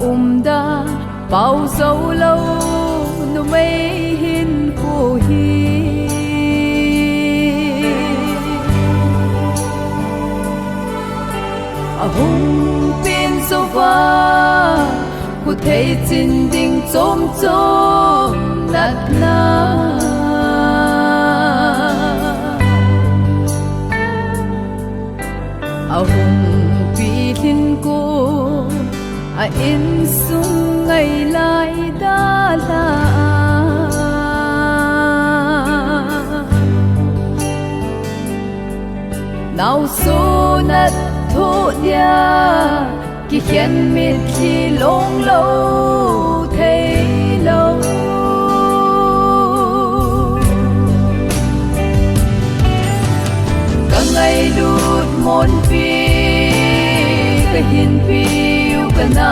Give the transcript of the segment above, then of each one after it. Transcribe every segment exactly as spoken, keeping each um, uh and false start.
Umda pau zo lo numei hin khu hi ahung pin zo va, khu thei chin ding chom chom natna. Ahung pi lhin ko a insung ngai lai da la. Nau so nat tho dia, kikhen mitlhi long lo thei lo. Ka ngailut monpi, ka hinpi u ka na.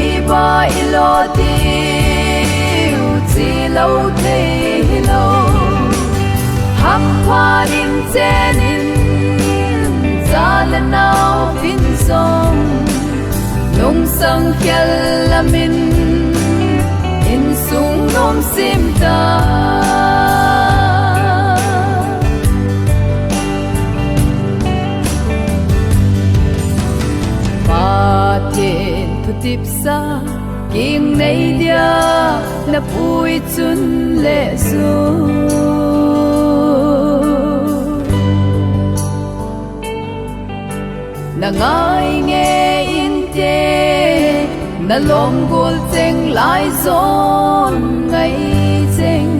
Iba i lo ti u chi lo thei hi lo. Hampha in chen in, cha le nau vin song, nungsang khel lamin, insung nom sim ta. Pathen thutip sa, king nei dia na pui chun le su. Na ngai nge inte, na lom gol cheng lai zon ngai cheng.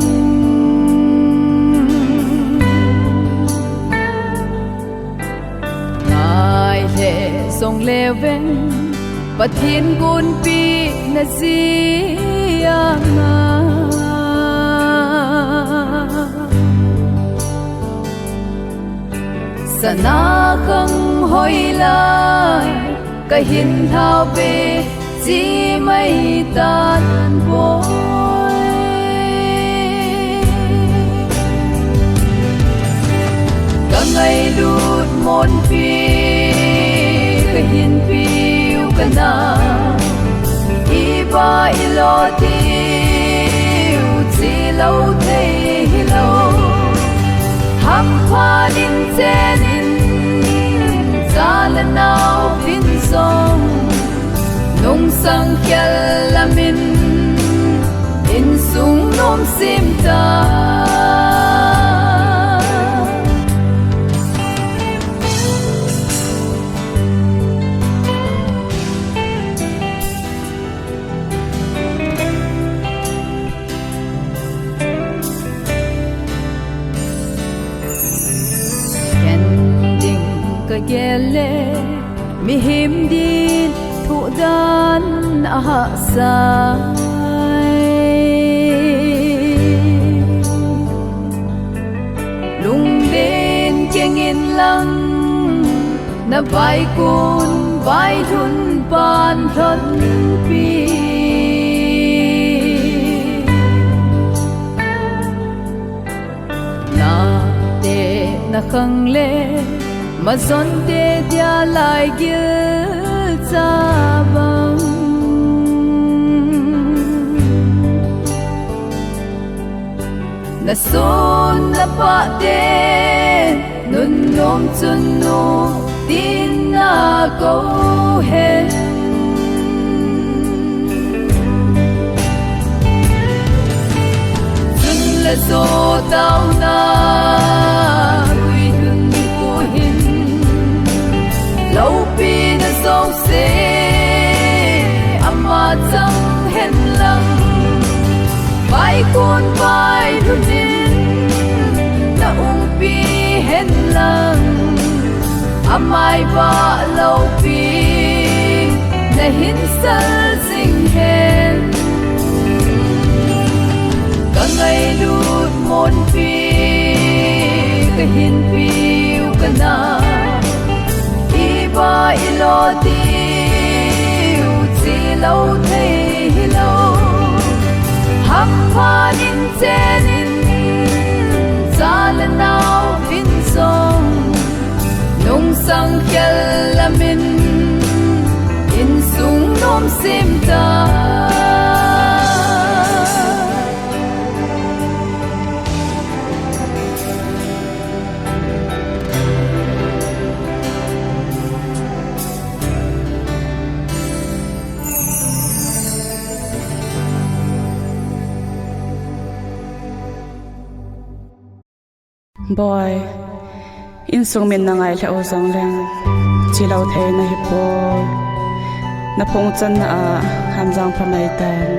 Ngai le zong le veng, Pathen gunpi na zia nga. Sana khang hoi lai, ka hin hlau ve, chi mai tan boi. Ka ngailut monpi, ka hinpi u ka na. Iba i lo ti u chi lo thei hi lo. Hampha in chen in, cha le nau vin song, nungsang khel lamin, insung nom sim ta. Ken ding ka gel le, mihem din thuh dan a hahsa. Lunglen keng in lang, na vaikun vailhun pan lhonpi. Na te na khang le, mazon te dia lai gil cha bang. Na son na pa te, nun nom chun nu, tin na ko hen. Chun le zo tau na, gui hun ku hin. Lopi na zo se, ama chang hen lang. Vaikun vailhun in, na umpi hen lang. Amai va lopi, na hin sal zing hen. Ka ngailut monpi, ka hinpi u ka na. Iba i lo ti u chi lo thei hi lo. Hampha in chen in, cha le nau vin song, nungsang khel lamin, insung Simta. Boi, insung min na ngai lheh u jong leng, chi lou thei nahi poi. Na phung channa a, Hamjang pha mai tan.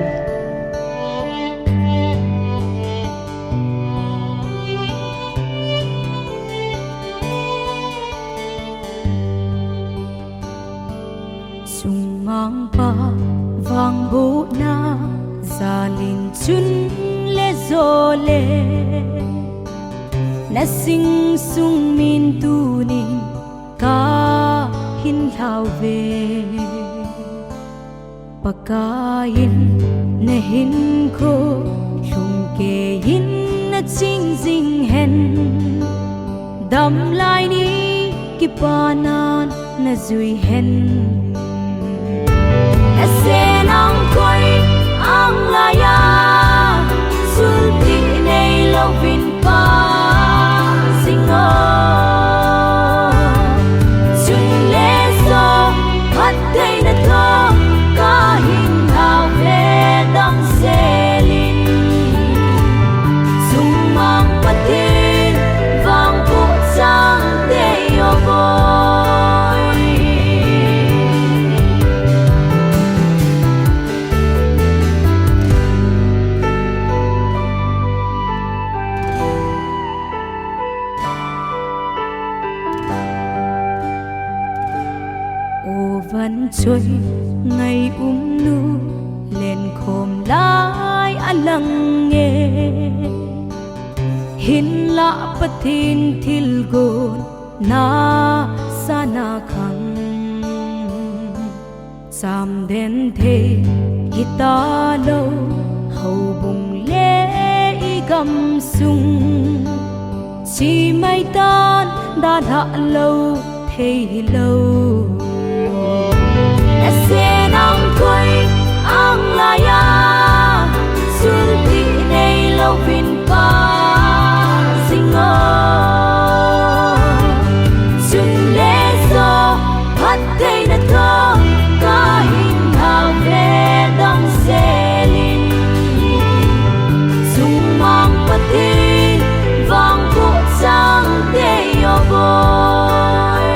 Sungmangpa vangbohna jalin chun le jole, na sing sung min tunin kahin lhau ve. Pakaiyin na hinkho lhumkeiyin na ching jing hen. Damlai ni kipana na jui hen. Na sen ang koi ang laiya, sulti nei louvin pa jing o. Chun le jong, phattheina toh kahin lhau ve damsel in. Sungmang Pathen vangboh chang tei o boi. O van choi ngai umnu, lenkhom lai a lang e. Hinlah Pathen thilgon na sana khang. Chamden thei hitalou, houbung le i gamsung. Chi mai tan dalha lou thei hilou. Na sen ang koi ang laiya, sulti nei louvin pa jing o. Chun le jong, phattheina toh kahin lhau ve damsel in. Sungmang Pathen vangboh chang tei o boi.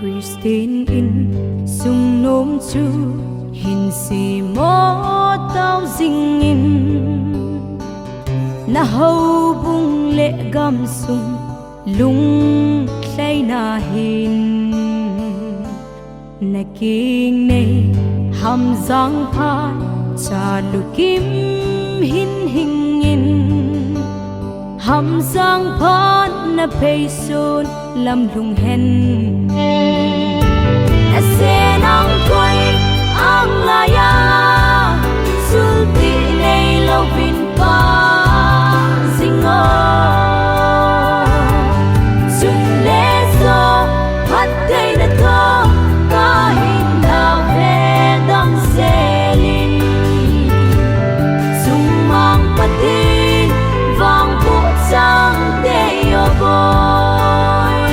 Christian insung nom chu hin semo tao jing in, na houbung le gamsung lunglhaina hin. Na kingnei Hamjang phan chalukim hin hing in, Hamjang phan na pheisun lamlhung hen. Na sen ang koi ang laiya, sulti nei louvin pa jing o. Chun le jong, phattheina toh kahin lhau ve damsel in. Sungmang Pathen vangboh chang tei o boi.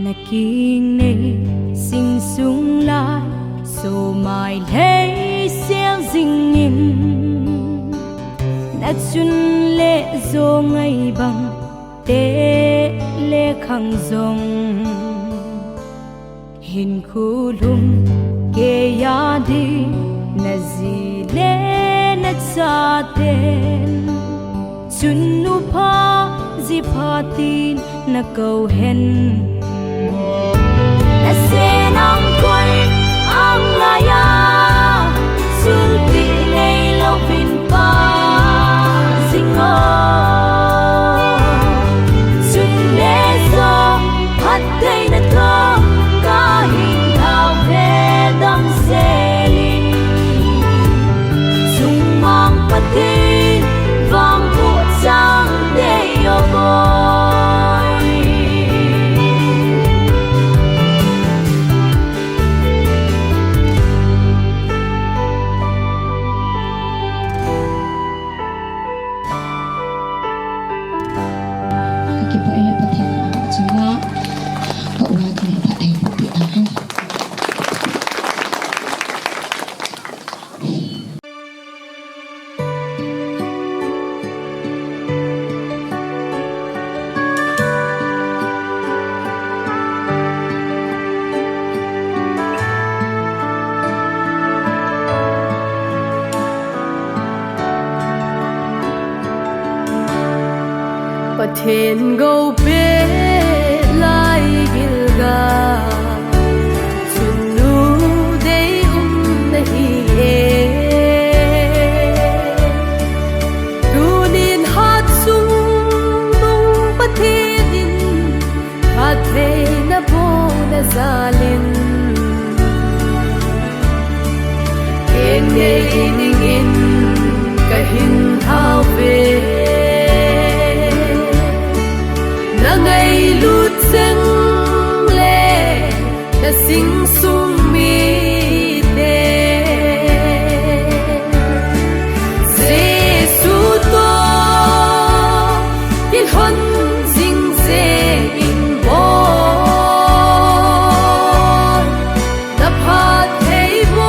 Na kingnei sing sung lai, somai lhei sel jing in, na chun le jong ngai bang te le khang jong. Hinkho lhumkeiya ding Naji le nachaten chun nupha jipha tin nakou hen. Nasen angkoi anglaiya chun ti neilouvin pa jing o. Chun le jong phattheina toh kahin hao ve damsel in. Chungmang Pathen vangboh chang tei o boi. Ka kipah e Pathen a chunga ka u a kipah e Pathen a. Pathen gou peh lai Gilgal, chun nu dei um nahi e. Tunin hat sung nung Pathen in phattheina bohna jal in, kei nei dingin kahin hao ve. Na ngailut jeng le na sing sung mite Jesu toh kilhon jing jeng in boi. Na phattheiboh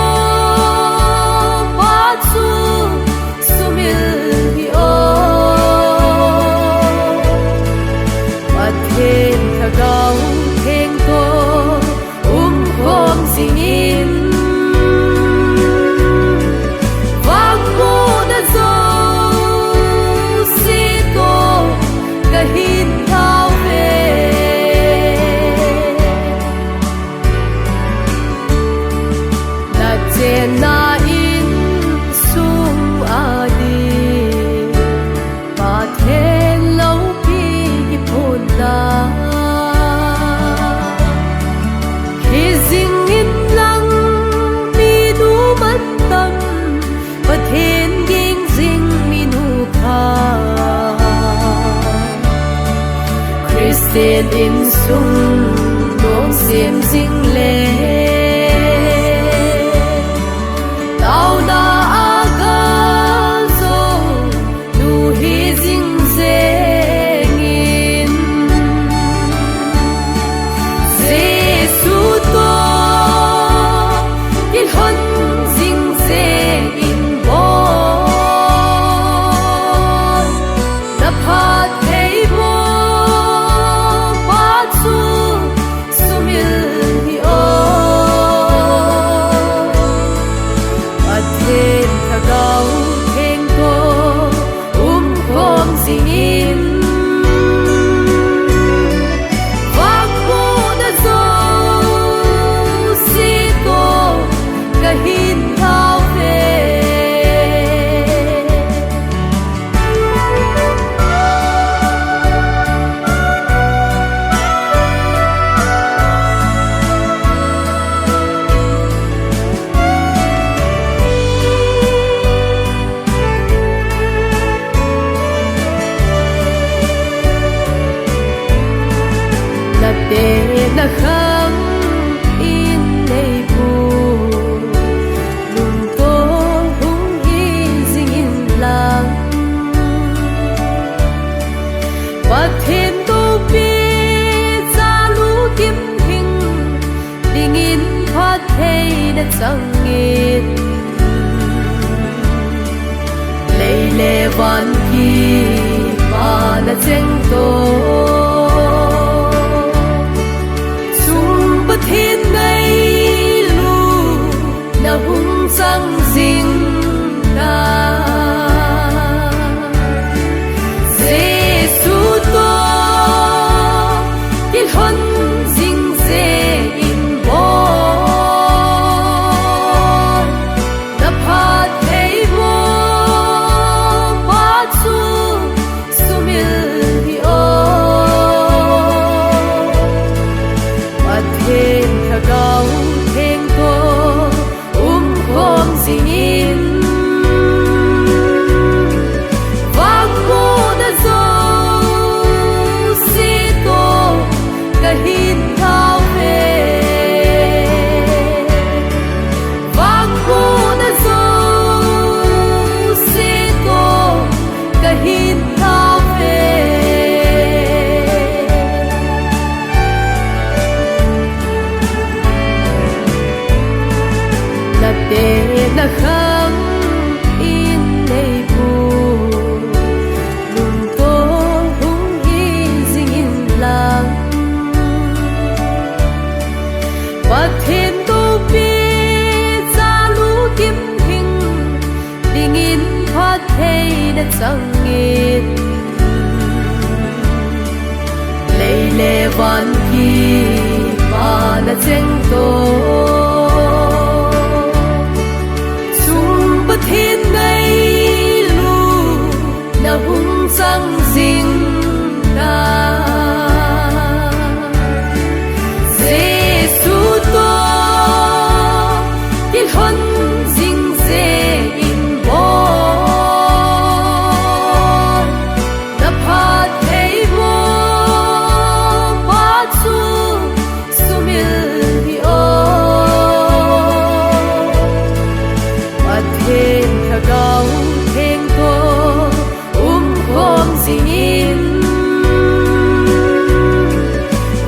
pa chu sumil hih o. Pathen Lhagao Theng toh umkhom jing in, vangbohna jouse toh kahin hao ve. Na chenna insung a ding Pathen loupi kiphonna hi jing in lang, minu mantam Pathen ging jing minu khat, Christian insung nom sem jing le, taona a gal jou nu hi jing jeng in, Jesu toh kilhon jing jeng in boi. Na phattheiboh pa chu sumil hih o. Pathen Lhagao Theng toh umkhom jing in, vangbohna jouse toh kahin hao ve. Na tena khang in neipu lungtoh hung hi jing in lang, Pathen toh peh cha lu kim hing dingin phattheina chang in, lei le van kipana cheng toh, chung Pathen ngailutna hung chang jing. in, vangbohna jouse toh kahin thao ve. Vangbohna jouse toh kahin thao ve. Na tena khang in nei bu, lungtoh hung hi jing in lang. Pathen toh pe cha lu kim hing dingin phattheina chang in, lei le van kipana cheng toh, chung Pathen ngailutna hung chang jing ta. Jesu toh kilhon jing jeh in bol, na phattheiboh pa chu sumil hih o. Pathen Lhagao Theng toh umkhom jing in,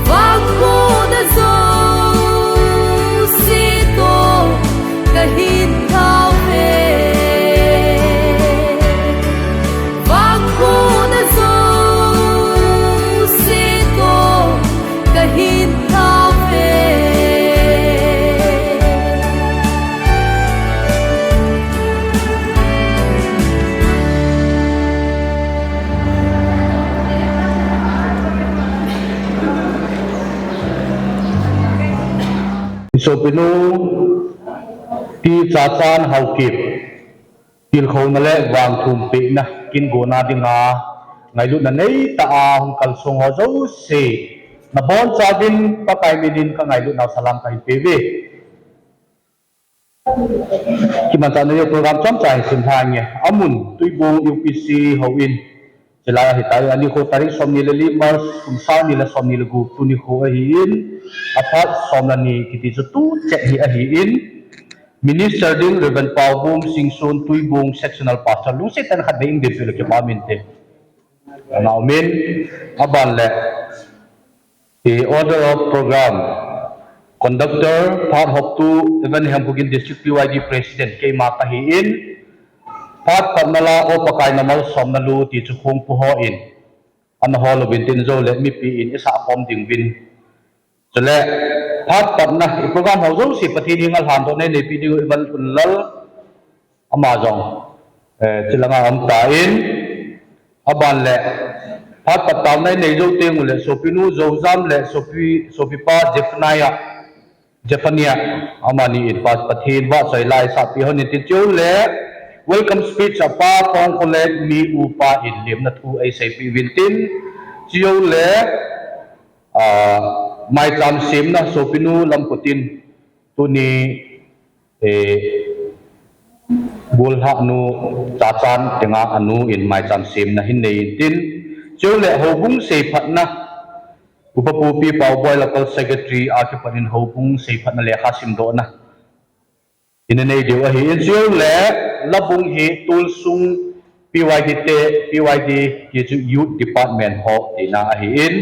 vangbohna jouse toh kahin thao ve. Vangbohna jouse toh kahin thao ve. Sopinu T. Chachan Haokip, tilkhouna le vangthumpehna kin gona dinga ngailutna neitah a hung kalsong ho jouse, nabonchauvin Pakai minin kangailutnau salam kahin peuve. Kimanchah neiyu program chomcha hin simlha inge. Amun Tuibong U P C houin, chulai ahitai, anikho tarik somni le li March, kum sang ni le somni le gup, tuni kho ahin, aphat som le ni kiti chu tuchet hi ahin, Minister ding Reverend Paobung Singson, Tuibong Sectional Pastor, lungset tah in khatvei in bepeh le kipah minte. Ana umin, aban le, the order of program, conductor, phat hoptu, Evan Hemphukin District P Y D President, keima kahin, phat patna la, O Pakai namalsomna lu, ti chu khongpu hon ana hol uvin tin, jou le mipi in isah khom ding uvin. Chule, phat patna, i program ho jouse Pathen henga lhandohna neipe diu Evan Unlal, ama jong, eh, chulanga aum tan, aban le, phat pat taona inei jou teng ule, sopinu Joujam le sopi, sopipa Zephaniah, Zephaniah, amani in Pa, Pathen vahchoi la isahpeh hon intin, chule, welcome speech a Pa Thongkholet mi upa in lemna thu eiseipeh uvin tin, chule, ah, maicham semna sopinu Lamkhotin, tuni, eh, gollhahnu Chachan tenga anu in maicham semna hin nei intin, chule houbung seiphatna, Upa Pu P. Paoboi Local Secretary a kipat in houbung seiphatna lekha simdohna ina nei diu ahin, chule labung hi tolsung P Y D te, P Y D ti chu Youth Department ho tina ahin,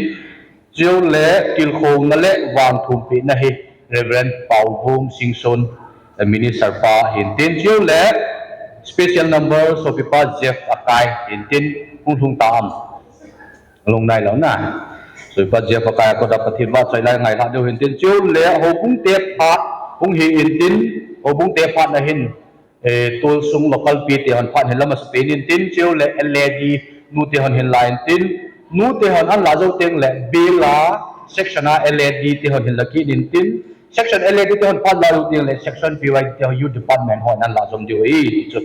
chule tilkhouna le vangthumpehna hi Reverend Paobung Singson, eh, Minister pa hintin, chule special number sopipa Jeff Akai hintin, hung lhung ta am. Lung nailou na. Sopipa Jeff Akai a kot'a Pathen vahchoi la ngailha diu hintin, chule houbung te phat hung hi intin, houbung te phat na hin, eh, tolsung local pi te hon phat hin la masapen intin, chule L A D nu te hon hin la intin, nu te hon ahin la jou teng le, Bela section a L A D te hon hin la kit intin, section L A D te hon phat la jou teng le, section P Y D te hon Youth Department hon ahin la jom diu ahi, ti chu.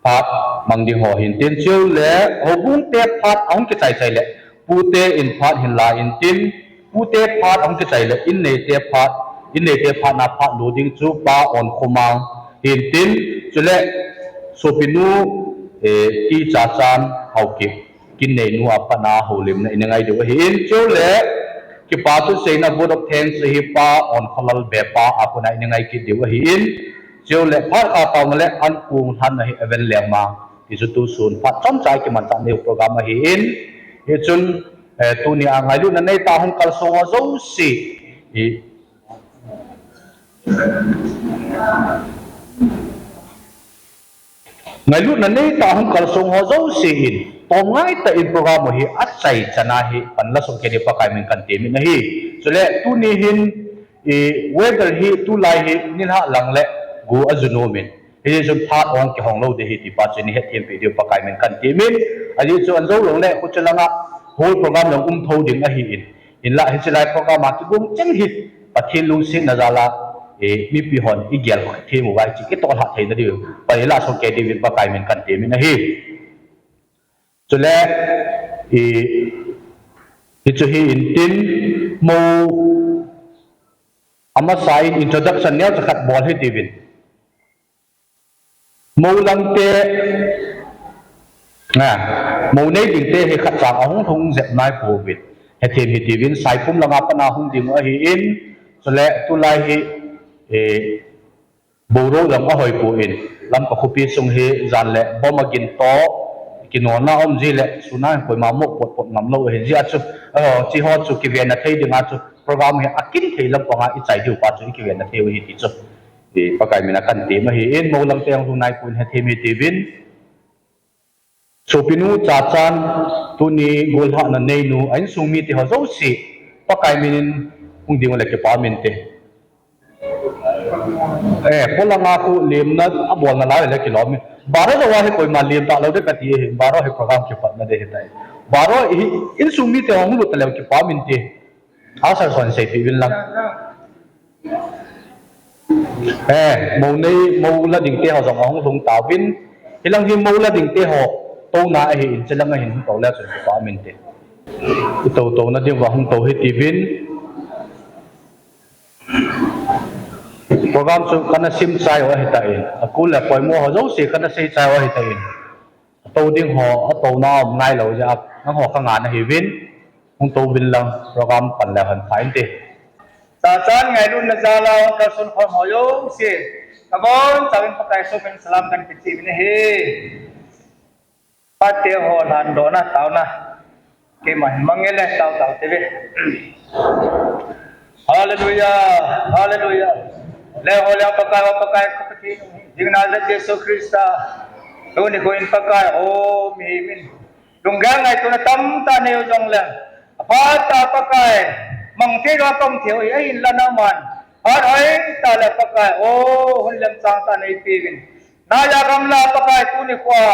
Phat mang ding ho hintin, chule houbung te phat ahung kichai chai le, pu te in phat hin la intin, pu te phat ahung kichai le, in nei te phat, in nei te phat na phat lo ding chu Pa Onkhomang, Hintin, chule, sopinu, eh, T. Chachan Haokip, Kinneinu a pat a houlimna ina ngai diu ahin, chule, kipa thuseina vote of thanks hi Pa Onkholal Bepa a kona ina ngai kit diu ahin, chule, phat kha taona le ankong lhanna hi Evan Lengma, hichu tusun phat chomcha kimanchah nau program ahin, hichun, eh, tunia ngailutna neitah hung kalsong ho jouse, i, ngailutna neitah hung kalsong ho jouse in, tomngai tah in program u hi achaichan a hi panla soh kei diu Pakai min kahin temin ahi. Chule tuni hin, i, weather hi tulai hi nilhah lang le gu aju nomin, hijeh chun phat ahung kihong lou ding ahi ti pa chu ina hetthem peh diu Pakai min kahin temin, ajeh chu anjou lou le khuche langa whole program jong um thou ding ahin, hinla hiche lai program a kigong cheng hi Pathen lungsetna jal a, eh, mipi hon igel them uva hiche kitoh lhah theina diu, Pakai lah soh kei diuvin Pakai min kahin temin ahi. Chule, i, hichu hi intin, mou, amasa in introduction neocha khat bol hitiuvin. Mou langte, a, mou nei dingte hi khatcha ahung lhung jep naipouvin, hethem hitiuvin, Saipum langa pat a hung ding u ahin, chule tulai hi, eh, bouro jong ahoipoi, Lamka khopi sung hi jan le bom agin toh, kinolna um ji le sun a hin koima moh potpot ngam lou ahin, hijeh a chu, a, hicheho chu kivenna thei dinga chu program hi akin thei lampanga ichai diu pa chu ikivenna thei u ahi ti chu, i, Pakai min a kahin tem ahin, mou langte ahung lhung naipouvin hethem hitiuvin. Sopinu Chachan, tuni gollhahna neinu, a insung mite ho jouse, Pakai min in hung ding u le kipa um inte. Eh, polanga khu lemna abolna lai le kilom in. Baro jouva hi koima lem talou ding kati ahi, baro hi program kipatna ding ahitai. Baro hi insung mite ho hung lut taleu kipa um inte. Asal son seipeh uvin lang. Eh, mou nei, mou la dingte ho jong ahung lhung tauvin. Hilang hi mou la dingte ho touna ahin, chelang ahin hung tou le chun kipa um inte. Itou touna diuva hung tou hitiuvin. Program chu kana sim chai u ahitan, akul le poimo ho jouse kana sei chai u ahitan. Atou ding ho, atouna um nailou jeh a, nangho kangah nahiuvin, hung touvin lang, program pan leu hen pha inte. Chachan ngailutna jal a hung kalson khom ho jouse, kabonchauvin Pakai somin salam kahin peuvin ahi. Phatte ho lhandohna taona, keima hin mang e le tao tao teve. Hallelujah, hallelujah. Lengho leng Pakai, o Pakai, ka Pathen, jingnal le Jesu Christa, tuni khoin Pakai, o mihem in lunggel ngaitona tamtah nei u jongleng, aphat tah Pakai, mang thei lou a kaum thei u hi ahinla nangman phat hoitah le Pakai, o hun lemchang tah neipeuvin, naya gamla Pakai tuni khoa,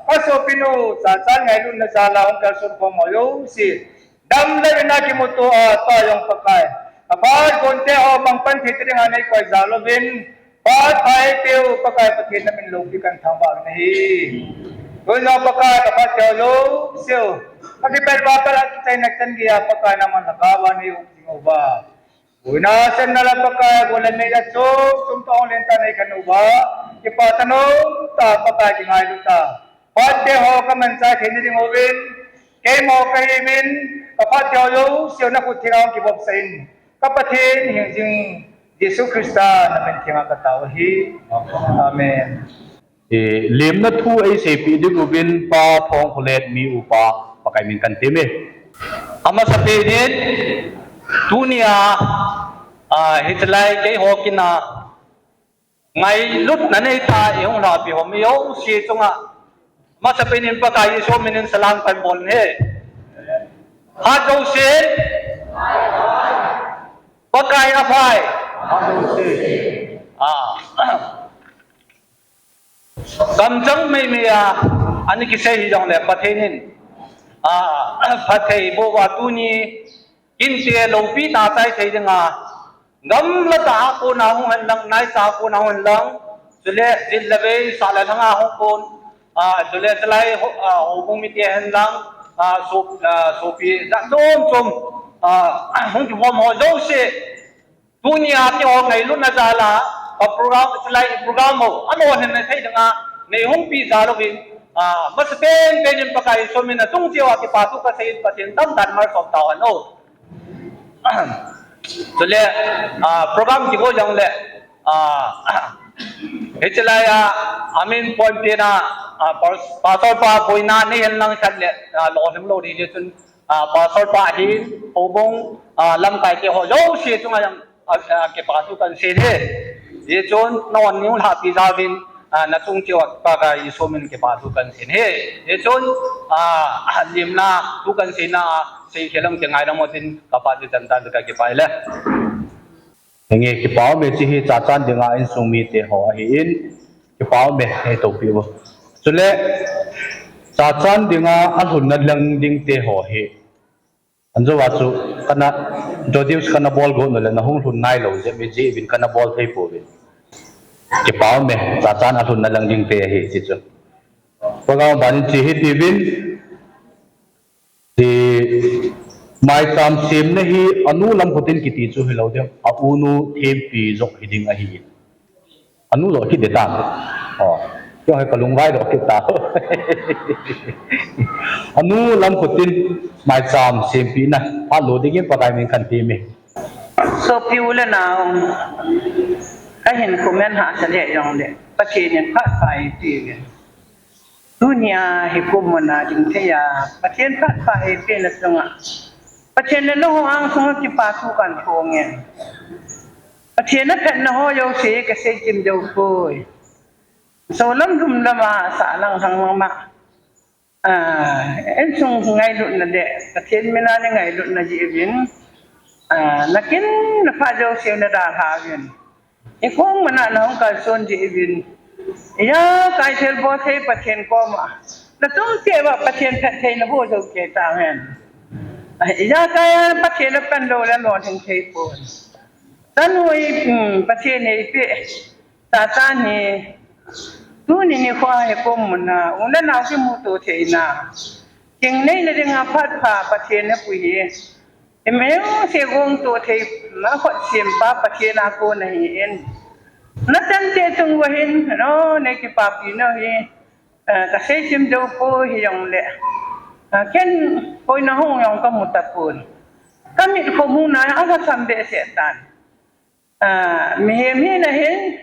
kasopinu Chachan ngailutna jal a hung kalson khom ho jouse, damlou in akimuto a, tua jong Pakai, aphat gonte ho mang pan thei ta dinga neikoi jal uvin, phat pha eipeu Pakai Pathen namin loupi kahin thangvah in ahi. Tun jong Pakai, kaphatte ho jouse u, kakipet vah phat a kichaina chan geiya Pakai nangman lhagao a neium jing uva, boina semna la Pakai, gol le mei a chom chom toh hung lentah neikhen uva, kipa thanom tah Pakai kingailu tah. Phatte ho kamanchah theina ding uvin, keima kahiuvin, kaphatte ho jouse u nakhut thenga hung kivopsah in, ka Pathen hingjing Jesu Christa namin thenga katao ahi. Amen. Eh, lemna thu eiseipeh ding uvin Pa Thongkholet mi upa Pakai min kahin teme. Amasapen in, tunia, ah, hiche lai keiho kin a, ngailutna neitah a ihung lhahpeh ho mi jouse chunga, amasapen in Pakai Jesu min in salam kahin bol e. Hat jouse in, Pakai aphai. Ah. Kamchang meimei a, ana kisei hijongle Pathen in, ah, phatthei boh uva tuni, kinte loupina chai thei dinga, gamla tah a kona hung hen lang, naicha a kona hung hen lang, chule jit le vei, sah le lhanga hung kon, ah, chule chulai ho, ah, houbung mite hen lang, ah, sop, ah, sopi jat chom chom, ah, hung kikhom ho jouse, tunia keiho ngailutna jal a, ka program, chulai program ho, ano hin na thei dinga, nei hung pi jal uvin, ah, masa pen pen in Pakai Jesu min a chung cheh uva kipa thu kasei in Pathen tamtah in malsom tauhen o. Chule, ah, program kigo jongle, ah, hiche laiya, amin point pen a, ah, pas-, pastor pa boina nei hin lang khat le, ah, lolhing lou ding jeh chun, ah, pastor pa hin, houbung, ah, lamkai te ho jouse chunga jong, ah, ah, kipa thu kahin sei e. Hichun, nangho neihin lhahpi jal uvin, ah, nachung cheh uva Pakai Jesu min kipa thu kahin sei e. Hichun, ah, ah, limna thu kahin seina, ah, seikhel lam kingaidam utin, kapa chu chan tan kakipah e. Henge, kipa ume, hiche hi chachan dinga insung mite ho ahin, kipa ume, hei topi u. Chule, chachan dinga alhunna lang ding te ho hi. Anjouva chu kana introduce kana bol got nule nahung lhun nailou jeh, mi jeh uvin kana bol thei pouvin. Kipa ume, chachan alhunna lang ding te ahi, hiche chu. Program ban in hiche hi tiuvin, ti maicham semna hi anu lam khutin kiti chu hilou ding, a unu thempi joh hiding ahi. Anu joh kit ding tam. O, keiho hi kalungvai doh kit ta. Anu lam khutin maicham sempina phat lo dingin Pakai min kahin thum e. Sopi u le nao, kahin comment hahsa leh jongle, Pathen in phat pha eipeh uvin. Tunia hiche kum muna ding thei a, Pathen phat pha eipeh na chunga, Pathen le nangho angsunga kipa thu kahin phong e. Pathen aphatna ho jouse kasei chim jou poi. Solam lhum lama, sahlang lhang lama, ah, insung ngailutna le Pathen mina nei ngailutna jeh uvin, ah, nakin napha jouse nadalha uvin. Hiche kum muna nahung kalson jeh uvin, ijakai thilbol thei Pathen koma nachung cheh uva Pathen phatthei naboh jou kei tahen. Ah, ijakai a Pathen apan lou le lolhing thei pon. Tanu hi, um, Pathen eipeh tatan hi, tuni nikho hiche kum muna u le nao kimuto theina, hing neina dinga phat pha Pathen apui hi, imeu se gongto thei, ma khut sempa Pathen a kon ahin. Nachan te chung uva hin, no, nei kipapi nau hi, ah, kasei chim jou poi hijongle, ah, ken koina hung jong kamu tapon. Kamit khomu na alhasam behseh tan. Ah, mihem hina hin,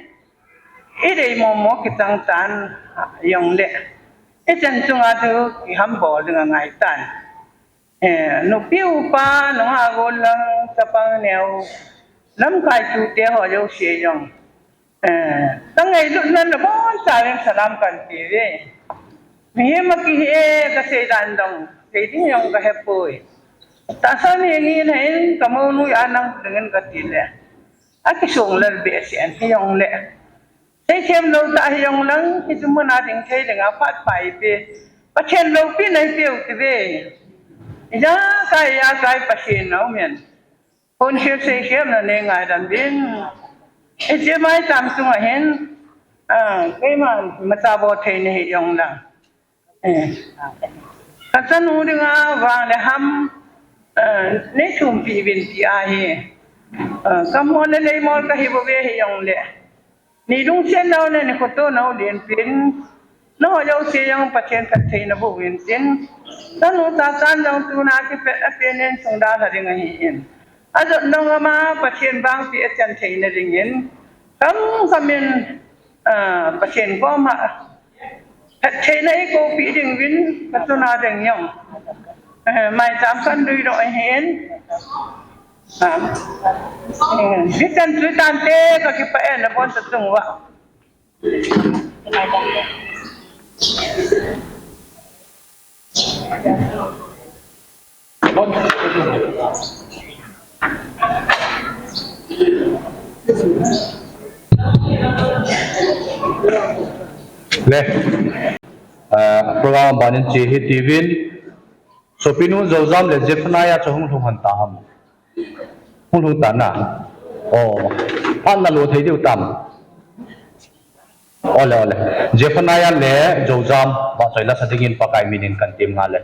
idei momo kitang tan, ah, jongle, ichan chunga chu kihambol ding angai tan. Eh, nupi upa, nungah gollhang, chapang neo, lamkai tute ho jouse jong, eh, kangailutna nabonchauvin salam kahin pe uve. Mihem akihi e, kasei dan dong, sei ding jong kahepoi. Tahsa mi ngen hin, kamounu a nang dingin kati le, akisong lel behseh in hijongle, seikhem lou tah hijongleng, hiche muna ding thei dinga phat pha eipeh, Pathen loupina eipeh u tiuve. Ijakai, ijakai Pathen na um in, hon khel seikhemna nei ngaidam uvin. Hiche maicham chunga hin, ah, keiman imacha bol thei nahi jongleng, eh, kachanu dinga vang le ham, eh, nei thumpeh uvin ti ahi. Eh, kamol le leimol kahi bouve hijongle, nei lungset nau le nei khoto nau lenpin, nangho jouse jong Pathen phatthei naboh uvin tin, tanu tatan jong tuna kipet a pen in sung dalha ding ahin. Ajot nung ama Pathen vangpeh achan theina dingin, kam kamin, ah, Pathen koma phattheina eikoupeh ding uvin, kachanu ding jong, eh, maicham kahin lui doh ahin. Ah, eh, hichan chu tante, kakipah e nabonchauva. Le, ah, program ban in hiche hi tiuvin, sopinu Joujam le Zephaniah chu hung lhung hon ta ham? Hung lhung ta na. O, phat nalo thei diu tam? Ole, ole. Zephaniah le Joujam, vahchoi lasa dingin Pakai minin kahin tem ngal e.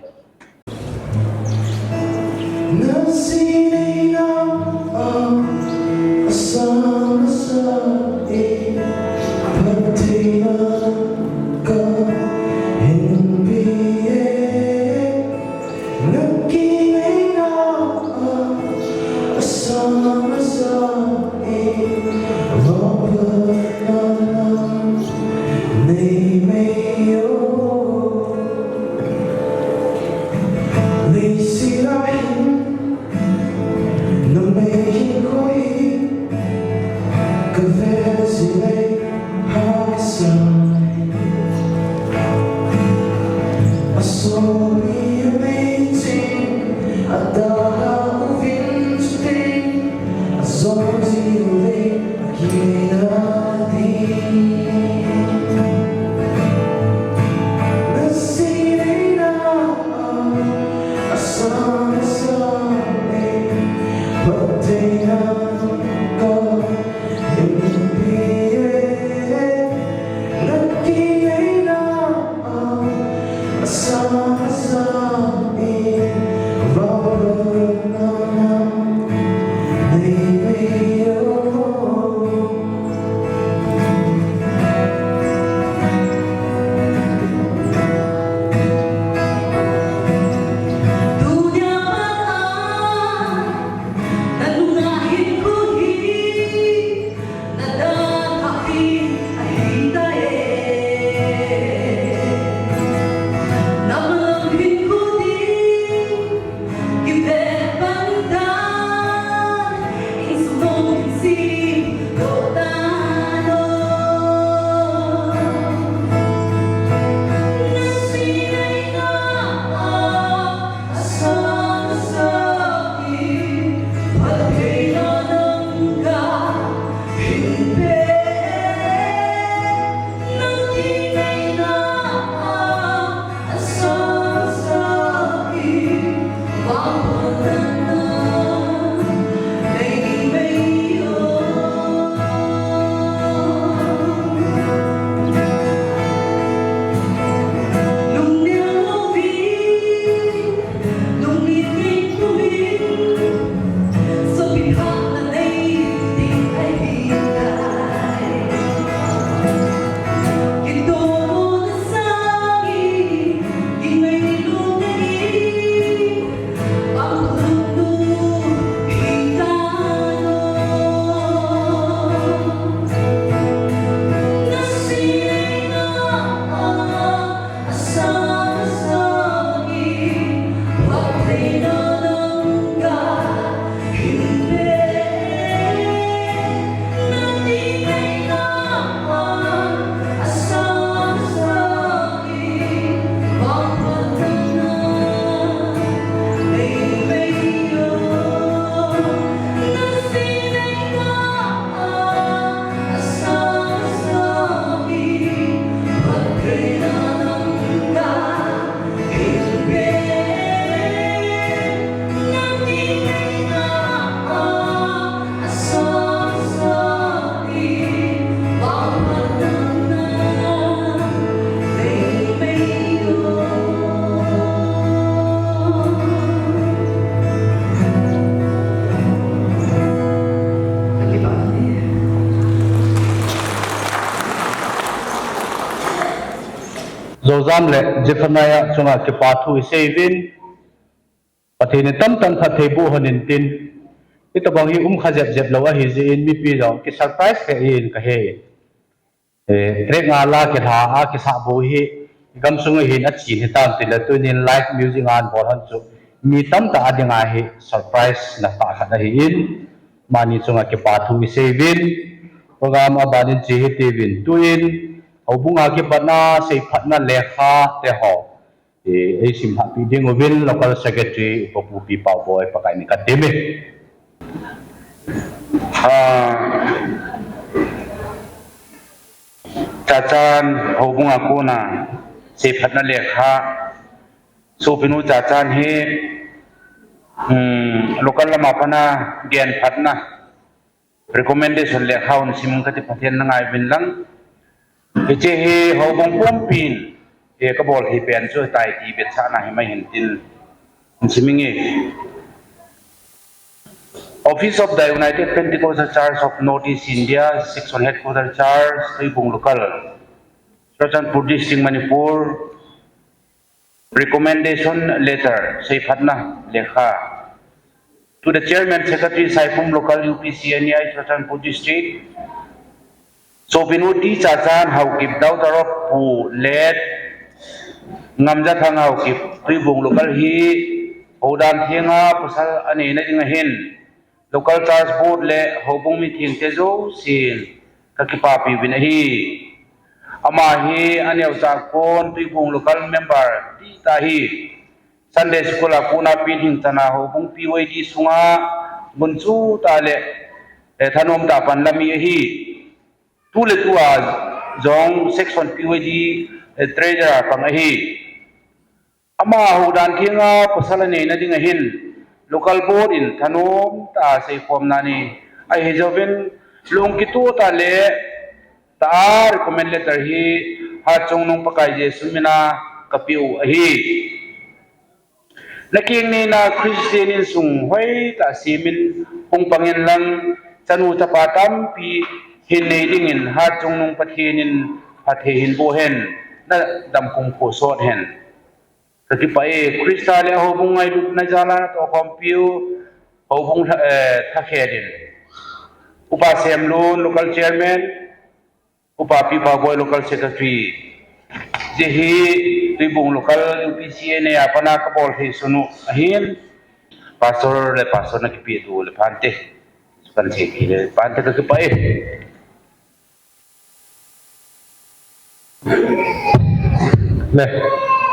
Jocham le Zephaniah chunga kipa thu isei uvin, Pathen in tamtah in phatthei boh hon in tin, hitobang hi um kha jep jep lou ahi jeh in mipi jong ki surprise kha in kahe. Eh, track nga la kilha a kisah bou hi, gamsung a hin achen hitam tile, tunin live music a bol hon chu, mi tamtah a dinga hi surprise na tah khat ahi in, amani chunga kipa thu isei uvin, program a ban in che hite uvin, tuin, houbung a kipatna, seiphatna lekha te ho. Eh, eisim lhahpi ding uvin local secretary Upa Pu Pi Paoboi Pakai min katem e. Ah, Chachan houbung a kona seiphatna lekha, sopinu Chachan hi, um, local lama pana genphatna recommendation lekha hung sim kati, Pathen na ngai uvin lang. Hiche hi houbung pumpin, eh, kabol hi pen chu tai ti vetsahna hi mai hin tin, hung sim inge. Office of the United Pentecostal Church of Northeast India, Section Headquarter Church, Tuibong Local, Churachandpur District, Manipur. Recommendation letter, seiphatna lekha. To the Chairman Secretary, Saipum Local, U P C N A I, Churachandpur District. Sopinu T Chachan Haokip, daughter of Pu Let Ngamjathang Haokip, Tuibong Local hi houdan thenga pasal aneina ding ahin, Local Church Board le houbung mithengte jousen kakipapi uvin ahi. Ama hi aneocha kon Tuibong Local member dihtah ahi. Sunday School a kona pilhing chana houbung P Y D sunga gunchu tah le, eh, thanom tah panla mi ahi. Tu le tua jong Section P Y D, eh, Treasurer pang ahi. Ama houdan thenga pasal aneina ding ahin, Local Board in thanom tah a seikhomna nei. Ahijouvin lungkitoh tah le tah a recommend letter hi Hatchungnung Pakai Jesu mina kapeh u ahi. Nakeng neina Christian insung hoitah semin hung pangin lang, chanu chapa tampi hin nei dingin Hatchungnung Pathen in phatthei hin boh hen, nadam kumkho sot hen. Kakipah e, Christa le houbung ngailutna jal'a natohkhompiu houbung, eh, thakhen in. Upa Semlun, Local Chairman, Upa Pi Paoboi, Local Secretary. Hiche hi Tuibong Local U P C N A a pat a kabol thei sunu ahin. Pastor le Pastor nakipeh diu le phante. Kan thei kit le phante, kakipah e. Le,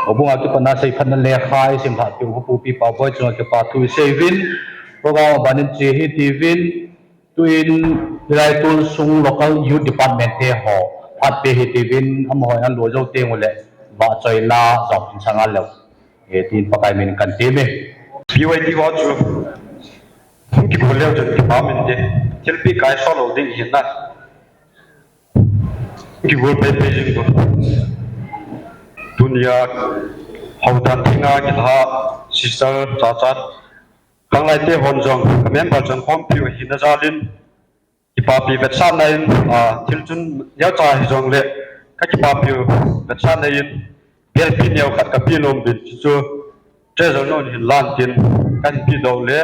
houbung a kipana seiphatna lekha isim lhah piu Pu Pi Paoboi chunga kipa thu isei uvin, program abanin che hite uvin, tuin hilai tonsung Local Youth Department te ho phat pe hite uvin, amaho in alo jou teng ule vahchoi la jong hin sa ngal leu, eh, tin Pakai min kan temme. P Y D ho chu hung kigol leu chun kipa um inte, thilpeh kai sot lou ding ahin na. Kigol peipei jing uvin. Tunia houdan thenga kilha Sister Chachan, khanglai te hon jong ka member chon khompiu ahina jalin, kipapi vetsahna in, ah, thil chun neocha hijongle kakipapiu vetsahna in, belpi neo khat kapeh nom uvin, chuchu treasurer nun hin lan tin kahin peh doh le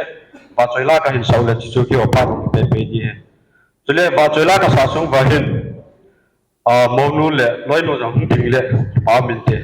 vahchoi la kahin sa ule chuchu kipa um peipei ding ahi. Chule vahchoi la kasah sung uva hin, ah, mounu le loinu jong hung ding le kipa um inte.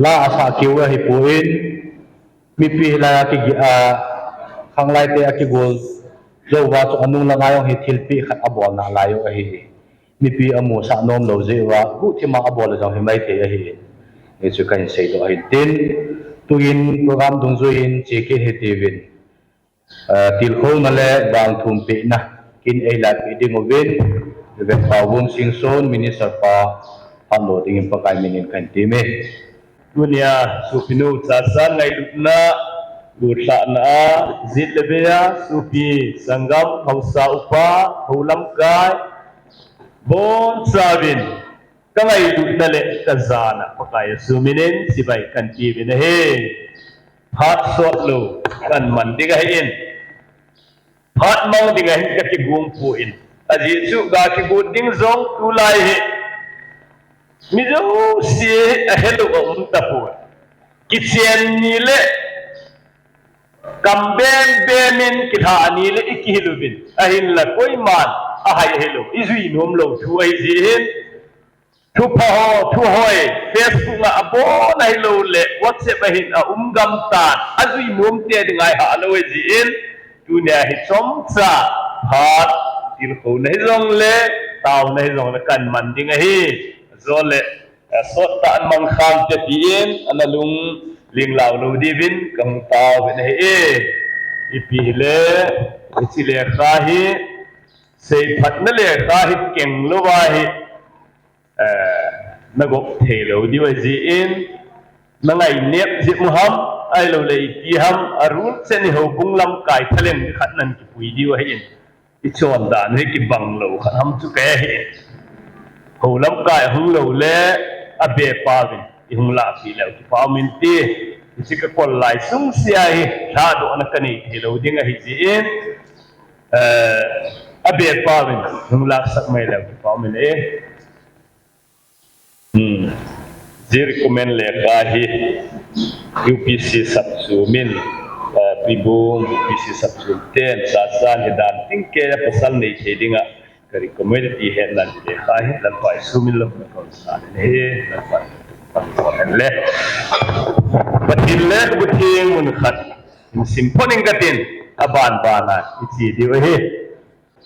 a, asah keu ahipoi, mipi hilai a kigi-, a, khanglai te a kigol jouva chu anung langa jong hi thilpeh khat abol nalai u ahi. Mipi amusah nom lou jeh uva, guhthima abol jong hi maithei ahi. Hichu kahin seidoh ahin tin, tuin program dungjuiyin chekit hitiuvin. Eh, tilkhouna le vangthumpehna kin eilahpeh ding uvin, Reverend Paobung Singson, Minister pa, phatlo dingin Pakai minin kahin temme. Tunia, sopinu Chasan ngailutna, gutlhahna a, jet le vei a, sopi, sanggam, haosa upa, hou lamkai, bonchauvin, kangailutna le kajana Pakai Jesu minin chibai kahin peuvin ahi. Phat sotlou kahin man ding ahin. Phat mang ding ahin kakigong poi. Ajeh chu ga kigot ding jong tulai hi mi jouse ahelou aum tapoi. Kichen ni le kam bem bem in kilha ni le ikihilouvin. Ahinla koiman ahai ahilou, ijui nom lou thu ahijeh hin. Thupha ho, thu hoi, Facebook a abon ahilouleh WhatsApp a hin aum gamtan, ajui nom te ding ahilou ahijeh in, tunia hi chomcha phat, tilkhouna hijongle, taona hijongle kahin man ding ahi. Ajole, eh, sottah in mangkham te tin, ana lungling lau lou diuvin kahung taovin ahi. Ipi hile, hiche lekha hi, seiphatna lekha hi keng louva hi, eh, nagop thei lou diu ahijeh in, nangainep jep u ham, ahilouleh iti ham, arul chen in houbung lamkai thalheng khat nan kipui diu ahin, ichondan u hi kibang lou khat ham chu kahe ahin. Hou lamkai ahung lou le, abepauvin ihung lahpeh leu kipah um inte, hiche kakol lai sungsea hi lhadohna kanei thei lou ding ahijeh in, eh, abepauvin hung lahsah mai leu kipah um inte. Hmm. Hiche recommend lekha hi U P C sapchum in, eh, Tuibung U P C sapchum ten, Chasan hi dan tingkeiya pasal nei thei dinga ka recommend ti hetnan ti lekha hi, Lalpa Jesu min lou kahin san ahi, Lalpa pang ko hen le. Pathen le Pathen mun khat in simphot ing katin, abanbana iche diu ahi.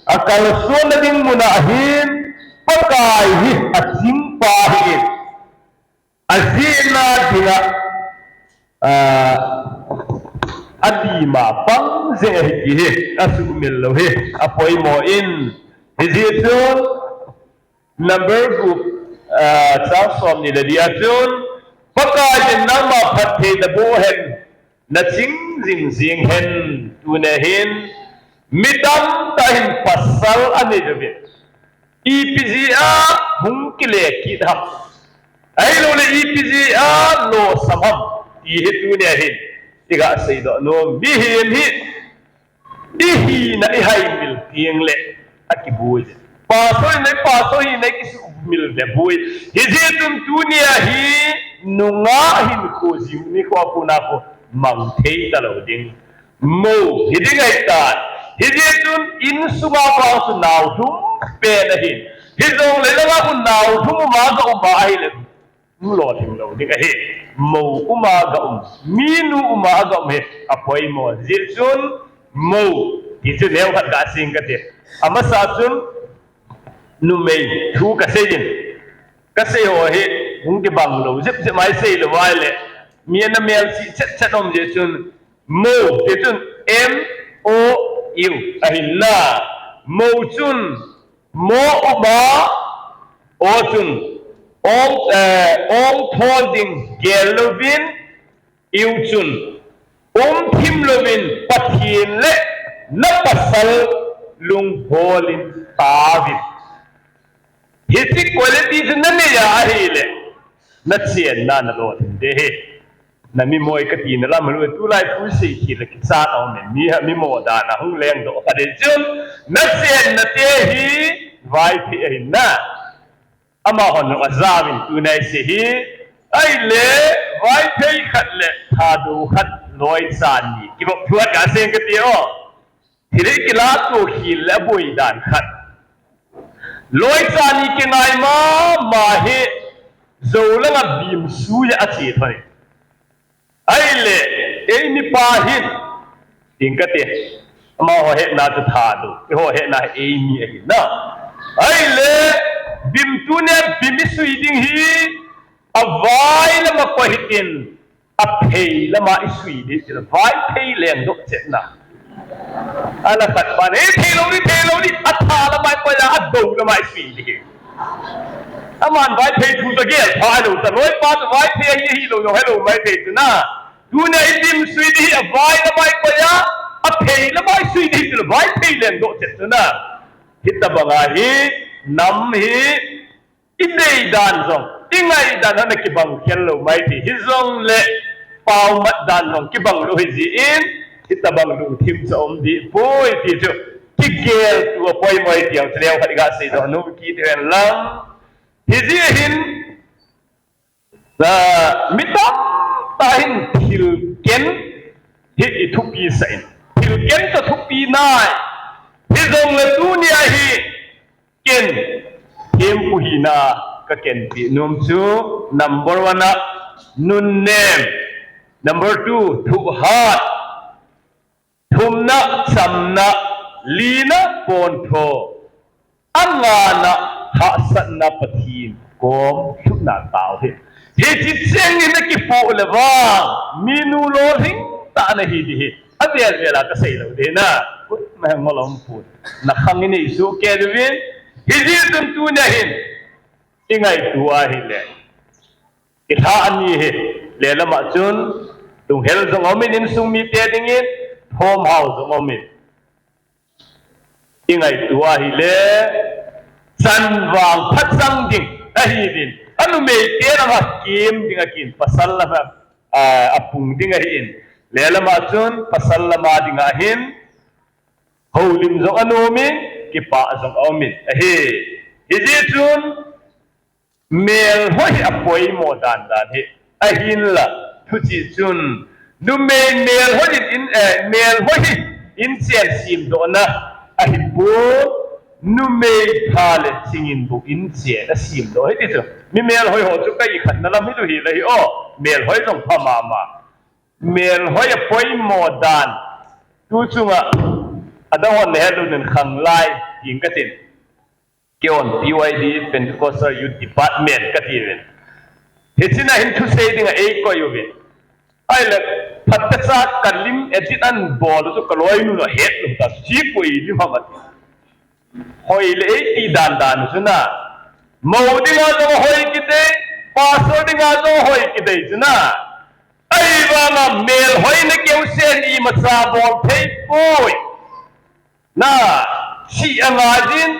Akalsonna ding muna hin Pakai hi achingpa ahin. Ajehna dinga, ah, alima pang jeng ahi ti hi, asuhmil lou hi apoimo in. Hijeh chun, Number gup, ah, chang somni le li a chun, Pakai in nangma phattheina boh hen, naching jing jing hen, tuni hin, mi tamtah in pasal anei uvin, ipi jeh a hung kile kit ham, ahilouleh ipi jeh a losam ham, ti hi tuni hin iga seidoh nom, mihem hi ihina ihaimil tengle akiboi. Pastor hina, pastor hina ikisuhmil le boi. Hijeh chun tunia hi nungah hinkho jing nikho a kona khu mang thei talou ding, mou hiding ahitan. Hijeh chun insunga vang chu naolhum pen ahin, hijongle langa khu naolhum uma ga uma ahile lolhing lou ding ahi. Mou uma ga um, minu uma ga um hi apoimo. Hijeh chun mou ti chu neokhat gasei inge kati. Amasa chun numei thu kasei in, kasei ho hi hung kibang lou jep jep mai, seilou vaile mi ana melchih chet chet um jeh chun, mou ti chun M O U ahin na, mou chun mo uma, o chun ong, eh, ongthol ding gel louvin, u chun umthim louvin Pathen le napasal lunghol in taovin. Hiche quality chu nanei a ahile, nachenna nalolhing ding ahi. Namimoi katina lam lou, tulai thu sei thei le kichat aume, mi ha mimo dan a hung lengdoh kha ding chun, nachenna te hi Vaiphei ahin na. Amahon ajaovin tuni isei hi, ahile Vaiphei khat le Thadou khat, loicha ni kivop thuat gasei inge kati o. Thilha kilahto khel le aboi dan khat. Loicha ni kingai mama hi, jou langa bimsui a ache thoi. Ahile, eimi pa hin, tin kati, amaho hetna chu tha lou, eiho hetna hi eimi ahi na. Ahile, bimtu ne bim isui ding hi, avai lama koi hitin, aphei lama isui ding, chule Vaiphei lengdoh chetna. Ana khat pa ne, "Ei, phei lou ni, phei lou ni, atha lama ikoi a, adou lama isui ding." Aman Vaiphei thu chu agel pha lou, ta loi pa chu Vaiphei ahi, hilou jong helou Vaiphei chu na. Tuna ibim sui ding hi avai lama ikoi a, aphei lama isui ding, chule Vaiphei lengdoh chet chu na. Hitabang ahi, nam hi, idei dan jong, ingai dan ana kibang khel lou mai ti. Hijongle, paomat dan jong kibang lou hi jeh in, hitabang lungthim chu aum deh poi ti chu, kigeltu apoimo ahi ti jong chu neokhat iga seidoh nom kit uhen lang. Hijeh hin, Ah, mi tamtah hin thilken hi ithupi sah in. Thilken chu thupi nai. Hijongle tunia hi ken thempu hina kakenpeh nom chu number one a nunnem. Number two, thuhat. Thumna, chamna, lina, pontho, angana, hahsatna, Pathen kom lhutna tao hi. Hiche cheng in akipoh le vang, minu lolhing tah nahi ding hi. Avel vel a kasei lou ding na. Koima hengho lom pon. Nakhang in eisoh kei uvin. Hijeh chun tunia hin, ingaito ahile, kilha ani hi, lelama chun, lunghel jong aumin, insung mite dingin, thomhao jong aumin. Ingaito ahile, chanvang phatchang ding ahiuvin. Anumeite lama kim ding akin, pasal lama, a, apung ding ahin. Lelama chun, pasal lama dinga hin, houlim jong anomin, kipah jong aumin. Ahi, hijeh chun, melhoi hi apoimo dandan hi. Ahinla, thuchih chun, numei melhoi in, eh, melhoi hi inchen semdohna ahipon, numei pha le chingin bou inchen asemdoh hi ti chu. Mi melhoi ho chu ka ikhatna lam hi tu hile hi o, melhoi jong pha mama. Melhoi apoimo dan. Tu chunga, adang hon nahet lou nin khanglai, tin katin. Keiho P Y D, Pentecostal Youth Department katiuvin. Hichea hin thusei dinga eikoi uvin. Ahile, phatecha kalim edit anabol u chu kaloinun ahetlou tah, chu koi ding ham ati. Hoi le eiti dandan u chu na. Mou dinga jong hoi kidei, pastor dinga jong hoi kidei chu na. Ahivanga melhoina keusen imacha bol theipoi. Na, chih angaijin,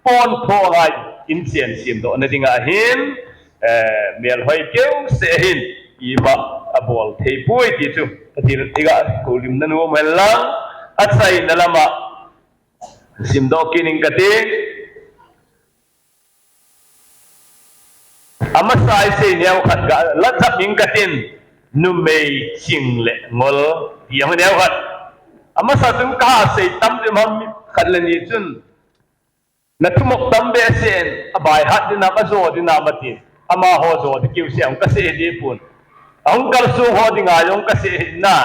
pontho angai, inchen semdohna dinga hin, eh, melhoi keuse hin, ima abol theipoi ti chu, Pathen iga houlimna nom hen lang, achaina lama, simdoh kit ing kati. Amasa isei neokhat ga, lajap ing katin, numei ching le ngol, ti jong neokhat. Amasa chun kasei tam ding ham, khat le ni chun. Nathumop tam behseh in, abaihat ding ham, ajo ding ham atin. Amaho jo ding keuse jong kasei dipon. Ahung kalsong ho dinga jong kasei hina.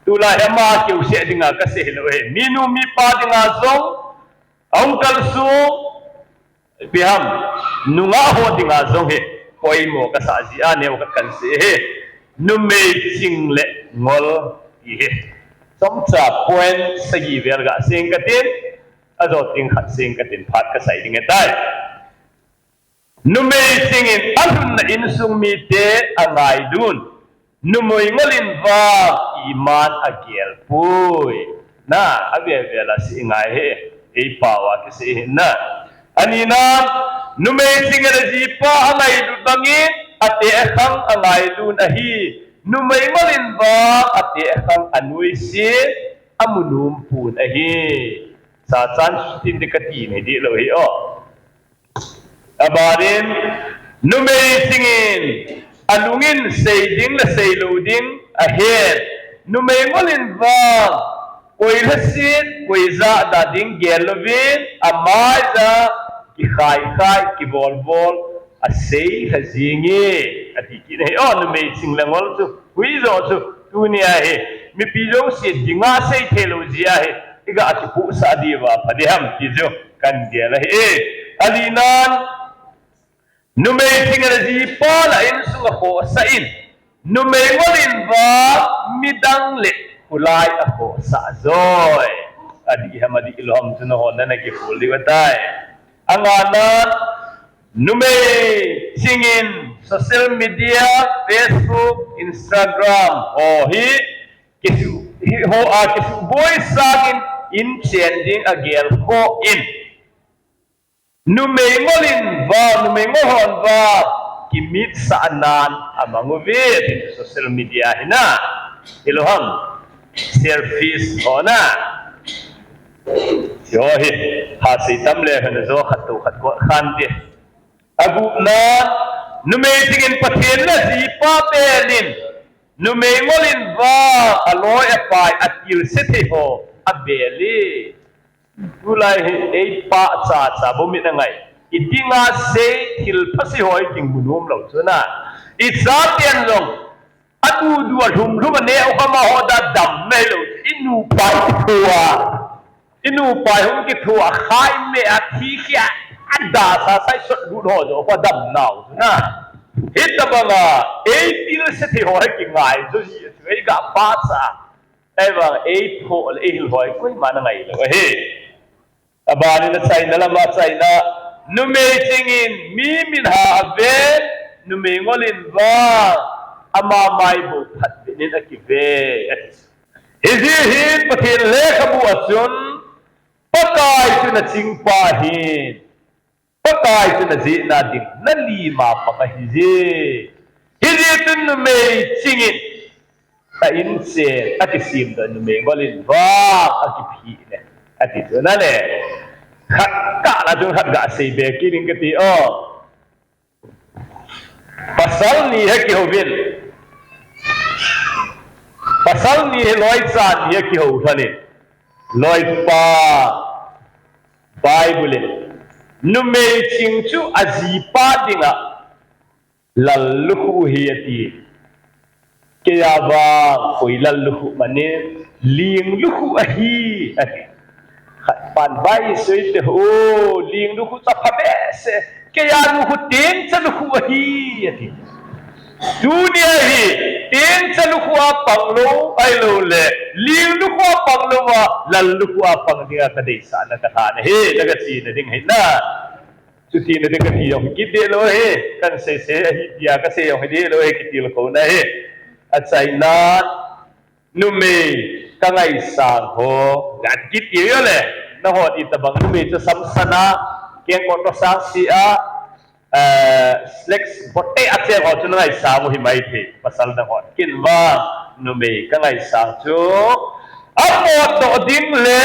Tulai hi ama keuse dinga kasei lou hi. Minu mipa dinga jong, ahung kalsong, ipi ham, nungah ho dinga jong hi, poimo kasah jeh a neokhat kahin sei hi. Numei ching le ngol ti hi. Chomcha point sagi vel gasei ing katin, ajou teng khat sei ing katin phat kasei ding ahitai. Numei chingin alhunna insung mite angailun. Numei ngolin vang iman agelpoi. Na, avel vel a sei ngai hi. Eipao a kisei hi na. Anina, numei chingin ajipa angailut bangin, ateh akhang angailun ahi. Numei ngolin vang, ateh akhang anuisat, amu nom pon ahi. Sachan sutin ding kati nei dih lou hi o. Abanin, numei chingin, alungin sei ding le sei lou ding ahet. Numei ngolin vang, koi lhasit, koi jah da ding gel louvin, amai ja, kikhai khai, kibol bol, asei lha jing e, ati kit ahi o, numei ching le ngol chu. Hui jo chu, tunia hi, mipi jong si dinga sei thei lou jia hi, iga kipusa diuva pha diham ti chu, kan gel ahi. Alina, numei chingin ajipa la insunga khohsa in, numei ngol in vang midang le khulai a khohsa joi. Adih ham adih lou ham chu nahon nana kihol diu ahitai. Angana, numei chingin social media, Facebook, Instagram, ho hi, kisu, hi ho a kisu boi sangin in chen ding agel khoh in. Numei ngol in vang, numei ngol hon vang, kimitsah nan amang uve, social media hi na. Hilou ham, selfies ho na. Hiho hi, ha sei tam le hen jo khat to khat ko khan ti. Agupna, numei chingin Pathen le ajipa bel in, numei ngol in vang, aloi apai, atilse thei ho, abel e. Tulai hi, eipachat cha bou mi na ngai. Idinga sei thil phasi ho ikimu nom lou chu na. Ichaten jong, adudu alhum lhum aneh u kama ho da dam nailou. Inu pai kithoa. Inu pai hung kithoa, khai me a thi khia. Ada sa sai sot lut ho jo pa dam nau chu na. Hitabanga, eitilse thei ho hi kingai jo ji, eiga pachat. Ahivang, eiphoh le eihil ho hi koima na ngai lou ahi. Abanin achaina lama achaina, numei chingin mi min ha ave, numei ngol in vang, ama mai bou phatvet in akive. Hijeh hin Pathen lekhabu a chun, Pakai chu nachingpa hin, Pakai chu najehna ding, nalima pang ahije. Hijeh chun numei chingin, ta in chen, akisem doh numei ngol in vang, akiphi ne. Ati chu na le. Khat kah la chun khat gasei be kit ing kati o. Pasal ni hi kihouvin. Pasal ni hi loicha ni hi kihou lhonin. Loipa Bible in. Numei ching chu ajipa dinga lallukhuh ahi ati. Keija vang koi lallukhuh mane, linglukhuh ahi, ati. Khat pan vai soi te ho, linglukhuh cha pha behseh, keija lukhuh tengcha lukhuh ahi, ati. Tunia hi, tengcha lukhuh a pang lou, ahilou le, linglukhuh a pang lou a, lallukhuh a pang dinga kadeisahna katha na hi, na kachena ding hi na. Chuti na ding kati jong hi kiti lou hi, kan sei sei ahi tia kasei jong hi dih lou hi kiti lou kona hi. Achaina, numei kangaisang ho, ngat kiti jong le, nahon itobang numei chu Samson a, kengkoh toh sangse a, eh, slacks bote a cheng ho chu nangaisang u hi maithei, pasal nahon. Ken vang, numei kangaisang chu, apotdoh ding le,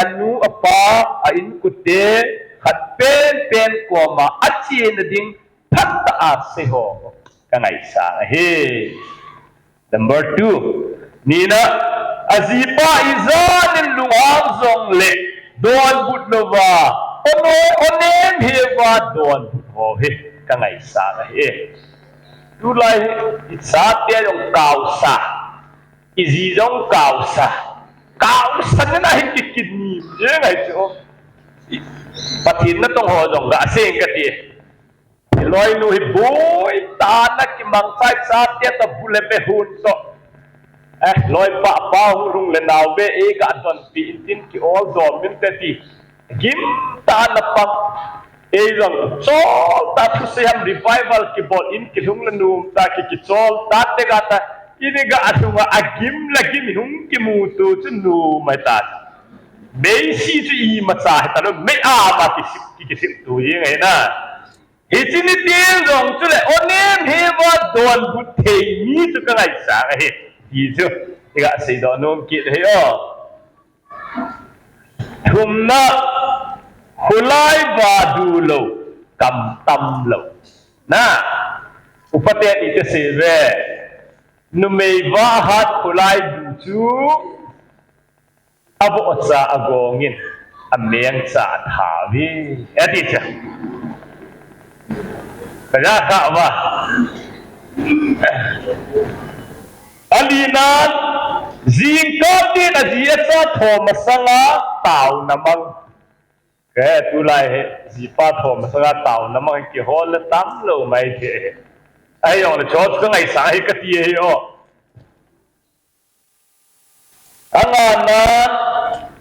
anu apa, a inkote, khat penpen koma, achena ding, phatah a sei ho, kangaisang ahi. Number two, nina, ajipa ijanin lunghang jongle, donbut louva, one, onem heuva donbut ho hi, kangaisang ahi. Tulai hi, ichate jong kaosa, iji jong kaosa, kaosa nina hi kikit ni, jeng ahi chu. Pathen natong ho jong gasei ing kati. Loinu hi boitah a nakimang chai chate toh bu le behun toh. Eh, loipa pa hung lhung le nao ve, eiga donpi intin ki-ol dom inte ti. Gimtah a napang. Ei jong chol tah thusei ham revival kibol in kilhung le nom tah ki kichol tah te ga ta. Ini ga alhunga agim le gim hung kimuto chu nom ahi ta. Meisi chu imacha hita lou, mei ama kisip, ki, kisipto jeng ahi na. Hiche nitin jong chule, onem heuva donbut thei mi chu kangaisang ahi. Ti chu, iga seidoh nom kit ahi o. Thumna, kholai vadu lou, kam tam lou. Na, upate ni kasei ve. Numei vahat kholai du chu, avohcha agongin, amengcha atha uve. Ati chu. Kaja kha uva. Alina, jingkah tin aji acha thou masanga taona mang. Ke tulai hi, jipa thou masanga taona mang kihol le tamlou mai thei. Ahijongle chu chu kangaisang hi kati hi o. Angana,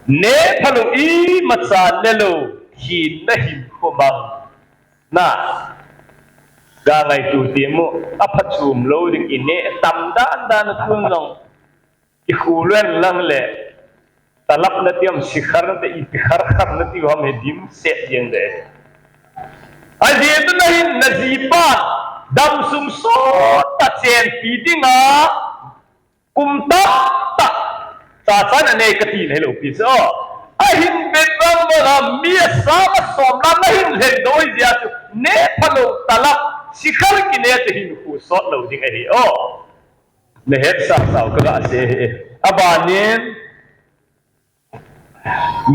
neh phalou imacha nelou, thina hinkho mang. Na, ga ngaito temo, aphachom lou ding ineh tam dan dan a tun jong. Ikhu luen lang le, talap nati ham, sikhar nati, ipi khar khar nati ham hi dimset jeng de. Ajeh chu nahin najipa, damsung sot tah chenpi dinga, kum tamtah, chachan anei kati nahilou pi chu. Ahin vet vang vang a, mi asang asom lam nahin lhen doi jeh a chu, neh phalou talap, sikhar kineh chu hinkho sot lou ding ahi o. Nahet sasau kaga sei hi. Abanin,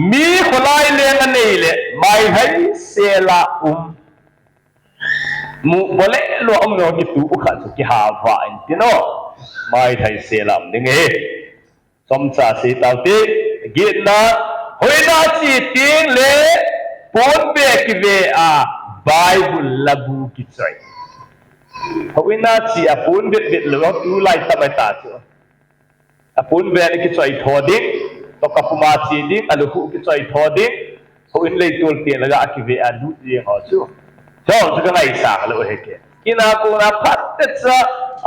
mi kholai leng anei le, maihai sela um. Mu bole lou um no kitu u khat chu kihava in tin o. Maihai sela um ding hi. Chomcha sei taute, gitna, hoina che teng le, ponbe kive a, Bible labu kichoi. Hoina che a ponbe be lou, tulai tamai ta chu. Aponbe le kichoi tho ding, tokah puma che ding, alukhuh kichoi tho ding, Houin leitol teng laga akive a lut jeng ho chu. Chu chu kangaisang lou ahi ke. Ina kona phat techa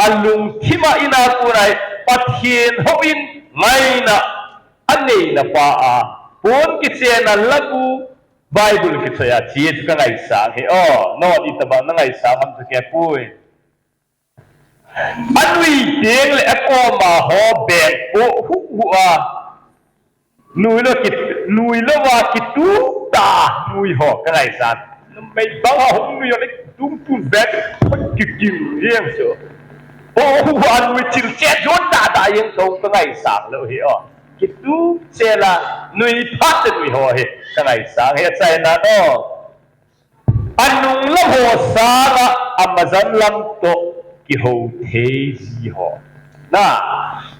alungthim a ina kona Pathen houin ngaina aneina pa a pon kichen a labu Bible kichoi a che chu kangaisang hi. O, nangho itobang nangaisang ham chu kei pui. Anui teng le akoma ho beng po hu hu a. Nui lou ki, nui lou va kitu ta nui ho kangaisang. Numei bang a hung nui le tum tum beng kikim jeng chu. O hu a nui chil che jon da da jeng chu kangaisang lou hi o. Kitu che la nui phat nui ho hi kangaisang hi achaina no. Anung lam ho sanga amazan lam toh kihou thei ji ho. Na,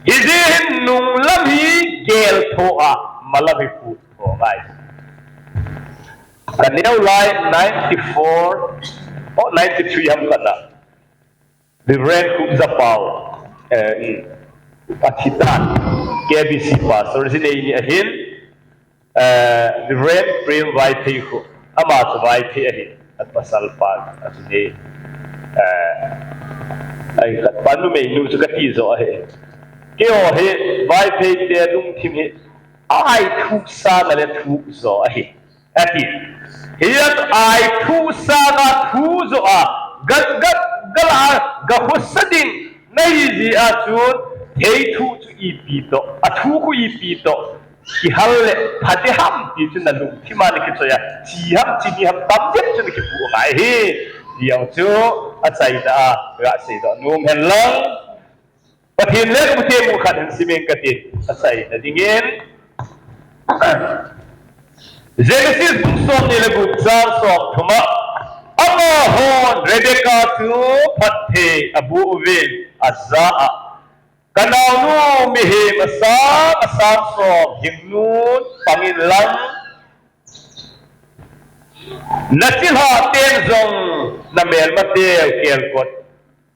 hijeh hin nung lam hi gel tho a, malam hi put tho ngai. Kaneo lai ninety four, oh, ninety three ham kana. Reverend Kup Zapau, eh, athi tan, K B C pastor, jinei ni ahin, eh, Reverend Prem Vaiphei khu, ama chu Vaiphei ahi, apasal pa, ajinei, eh, ai, khat pa numei nu chu kati jo ahi. Keiho hi, Vaiphei te lungthim hi, ai thu sanga le thu jo ahi. Ati. Hiya ai thu sanga thu jo a, gat gat gal a, ga khosa ding, nahi jeh a chun, thei thu chu ipi toh, athu khu ipi toh, kihal le, phate ham ti chu nalungthim a nakichoi a, chi ham, chini ham, tam jep chu nakipu ngai hi, ti jong chu, achaina a, ga seidoh nom hen lang. Pathen lekhabu thempu khat hin simin kati, achaina dingin. Genesis bung somni le gup chang somthum a, amahon Rebekah chu phatthei aboh uvin aja a, kanaonu mihem asang, asang som hingnun pangin lang, nachilhah ten jong namelmateu kelkot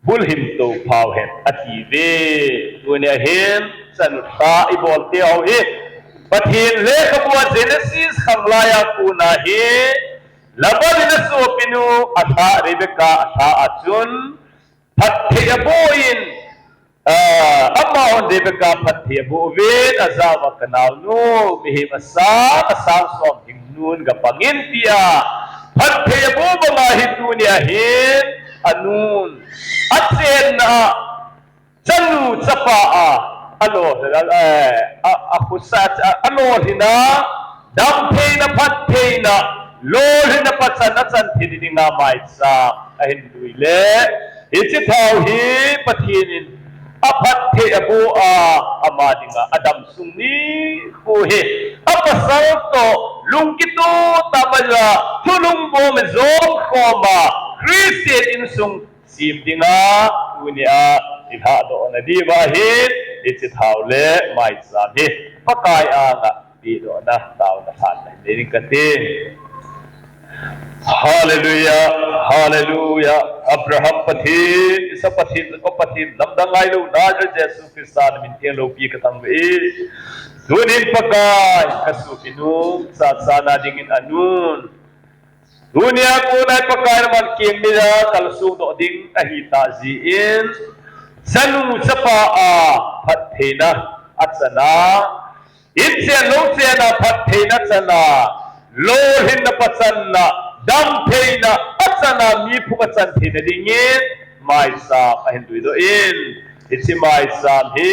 bulhim to phau hen, atiuve. Tunia hin, chanu lha ibol teu hi, Pathen lekhabu a Genesis khanglai a kona hi, Laban in asopinu alhah Rebekah alhah a chun, phatthei aboh in, ah, amahon Rebekah phatthei aboh uvin, aja uva kanaonu, mihem asang, asang som hingnun gapangin tia, phatthei aboh banga hi tunia hin, anun, achenna a, chanu chapa a, alolhin a, eh, a, akhusa, a, alolhin a, damtheina, phattheina, lolhinna pachan achan thei dinga maicham ahin lui le, hiche thao hi Pathen in aphatthei aboh a, ama dinga adamsung nikho hi, apasal toh lungkitoh tah mai a, thulhun bom jom khom a, Christian insung sem dinga, tunia, ilhahdoh nadiuva hin, hiche thao le maicham hi, Pakai anga, pedohna, taona lhanna, nei ding kati. Hallelujah, hallelujah. Abraham Pathen, Isaac Pathen, Jacob Pathen, lamdang ngailou, Nazareth Jesu Christa namin theng loupi kathangvah e. Tunin Pakai, kasopinu, Chacha na dingin anun. Tunia kona Pakai naman keng neiya, kalsong doh ding ahitah jeh in. Chanu chapa a, phattheina achana. Inchen louchen a phattheina chana, lolhinna pachanna, damtheina achana, mi phung achan theina dingin, maicham ahin luidoh in. Hiche maicham hi,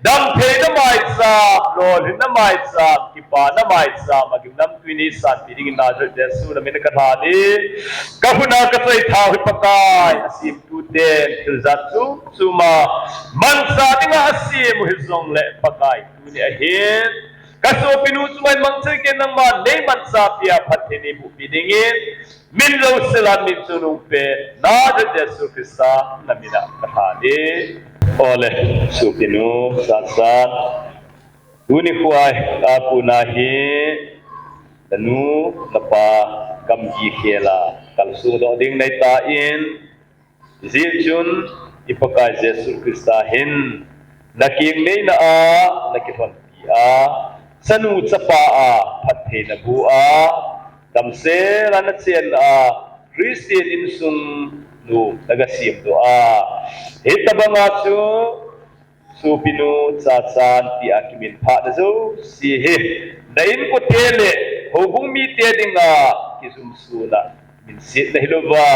damtheina maicham, lolhinna maicham, kipana maicham, agimnamtwi in sanpeh dingin Nazareth Jesu namin a kalhan e. Kahuna kachoi thao hi Pakai, asemtuten, thil jat chom chom a, manchah dinga asem u hijongle Pakai, tuni ahin. Kasopinu chu ahin mangchan kei nangman, neimanchah pia phatthei neiboh peh dingin, min jouse lah a min chungnungpen, Nazareth Jesu Christa namin a kalhan e. Ole, sopinu, Chacha. Tuni khoa, akona hi, nanu, napa, gamgi khel a, kalsong doh ding nahitan, Hijeh chun, i Pakai Jesu Christa hin, nakeng neina a, nakilhonpi a, chanu chapa a, phattheina boh a, damsel a nachen a, Christian insung nom naga semdoh a. Hitabanga chu, Sopinu Chachan tia kiminphahna jouse hi, na inkote le houbung mite dinga kijumsona minsetna hilouva,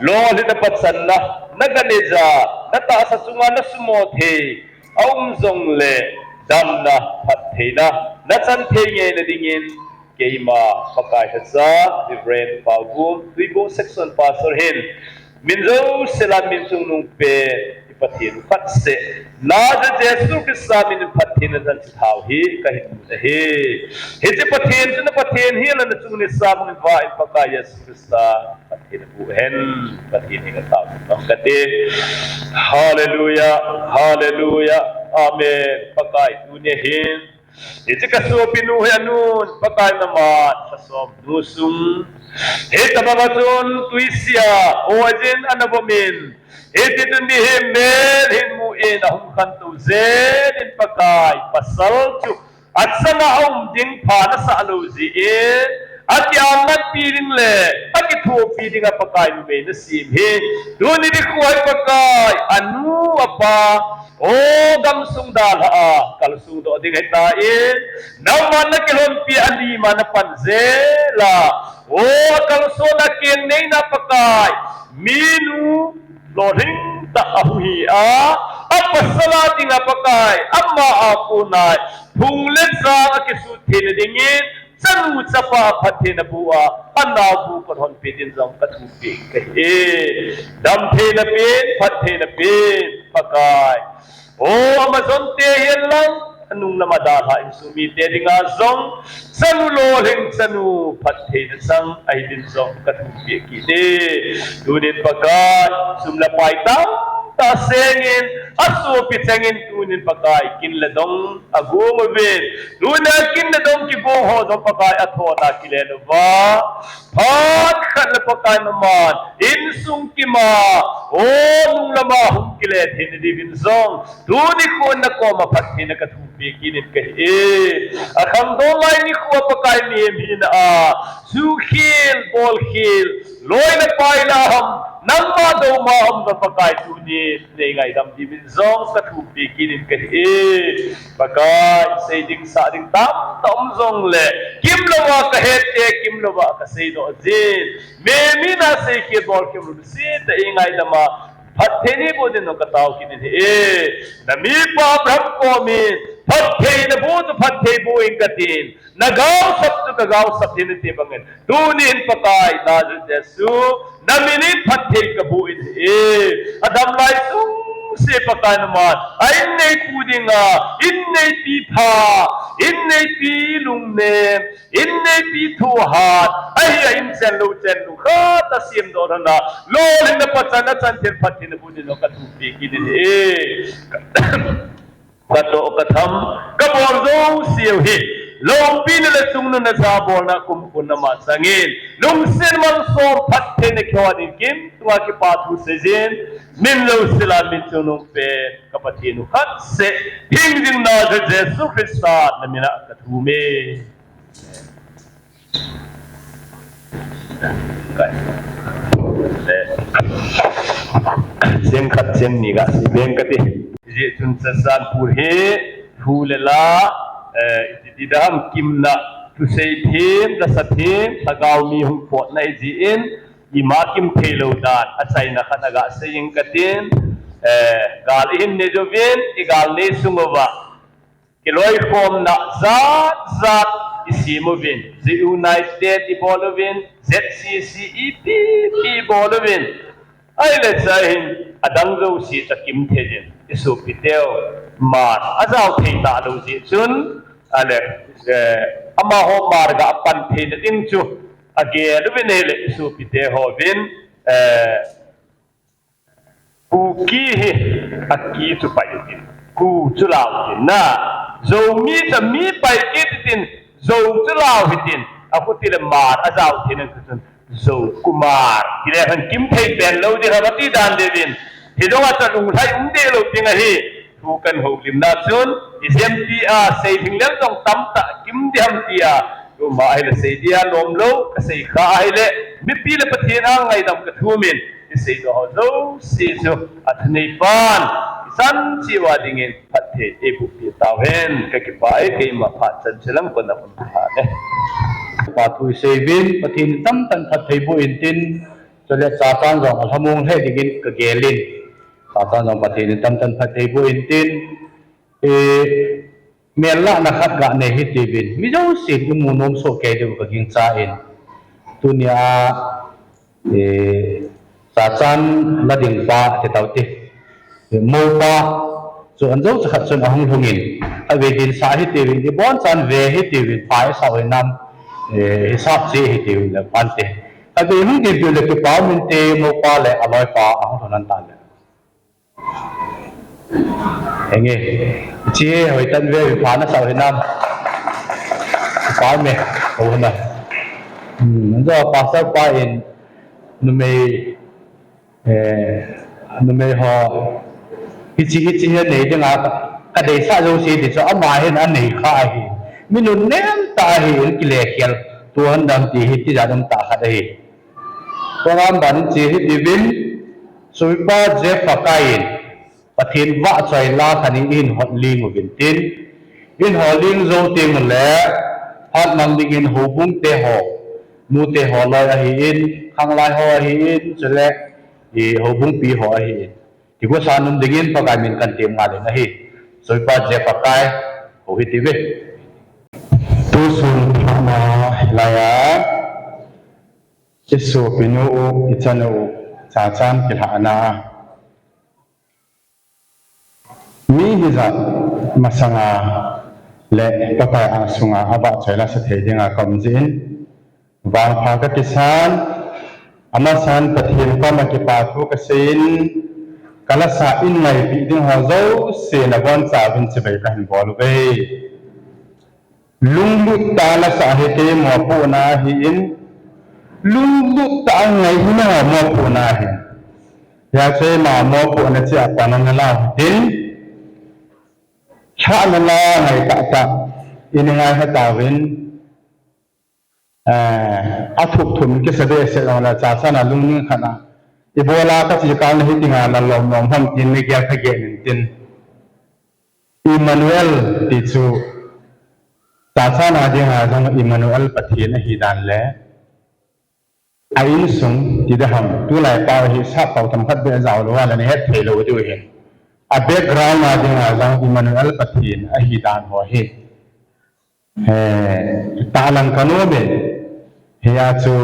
lolhinna pachanna naga neiya, natahsa chunga nasumo thei aum jongle, damna, phattheina nachan thei ngeina dingin, keima Pakai lhacha, Reverend Paobung, Tuibong Section Pastor hin, min jouse lah a min chungnungpen, i Pathen u khatseh, Nazareth Jesu Christa min in phattheina chan hiche thao hi kahin mun ahi. Hiche Pathen chu na Pathen hi, na chungnung nisa bangin vah in Pakai Jesu Christa phattheina boh hen, Pathen henga taona um kate. Hallelujah, hallelujah, amen. Pakai, tunia hin, hiche kasopinu hi anun, Pakai naman, lhasomnu sung, hitabanga chun, twise a, oijin ana vom in, hiti chun mihem mel hin mu in, ahung khantou jeng in Pakai, pasal chu, achanga aum ding pha nasah lou jeh in, akiangatpi ding le, akithopi dinga Pakai numei nasem hi, tuni nikho hi Pakai, anu apa, o gamsung dalha a, kalsong doh ding ahitan, nangman nakilhonpi a lim a napan jel a, o akalson a keng neina Pakai, minu, lolhing tah a hung hi a, apasal a dinga Pakai, ama a kona, phung le chang akisut theina dingin, chanu chapa phattheina boh a, anaobu kalhonpi din jong kathumpi kahi e. Damtheina pen, phattheina pen, Pakai. O, amajonte hihen lang, anung lam a dalha insung mite dinga jong, chanu lolhing, chanu phattheina chang ahi din jong kathumpi kit e. Tunin Pakai, sum le pai tamtah sengin, asopi chengin tunin Pakai, kin le dong agong uvin. Tunia kin le dong kigong ho jong Pakai, athona kilen uva, phat khat le Pakai naman, insung kima, o, nung lama hung kile theina diuvin jong, tuni nikho nakoma phattheina kathumpi kit in kahi e. Akhangdong lai nikho Pakai mihem hina a, sukhel, bolkhel, loi le pai la ham, nangma douma ham na Pakai tuni, neingaidam diuvin jong kathumpi kit in kahi e. Pakai, sei ding sah ding tamtah um jongle, kimlouva kahet e, kimlouva kasei doh jin. Mihem hina seikhel bolkhel lungset tah a eingaidam a, phatthei neiboh din jong katao kit in ahi e. Namipa Abraham komin, phatthei naboh chu phatthei boh in katin, nagaosap chu kagaosap in ati bangin, tunin Pakai Nazareth Jesu, namin in phatthei kaboh in ahi e. Adam lai sungse Pakai naman, a inneipu dinga, inneipi pha, inneipi lungnem, inneipi thohhat, ahia inchen louchen lung ta semdoh lhon a, lolhinna pachatna chan thil phattheina bu ding jong ka thumpi kit in ahi. Ka toh ka tham, ka bol jouse u hi loupina le chungnunna jabolna kumkhonna ma changin, lungset malsom phattheina kihot in, kim tunga kipa thu seijin, min jouse lah a min chungnung pen ka Pathen u khat seh, hingjing Nazareth Jesu Christa na min a ka thum e. Cheng khat cheng ni ga sei beng kati. Hijeh chun Churachandpur hi thu le la, eh, iti ti dam, kimna, thusei them, lasa them, lhagao mi hung potna hijeh in, ima kim thei lou dan, achaina khat aga sei ing katin, eh, gal ihin nei jouvin, igal nei sung uva kiloikhomna jat jat isem uvin, United ibol uvin, Z C C ipi ipi ibol uvin. Ahile chahin adang jouse chu akim thei in, isopiteu Hmar ajao thei talou jeh chun, ahile, eh, amaho Hmar ga pan theina ding chu agel uvin ahile, isopite hovin, eh, Kuki hi aki chu pai tin, Ku chu lau tin na. Zomi chu mi pai kit tin, Zo chu lau hitin. Akhuti le Hmar ajao theina chu chun Zo Kumar tile khan kim thei pen lou ding ham ati dan deuvin. Hijong a chu lunglhai um deh lou ding ahi. Thu kan houlimna chun, ijemtia seilhinglel jong tamtah kim ding ham tia, tuma ahile sei dia lom lou, kasei kha ahile, mipi le Pathen a ngaidam kathum in, isei doh ho jouse chu, athaneipan ichan cheh uva dingin phatthei eiboh peh tauhen, kakipah e, keima phat chan che lang kona um tha ne. Pa thu isei uvin, Pathen in tamtah in phatthei boh intin, chule Chachan jong alhamong lheh dingin kagel in. Chachan jong Pathen in tamtah in phatthei boh intin, eh, mel lahna khat ga nei hitiuvin, mi jousen imu nom soh kei diu kagingchan. Tunia, eh, Chachan la ding pa ti tau te. Eh, mopa chu anjo cha khat chun ahung lhungin, avei dinsah hitiuvin, ibonchan ve hitiuvin, pha isah u hinam, eh, hisap che hitiuvin le pante. Avei hung ding diu le kipa um inte, mopa le aloipa ahung lhung an tan le. Henge. Chi hoitah in ve, pha nasah u hinam. Pa me, ho na. Hmm, anjo pastor pa in numei, eh, numei ho, hichi, hichi hi nei dinga ka, kadeisah jouse ti chu ama hin anei kha ahi. Mi nunnem tah ahi, in kile khel. Tuhan dam ti hi tijat um tah khat ahi. Program ban in che hitiuvin, Soipa Jeff Pakai in, Pathen vahchoi la khat in eihin hot ling uvin tin, eihin hot ling jou teng ule, phat mang dingin houbung te ho, nu te ho loi ahin, khanglai ho ahin, chule, i houbung pi ho ahin. Ti gosa nom dingin Pakai min kan tem ngal in ahi. Soipa Jeff Pakai, hou hitiuve. Tusun thama hilaiya, isopinu u, ichanu u, Chachan kilhahna a. Mi hijat masanga le Pakai angsunga avahchoi la sa thei dinga kaum jin, vangpha kakisan, amasan Pathen koma kipa thu kaseiyin, kalasa in ngaipeh ding ho jouse nabonchauvin chibai kahin bol uve. Lunglut tah a lasa hi kei mopohna ahin, lunglut tah a ngaina ho mopohna ahin. Hijeh chun ama mopohna cheh a pan ana lau hitin, lhahna la ngai tahtah in ngai hitauvin, eh, athup thum kisa behseh jongle Chachan a lungning khat a, ibola kachi kal na hitinga la lom lom ham tin nagel kagel intin. Emmanuel ti chu, Chachan a dinga jong Emmanuel Pathen ahi dan le, a insung ti ding ham, tulai pau hi sap pau themkhat beh jao lou a le nahet thei lou diu ahin. A background a dinga jong Emmanuel Pathen ahi dan ho hi, eh, tahlang kanom in, hia chu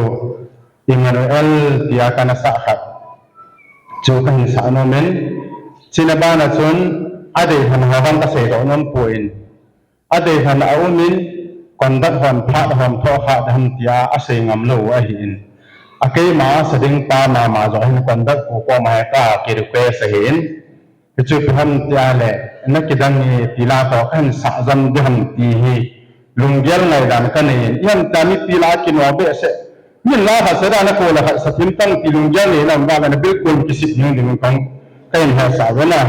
Emmanuel tia kana sah khat chu kahin sah nom in, chuna bana chun adeilhen ho vang kasei doh nom poi, adeilhen aum in, conduct hon phat hon thoh kha ding ham tia asei ngam lou ahin. A keima sa ding pa mama jong hin conductor pu koma hi ka ki request ahin. Hichu ipi ham tia le, na kidang hi ti la toh kahin sah jam ding ham ti hi lunggel ngaidan kanei in. Ipi ham tia mipi lah a kino behseh. Min lah a khat sa dan a ko lah a khat sa thim tang ti lunggel nei na um vang a na bilkul kisih ding ding kong kahin hetsah ve na.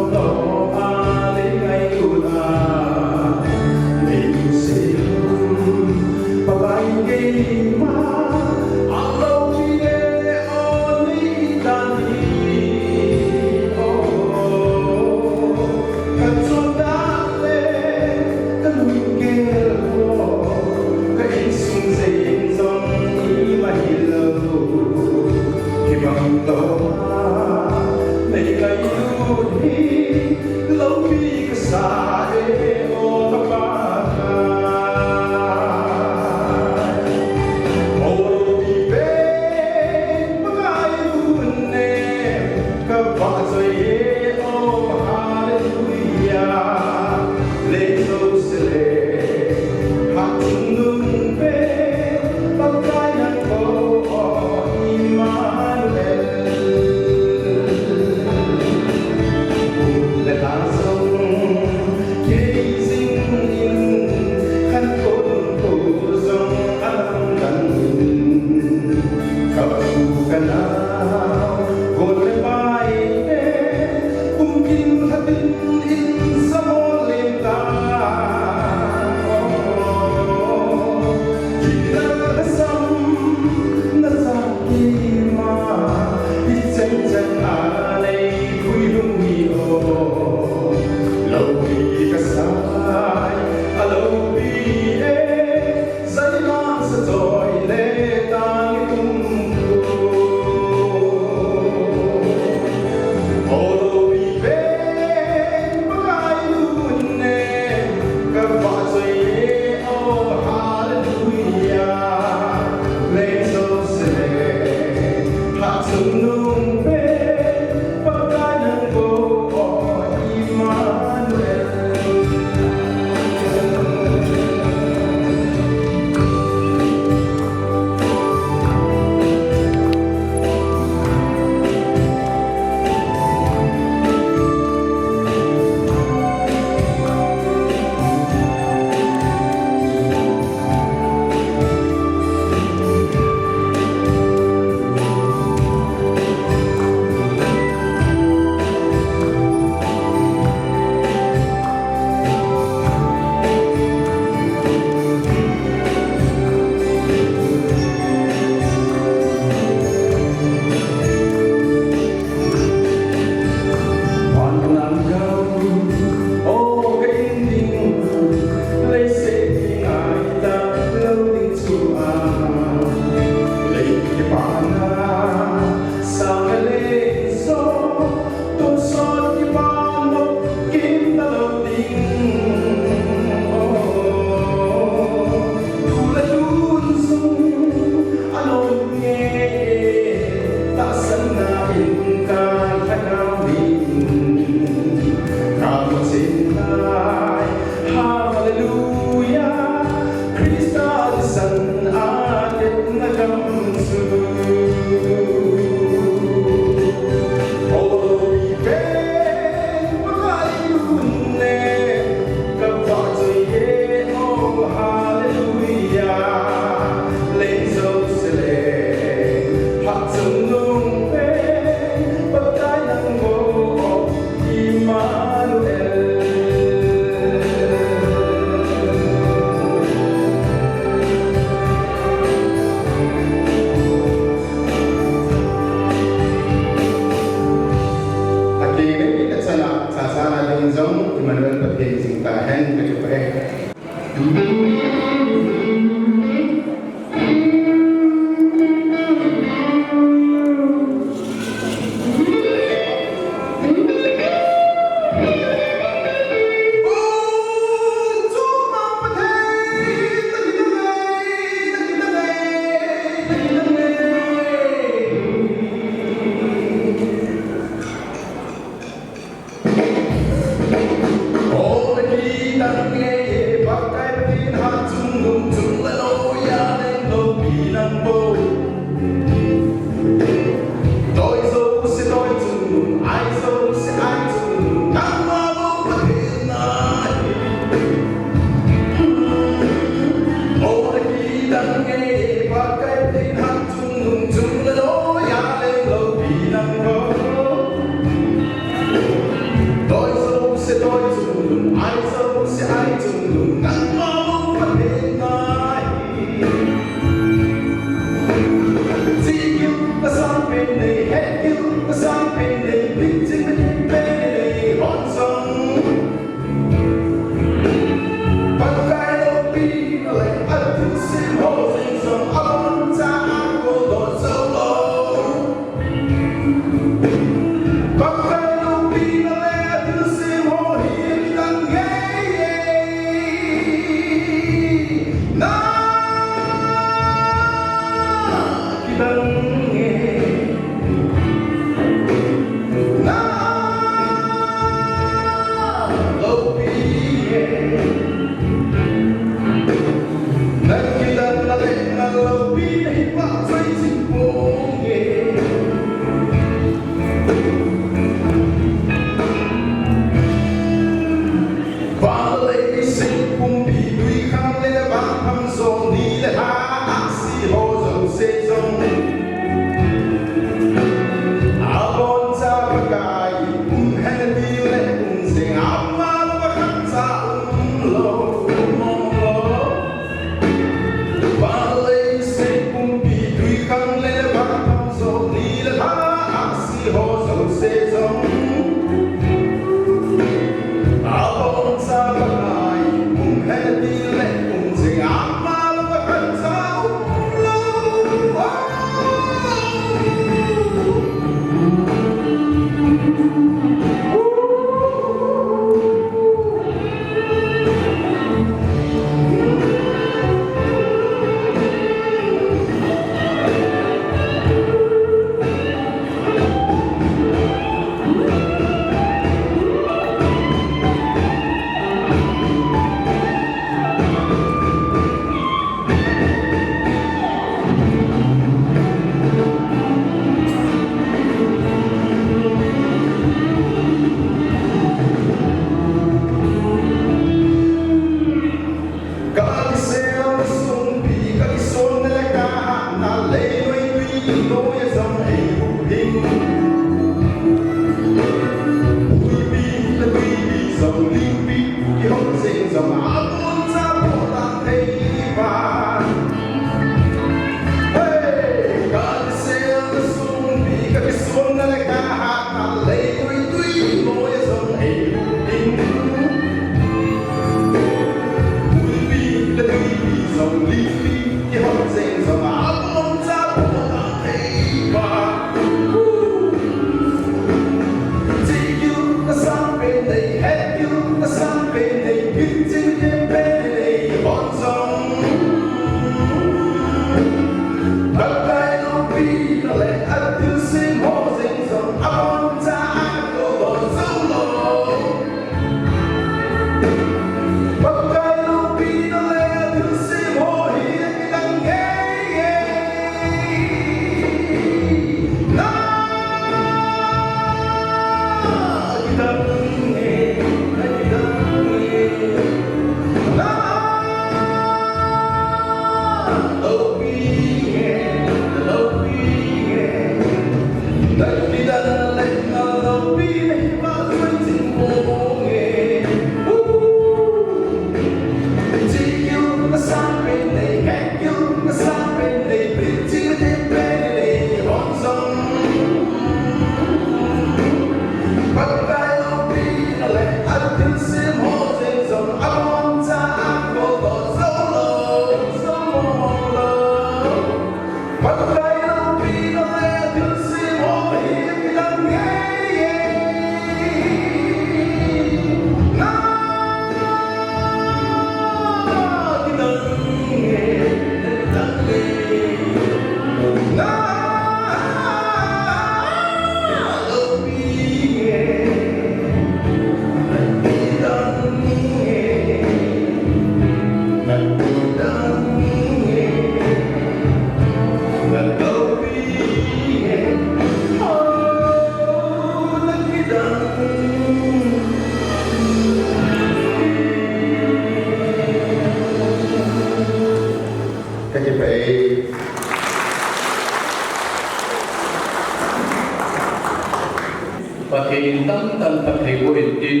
Pathen in tamtah in phatthei boh in tin,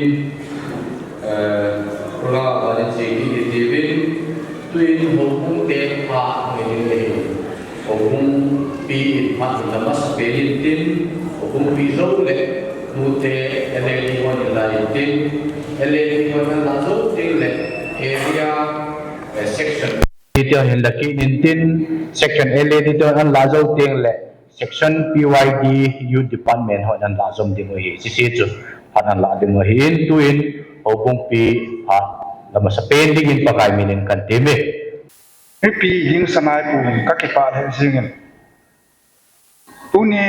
eh, program a hin che kit hite uvin, tuin houbung te phat ngai ding ahi. Houbung pi in phat hin la masapen in tin, houbung pi jou le nute L A D hon hin la in tin, L A D hon hin la jou teng le area, eh, section. Detail hin la kit in tin, section L A D detail hin la jou teng le, section P Y D Youth Department hon hin la jom ding u ahi. Sisi chu phat hin la ding u ahin, tuin houbung pi phat la masapen dingin Pakai min in kan temme. Mipi hing sanai pu hin ka kipah lheh jingin. Tuni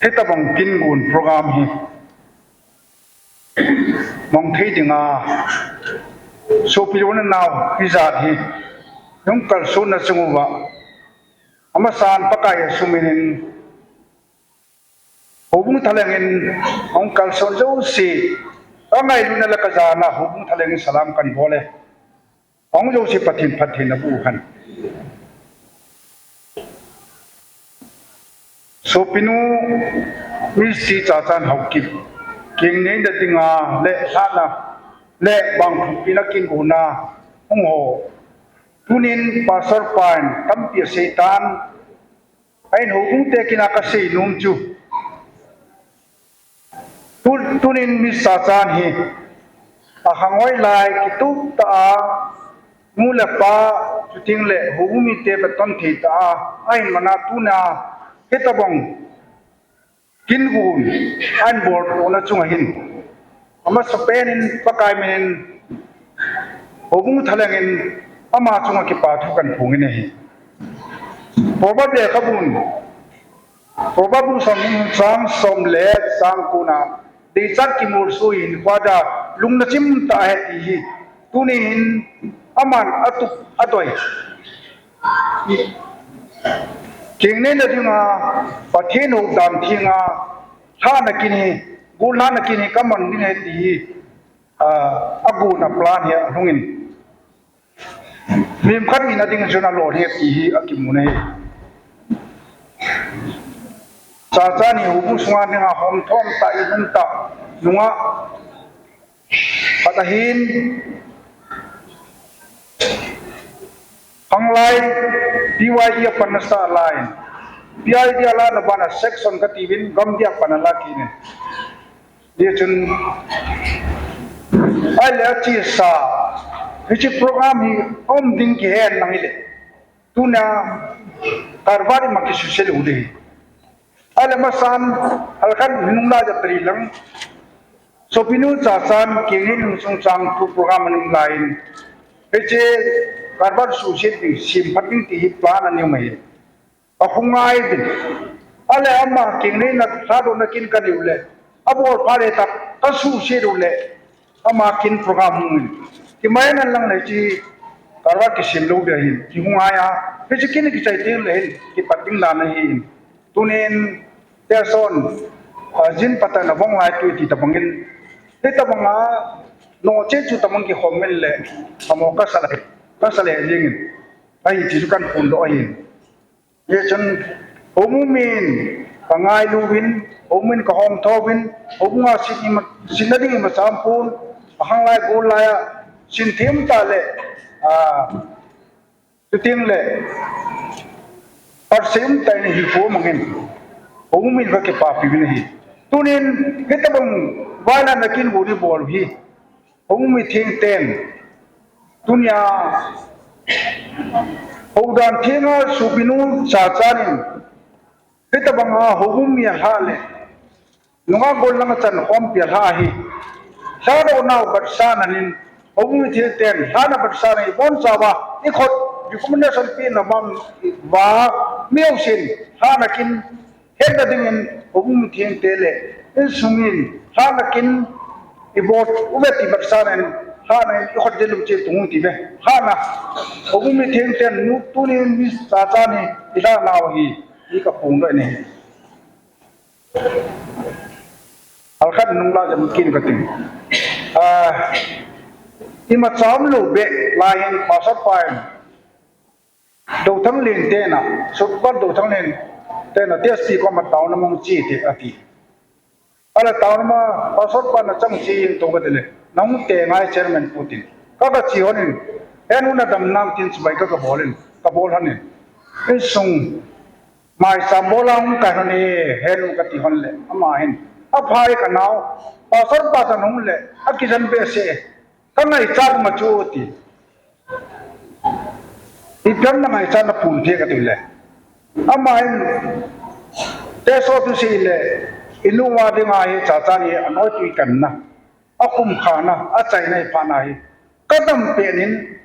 hitobang kin gun program hi mang thei dinga sopi le nao hijat hi hung kalsonna chung uva amasan Pakai a sumin in houbung thalheng in hung kalson jouse ka ngailutna le ka jana houbung thalheng in salam kan bol e. Hung jouse Pathen phattheina boh hen. Sopinu Miss Chachan Haokip, kingneina dinga le lhahna le vangphatpina kin gunna hung ho. Tunin Pastor pa in tampi asei tan, ahin houbung te kin a ka seinom chu. Tu, tunin Miss Chachan hi, ahangoi lai kitup tah a, nu le pa, chuteng le houbung mite beton thei tah a, ahin mana tuna, hitobang kin gun, ahin bol tona chunga hin. Amasapen in Pakai min in, houbung thalheng in, ama chunga kipa thu kan phong in ahi. Proverb lekhabun, Proverb bung som, chang som le chang ko na, deichat kimolso in, khuaja lungna chim tah ahi ti hi. Tuni hin aman atup adoi. Kingneina dinga, Pathen houdan thenga, lhahna kin hi, gollhahna kin hi kaman ding ahi ti hi, ah, agon a plan hi alhungin. Mihem khat in ading chun alol ahi ti hi akimun ahi. Chachan hi houbung sunga dinga hom thom tah, i hom tah nunga Phat ahin, khanglai P Y D a panna sa lai, P Y D a lana bana section kati uvin, gamgi a panna la kit in. Hichun, ahile achesa, hiche program hi um ding kihen lang hile, tunia karbat ima kisuse lou ding. Ahile masan, alkhan nung la ja pri lang, sopinu chachan kingi nung sung chang tu program anung lai in, hiche karbat suse ding, sim phat ding ti hi plan anung mai. Ahung ngai din. Ahile ama kingnina lhadohna kin kani ule, abol phat le tah kasuse ule, ama kin program hung in. Kimai nan lang le chi, karbat kisim lou dia hin, kihung ngai a, hiche kin kichai teng le hin, kipat ding dan ahin. Tunin, teson, a, jin patan a vong lai tu ti tabang in. Hitabang a, no che chu tabang kikhom in le, amo kasa le, kasa le jing in. Ahi ti chu kan phondoh ahin. Hichun, houbung min, kangailu uvin, houbung min kahong tho uvin, houbung a sin ima, sin nading ima sampun, akhanglai gollai a, sin them tah le, a, chuteng le, parsem tah in hi pu mangin, houbung min kakipapi uvin ahi. Tunin, hitabang, vailam na kin bu ni bol u hi. Houbung mi thengten, tunia, houdan thenga sopinu chachan in, hitabang a houbung mi alha le, nunga gol langa chan khompi alha hi, lhadoh nau batsa nanin, houbung mi thengten, lhana batsa na ibon chauva, ikhut, recommendation pina bang uva, mi jousen, lhana kin, hetna dingin, houbung mi thengte le, insungin, lhana kin, ibol uve ti batsa nanin, lhana in, ikhut jel u che tung u ti ve. Lhana, houbung mi thengten, nu tunin mi chachan hi, ilha nau hi, hi kaphondoh in ahi. Alkhat nung la jam kin kating. A, ima cham lou be, lai hin, pastor pa in, Dothang Len tena, Sotpa Dothang Len tena, T S P koma taona mong che te ati. Ahile taona ma, pastor pa na chang che in tou kati le, nang te ngai chairman pu tin. Ka kache lhonin, henu nadam nam tin chibai ka kabol in, kabol lhonin. Insung, maicham bol a hung kai lhon e, henu kati lhon le, ama hin. Aphai kanao, pastor pa chan hung le, akijen behseh e. Kangaichat ma chu ti. Ipi ham nangaichat na pum thei kati le. Ama hin, teso tu sei le, inu uva dinga hi chachan hi anoi tui kanna, akhum khana, achaina hi phatna hi. Kadam pen in,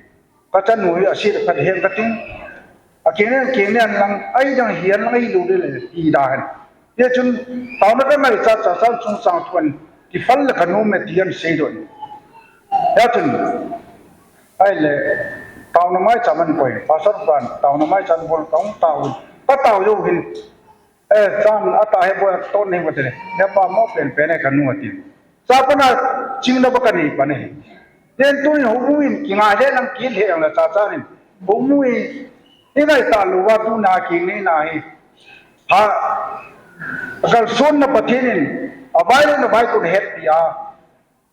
kachanu hi asit khat hen kating. Akeng nen, keng nen lang, ahi dang hian lang ahi lou le le, ti da hen. Hichun, taona kangaichat chachan chungchang thu an, kifal le kanom e ti an seidoh in. Hichun, ahile, taona maicham an koi, pastor pan, taona maicham bol kahung tao, katao jou hin. Eh, chan ata he boi ton he boi te, hepa mo pen pen e kanu ati. Cha pana chingna ba kani pane. Nen tunin houbung in kingai le lang kile ang la chachan in. Houbung in, ingai ta lou va tuna kingnina hi. Ha, kalsonna Pathen in, avai le navai kon hetpi a.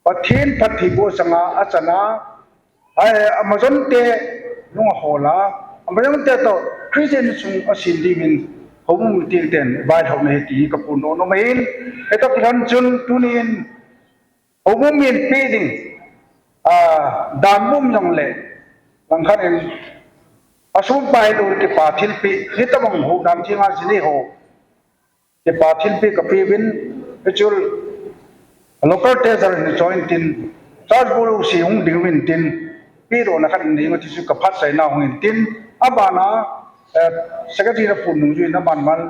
Pathen phattheiboh sanga achana, ai, Amazon te nunga hola, Amazon te to Christian sung asin diuvin, houbung thengten vailhahna hi ti kaphondoh nom ahin, hita kilan chun tunin, houbung min pe ding, a, dan mum jong le, langkhat in, asum pai lou kipa thilpeh, hitabang houdan thenga jinei ho. Kipa thilpeh kapeuvin, hichu local treasurer in join tin, church board jouse hung ding uvin tin, pedohna khat in ding ati chu kaphatchaina hung in tin, abana, eh, secretary na phun nung jui na man man,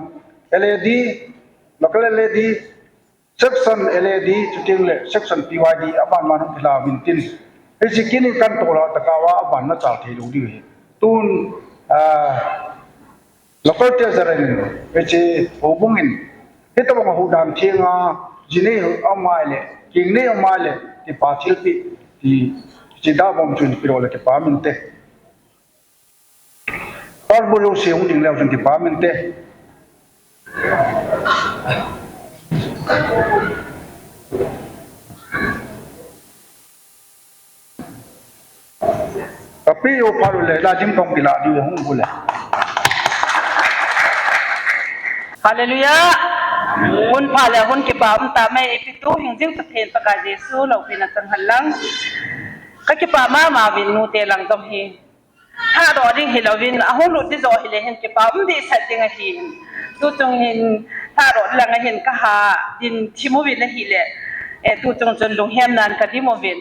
L A D, local L A D, section L A D, chuteng le section P Y D, aban man hung kila uvin tin. Hiche kinin kan tolha tah uva aban na chal thei lou diu ahi. Tun, ah, local treasurer in, hiche houbung in, hitabang houdan thenga, jinei ho amai le, kingnei amai le, kipa thilpeh, ti, ti da bom chun piro le kipa minte. Pastor jouse hung ding leu chun kipa minte. Kapi u pha u le, la dim kong kila di u hung u le. Hallelujah. Hun pha le hun kipa um ta mai, ipi tu hing jing Pathen Pakai Jesu loupina chang hen lang. Ka kipa mama uvin nute lang jong hi. Thadoh ding hilouvin, ahung lut di jo hile hin kipa um dehset ding ahin. Tuchung hin thadoh lang ahin ka ha din thim uvin ahile. Eh, tuchung chun lunghemnan ka dim uvin.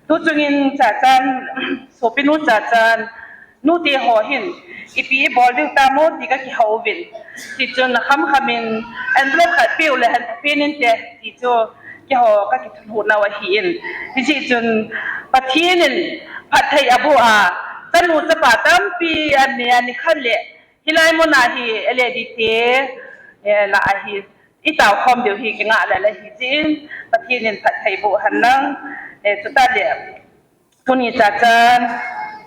Tuchung in Chachan, sopinu Chachan, nute ho hin, ipi ibol diu tam o ti ka kihou uvin. Tichun akham kham in envelope khat pe u le hen pha pen inte, ti chu keiho ka kithulhuh nau ahin. Hiche chun Pathen in phatthei aboh a, chanu chapa tampi anei a, nikhat le hilai mun a hi L A D te, eh, lah a hi itao khom diu hi kingah lel ahi jeh in, Pathen in phatthei boh hen lang, eh, chutah le Tuni Chachan,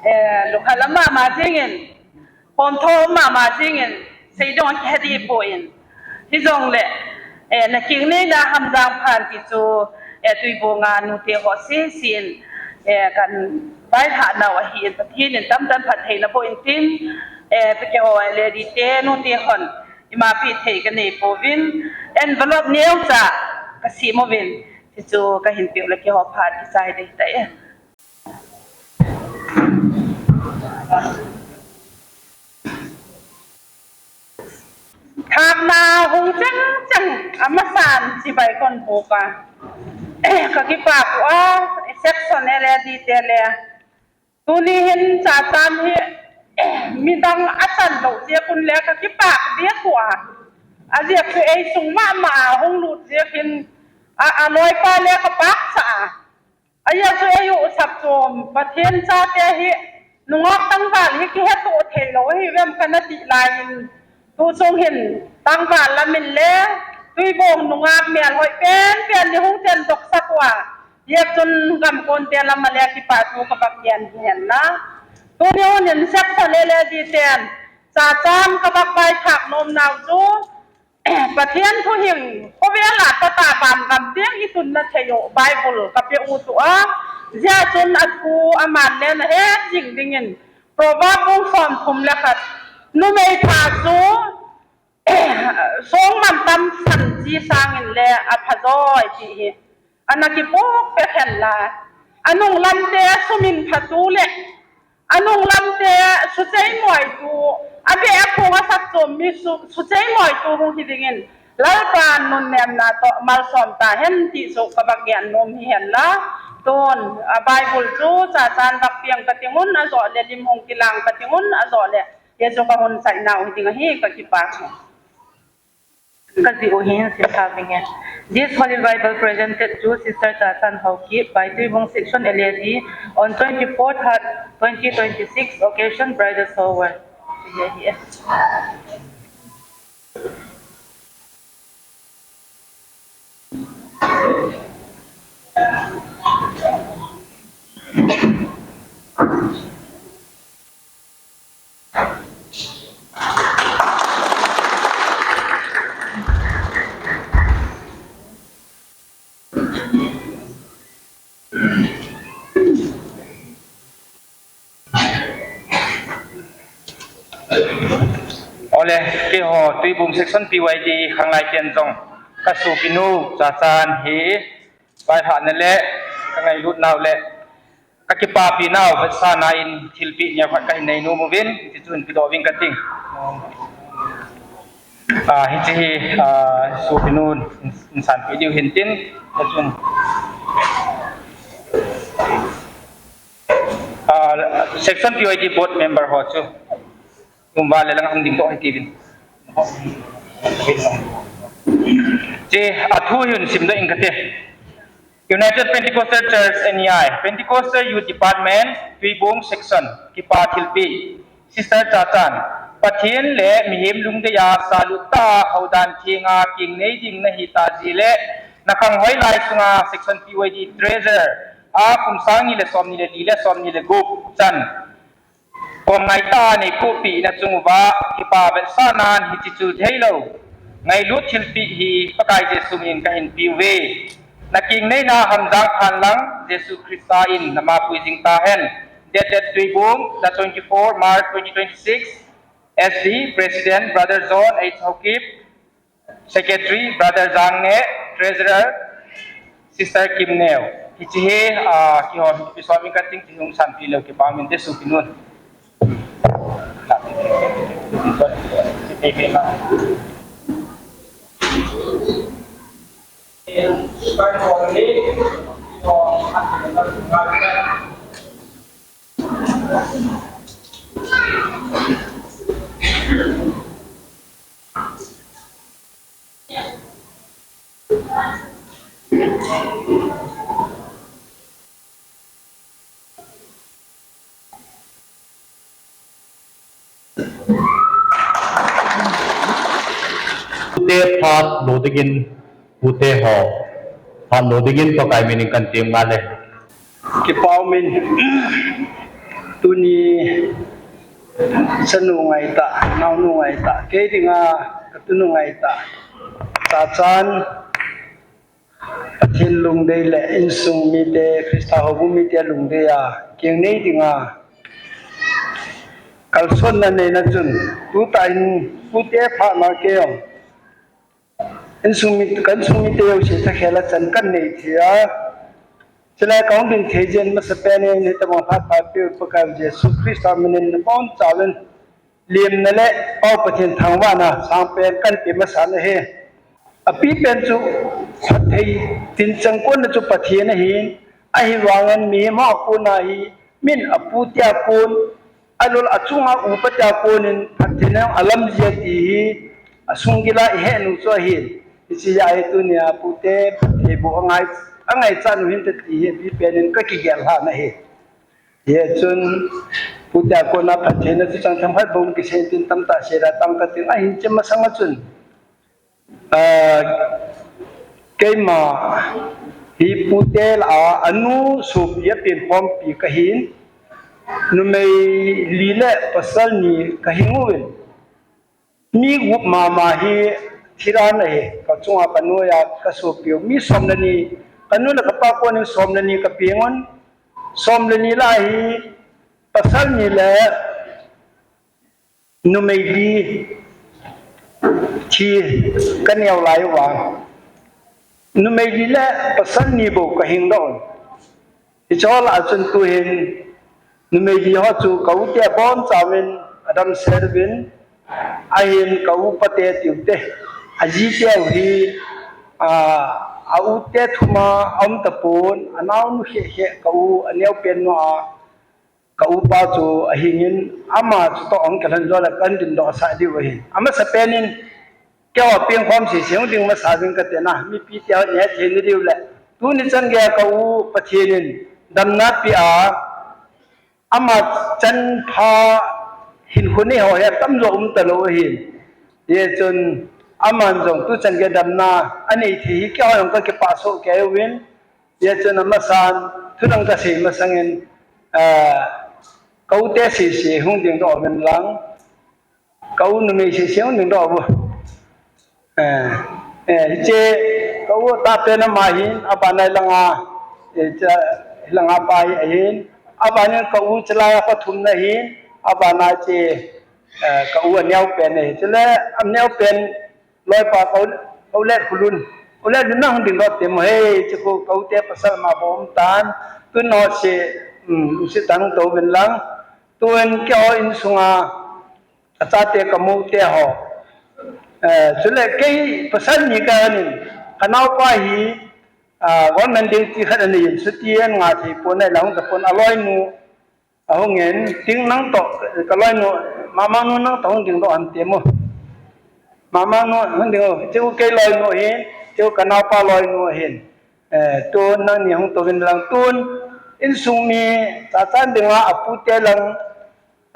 eh, lungkhat lam mama jingin, pomtho mama jingin, seidong a kihe dipoi. Hijongle, eh, na kingneina Hamjang phan ti chu, eh, Tuibong a nute ho sese in, eh, kan vailhah nau ahin, Pathen in tamtah in phatthei naboh intin, eh, keiho L A D te nute hon, ima peh thei kanei pouvin, envelope neocha kasem uvin, hichu kahin peh u le keiho phat kichai ding tai. Thakna hung chang chang, amasan chibai kon boh a. Ka kipah u a, section L A D te le. Tuni hin Chachan hi, midang achan lou jeh un le ka kipah deh u a. Ajeh chu ei sung mama a hung lut jeh hin, a, aloipa le ka pahcha a. Ajeh chu ei u sap chu Pathen chate hi nungak tangval hi kihetoh thei lou ahi vem kana ti lai in, tuchung hin tangval lam in le Tuibong nungak melhoi penpen ni hung chen dohsah u a, hijeh chun gamkon te lam a le kipah thu ka bak gen hi hen lang. Tuni hun in section L A D ten Chachan ka bak vaithak nom nau chu Pathen thuhing, khovel a tah a vangam ding i tunna thei u Bible ka pe u chu a, hijeh chun a thu aman le na het jing dingin Proverb bung somthum le khat, numei pha chu song mantam san chi sangin le apha joi ti hi ana kipoh peh hen lang. Anung lam te sumin phatu le anung lam te suchei moitu, abeh aphung asat chom mi su, suchei moitu hung hi dingin Lalpan nunnemna toh malsom ta hen ti chu ka bak gen nom hi hen lang. Tun, a Bible chu Chachan bak piang ka ting un, ajoh le lim hung kilang ka ting un, ajoh le, hijeh chu ka hun chai nau hi ding ahi, ka kipah u. Ka jih u hin sim tha vinge. This Holy Bible presented to Sister Chachan Haokip by Tuibong Section L A D on twenty-fourth Tha twenty twenty-six, occasion bridal shower. Ole, keiho Tuibong Section P Y D khanglai ten jong ka sopinu Chachan hi vailhahna le ka ngailut nau le ka kipapi nau vetsahna in thilpeh neo khat ka hin nei nom uvin, hiche chu hin pedoh uving ka ting. Ah, hiche hi, ah, sopinu in sanpeh diu hin tin, ka chun. Ah, Section P Y D board member ho chu. Tumba le lang hung ding toh hi tivin. Che, athu hi hin simdoh ing kate. United Pentecostal Church, N E I, Pentecostal Youth Department, Tuibong Section, kipa thilpeh, Sister Chachan, Pathen le mihem lungdei a salut tah a houdan thenga kingnei ding nahi tah jeh le, nakhang hoilai sunga Section P Y D Treasurer a kum sang ni le som ni le li le som ni le gup chan. Kom ngaitah a neipohpeh na chung uva, kipa vetsahnan hiche chu theilou ngailut thilpeh hi Pakai Jesu min in ka hin peuve. Nakingnei na hamjang phan lang, Jesu Christa in nama pui jing tahen. Dated Tuibong, the twenty-four March twenty twenty-six, S D, President, Brother John H Haokip, Secretary, Brother Jang Nge, Treasurer, Sister Kim Neo. Hiche hi, ah, kihon episode min kating kihung sanpi leu kipah min te su kinun. Pute phat lo dingin, pute ho phat lo dingin Pakai min in kan tem ngal e. Kipah um in, tuni chanu ngai tah, naonu ngai tah, kei dinga katunu ngai tah, Chachan Pathen lungdei le insung mite, Christa houbung mite lungdei a kingnei dinga kalsonna neina chun, tutah in pute phat ma kei jong insung mi, ka insung mite jouse thakhel a chan kan nei thei a, chulai kahung ding thei jeh in masapen in hitabang phat pha peh u Pakai Jesu Christa min in nabonchauvin lemna le Pau Pathen thangvahna sangpen kan pe masa na ahi. Apipen chu phatthei tinchang konna chu Pathen ahin, ahivangin mihem ho a kona hi min aputea kon, alol achunga upatea konin phattheina alam jia ti hi asunggila ihet u chu ahin. Hiche jeh a hi tunia pute phatthei boh angai, angaichat u hinte ti hi apipen in kakigel lhah na ahi. Hijeh chun putea kona phattheina chu chang themkhat bou kisei tin tamtah seida tang kating ahin, hiche masanga chun, ah, keima hi pute lah a anu sopi a penkhompi kahin, numei li le pasal ni kahing uvin. Mi gup mama hi thidan ahi, kachunga kanoiya kasopiu mi som le ni, kanu le kapa konin som le ni kapengun, som le ni lah a hi pasal ni le numei li thi kaneo lai uva, numei li le pasal ni bou kahing doh un. Hiche ho lah a chun tuhin numei li ho chu ka u te abonchauvin adamsel uvin, ahin ka u pate tiute, aji teu hi, a, a u te thum a aum tapon, anaonu kheh kheh ka u aneopen nu a, ka upa chu ahingin, ama chutoh ahung kilhon jou le kan dindoh sah diu ahin. Amasapen in, keiho pengkhom sese hung ding masa uvin kati na, mipi teho neh thei na diu le. Tuni chan geiya ka u Pathen in damna apeh a, ama chan pha hinkho nei ho hi atamjo um talou ahin. Hijeh chun aman jong tuchan geiya damna anei thei hi keiho jong kakipah soh kei uvin. Hijeh chun amasan thu dang kasei masangin, ah, ka u te sese hung dingdoh uvin lang. Ka u numei sese hung dingdoh uvo. Eh, eh, hiche ka u tahpen ama hin, abana hilanga, eh, cha, hilanga pa hi ahin, abana ka u chalai a pathumna hin, abana hiche, eh, ka u aneopen ahi. Chule aneopen loipa ka u, ka u Letkholun. U Letkholun nang hung dingdoh temo he, hiche khu ka u te pasal ma bou um tan, tun ho se, um, se tang touvin lang. Tun keiho insunga, achate ka mou te ho. Eh, chule kei pasal ni kahin, kanaopa hi, ah, government duty khat anei in, chuti an nga thei pon, ahilou hung tapon, aloinu ahung in, tin nang toh, ka loinu, Mamang nu nang toh hung dingdoh hante mo. Mamang nu hung ding o, chu kei loinu ahin, chu kanaopa loinu ahin. Eh, tun nangni hung touvin lang tun, insung mi, Chachan dinga apute lang,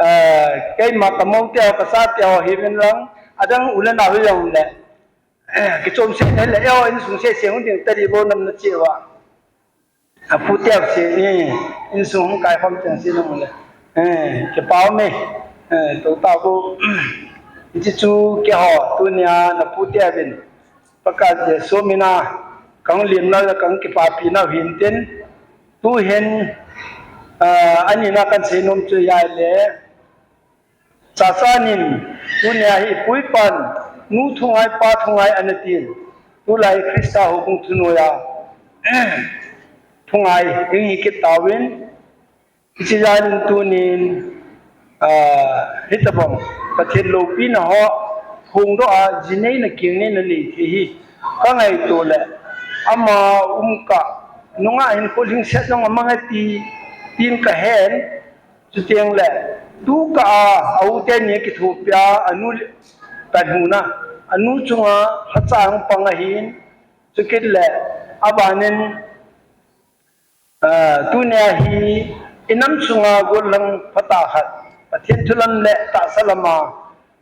eh, keima ka mou te ho, ka chate ho hiuvin lang, adang u le nao hijongle, eh, kichom sese le, eiho insung sese hung ding tadi bou nam nache uva. Apute ho se, eh, insung hung kaikhom cheng se nang le. Eh, kipah ume, eh, tou tah bou. Hiche chu keiho, tunia napute uvin. Pakai Jesu mina, kang limna le kang kipapi na hintin, tuhin, ah, anina kan seinom chu ahile, Chacha nin, tunia hi ipu ipan, nu thungai, pa thungai ana tin, tulai Christa houbung thunoiya, thungai, hing hi kit tauvin, hiche jeh in tunin, ah, hitobang, Pathen loupina ho, phongdoh a, ji neina, keng neina nei thei hi, ka ngaito le, ama um kah, nungah hinkho lhingset jong amang e ti, tin ka hen, Chuteng le, tukah a, a u teni kithopi a, anu le, ka huna, anu chunga, lhacha ahung pang ahin, chukit le, abanin, ah, tunia hi, inam sunga gollhang phatah khat, Pathen thu lam le tahsa lama,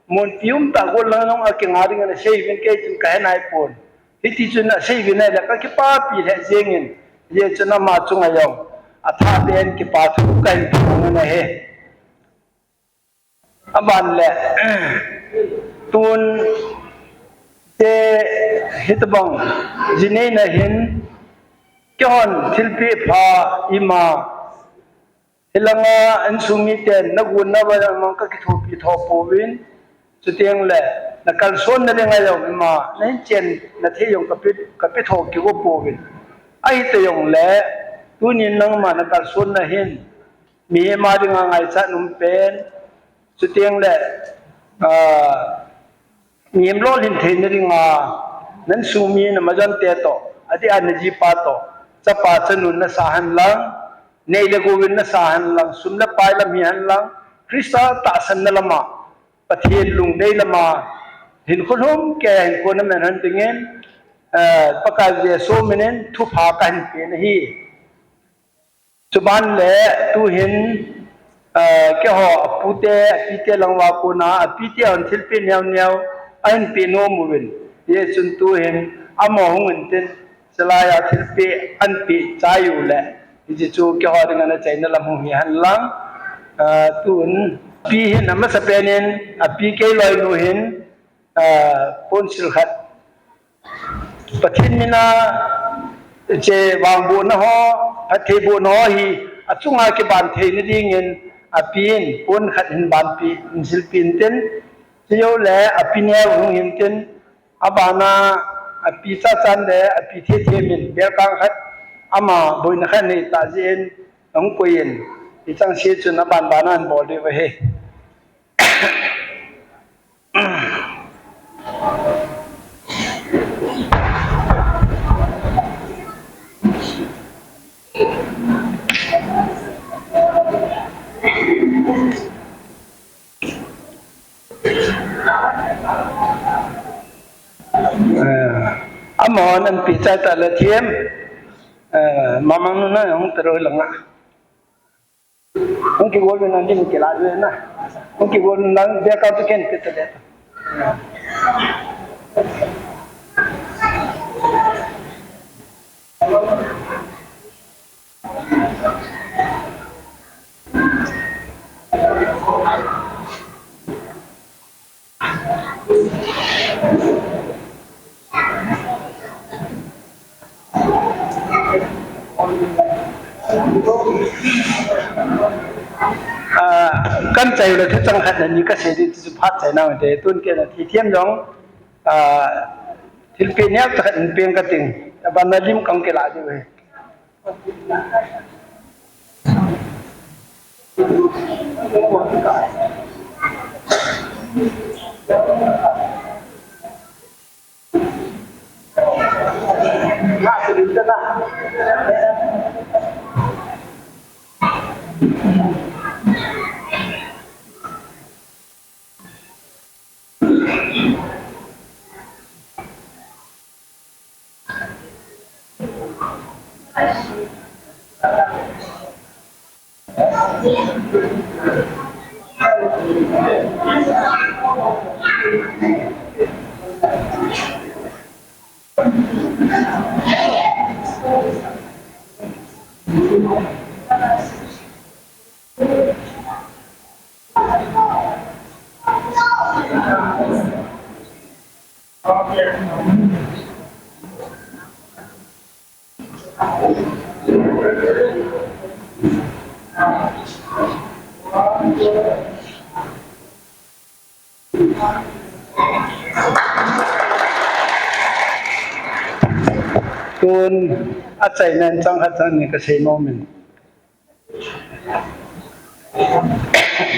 munpi umtah gollhang jong a kinga ding ana sei uvin kei chun ka he nai pon. Hiti chun asei uvin ahile ka kipapi lheh jengin, hijeh chun ama chunga jong athah beh in kipa thu kahin phong in ahi. Aban le, tun te hitobang ji neina hin, keihon thilpeh pha ima, hilanga insung miten, na gon na vah mang ka kithopi tho pouvin, chuteng le, na kalson na ding a jong ima, na hin chen na thei jong ka pe, ka pe tho kit pouvin. Ahita jong le, tunin nangma na kalson na hin, mihem a dinga ngaichat um pen, chuteng le, ah, Mihem lolhin theina dinga, na insung mi na majon te toh, adeh a na jipa toh, chapa chanun na sa hen lang, nei le gou in na sa hen lang, sum le pai lam hi hen lang, Christa tahsanna lama, Pathen lungdei lama, hinkho lhumkeiya hinkho na man hen dingin, eh, Pakai Jesu minin thupha kahin pe nahi. Chuban le tuhin, ah, keiho apute, apite lang uva kona, apite hon thilpeh neo neo ahin peh nom uvin. Hijeh chun tuhin, amaho hung intin, chulaiya thilpeh ahin peh chai u le, hiche chu keiho dinga achaina lam hung hi hen lang, ah, tun, api hin amasapen in, api kei loinu hin, ah, ponsil khat. Pathen mina, hiche vangbohna ho, phattheibohna ho hi, achunga kiban theina dingin, apin, pon khat hin banpi, hin silpi intin, chujou le, api neo hung hintin, abana, api chachan le, api thethei min, belkang khat, ama boina khat nei tah jeh in, ahung koi in, hicheng se chun aban bana ahin bol diu ahi. Eh, amahon ahin peh chai tah le thiem, eh, mamang nu na hung taro langa. Hung kigol uvin lang, lim kila uvin lang. Hung kigol uvin lang, bia kau tu ken pita de. Ah, kan chai le thuchang khat na ni kasei ding chu phat chai nau te tun kei na thithiem jong, ah, thilpeh neo khat in peng kating, abana lim kang kila diu ahi. Tun, achaina in chang khat chang ni kasei nom in.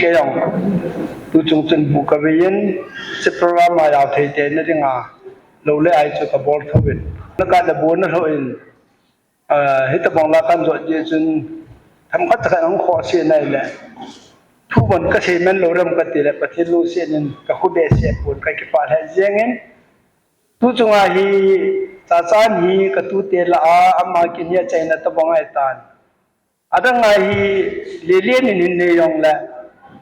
Kei jong, tu chung chun bu kavei in, hiche program a jao thei te na dinga, lou le ai chu kabol thou in. Na ka da bu na lou in, ah, hitabang la kan jot jeh chun, themkhat khat hung khoh se nai le. Thu bon kasei man lou ram kati le, Pathen lungset in kakhu behseh pon kakipah lheh jeng in. Tu chunga hi, Chachan hi katute lah a, ama kin hi achaina tabang ahi tan. Adang a hi, Lelen in hin nei jong le,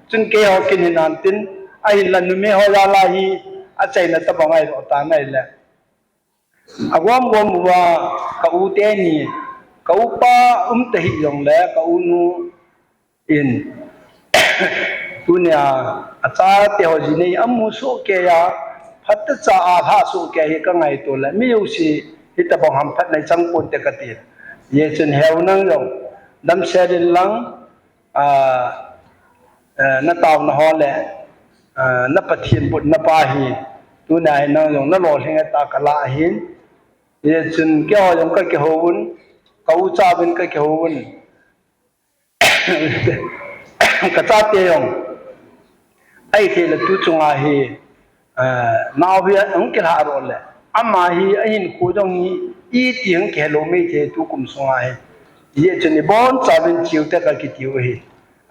chun keiho kin hin an tin, ahinla numei ho jal a hi, achaina tabang ahi lou tan ahi le. Agom gom uva, ka u teni, ka upa um ta hih jong le, ka u nu in, tunia, achate ho ji nei amu soh kei a, phatechan alhah soh kei hi kangaito le, mi jouse hitabang hamphatna ichang ponte kati. Hijeh chun heu nang jong, damsel in lang, ah, eh, na taona ho le, ah, na Pathen butna pa hi, tunia hi nang jong na lolhing e ta kalah ahin. Hijeh chun keiho jong kakihou un, ka ucha uvin kakihou un. Kachate jong, ahithei le tu chunga hi, eh, nao hi ahung kilhah roh le, ama hi ahinkho jong hi, iti hung kihelou mei thei tukum sunga hi. Hijeh chun ibonchauvin cheu te kakitiu ahi.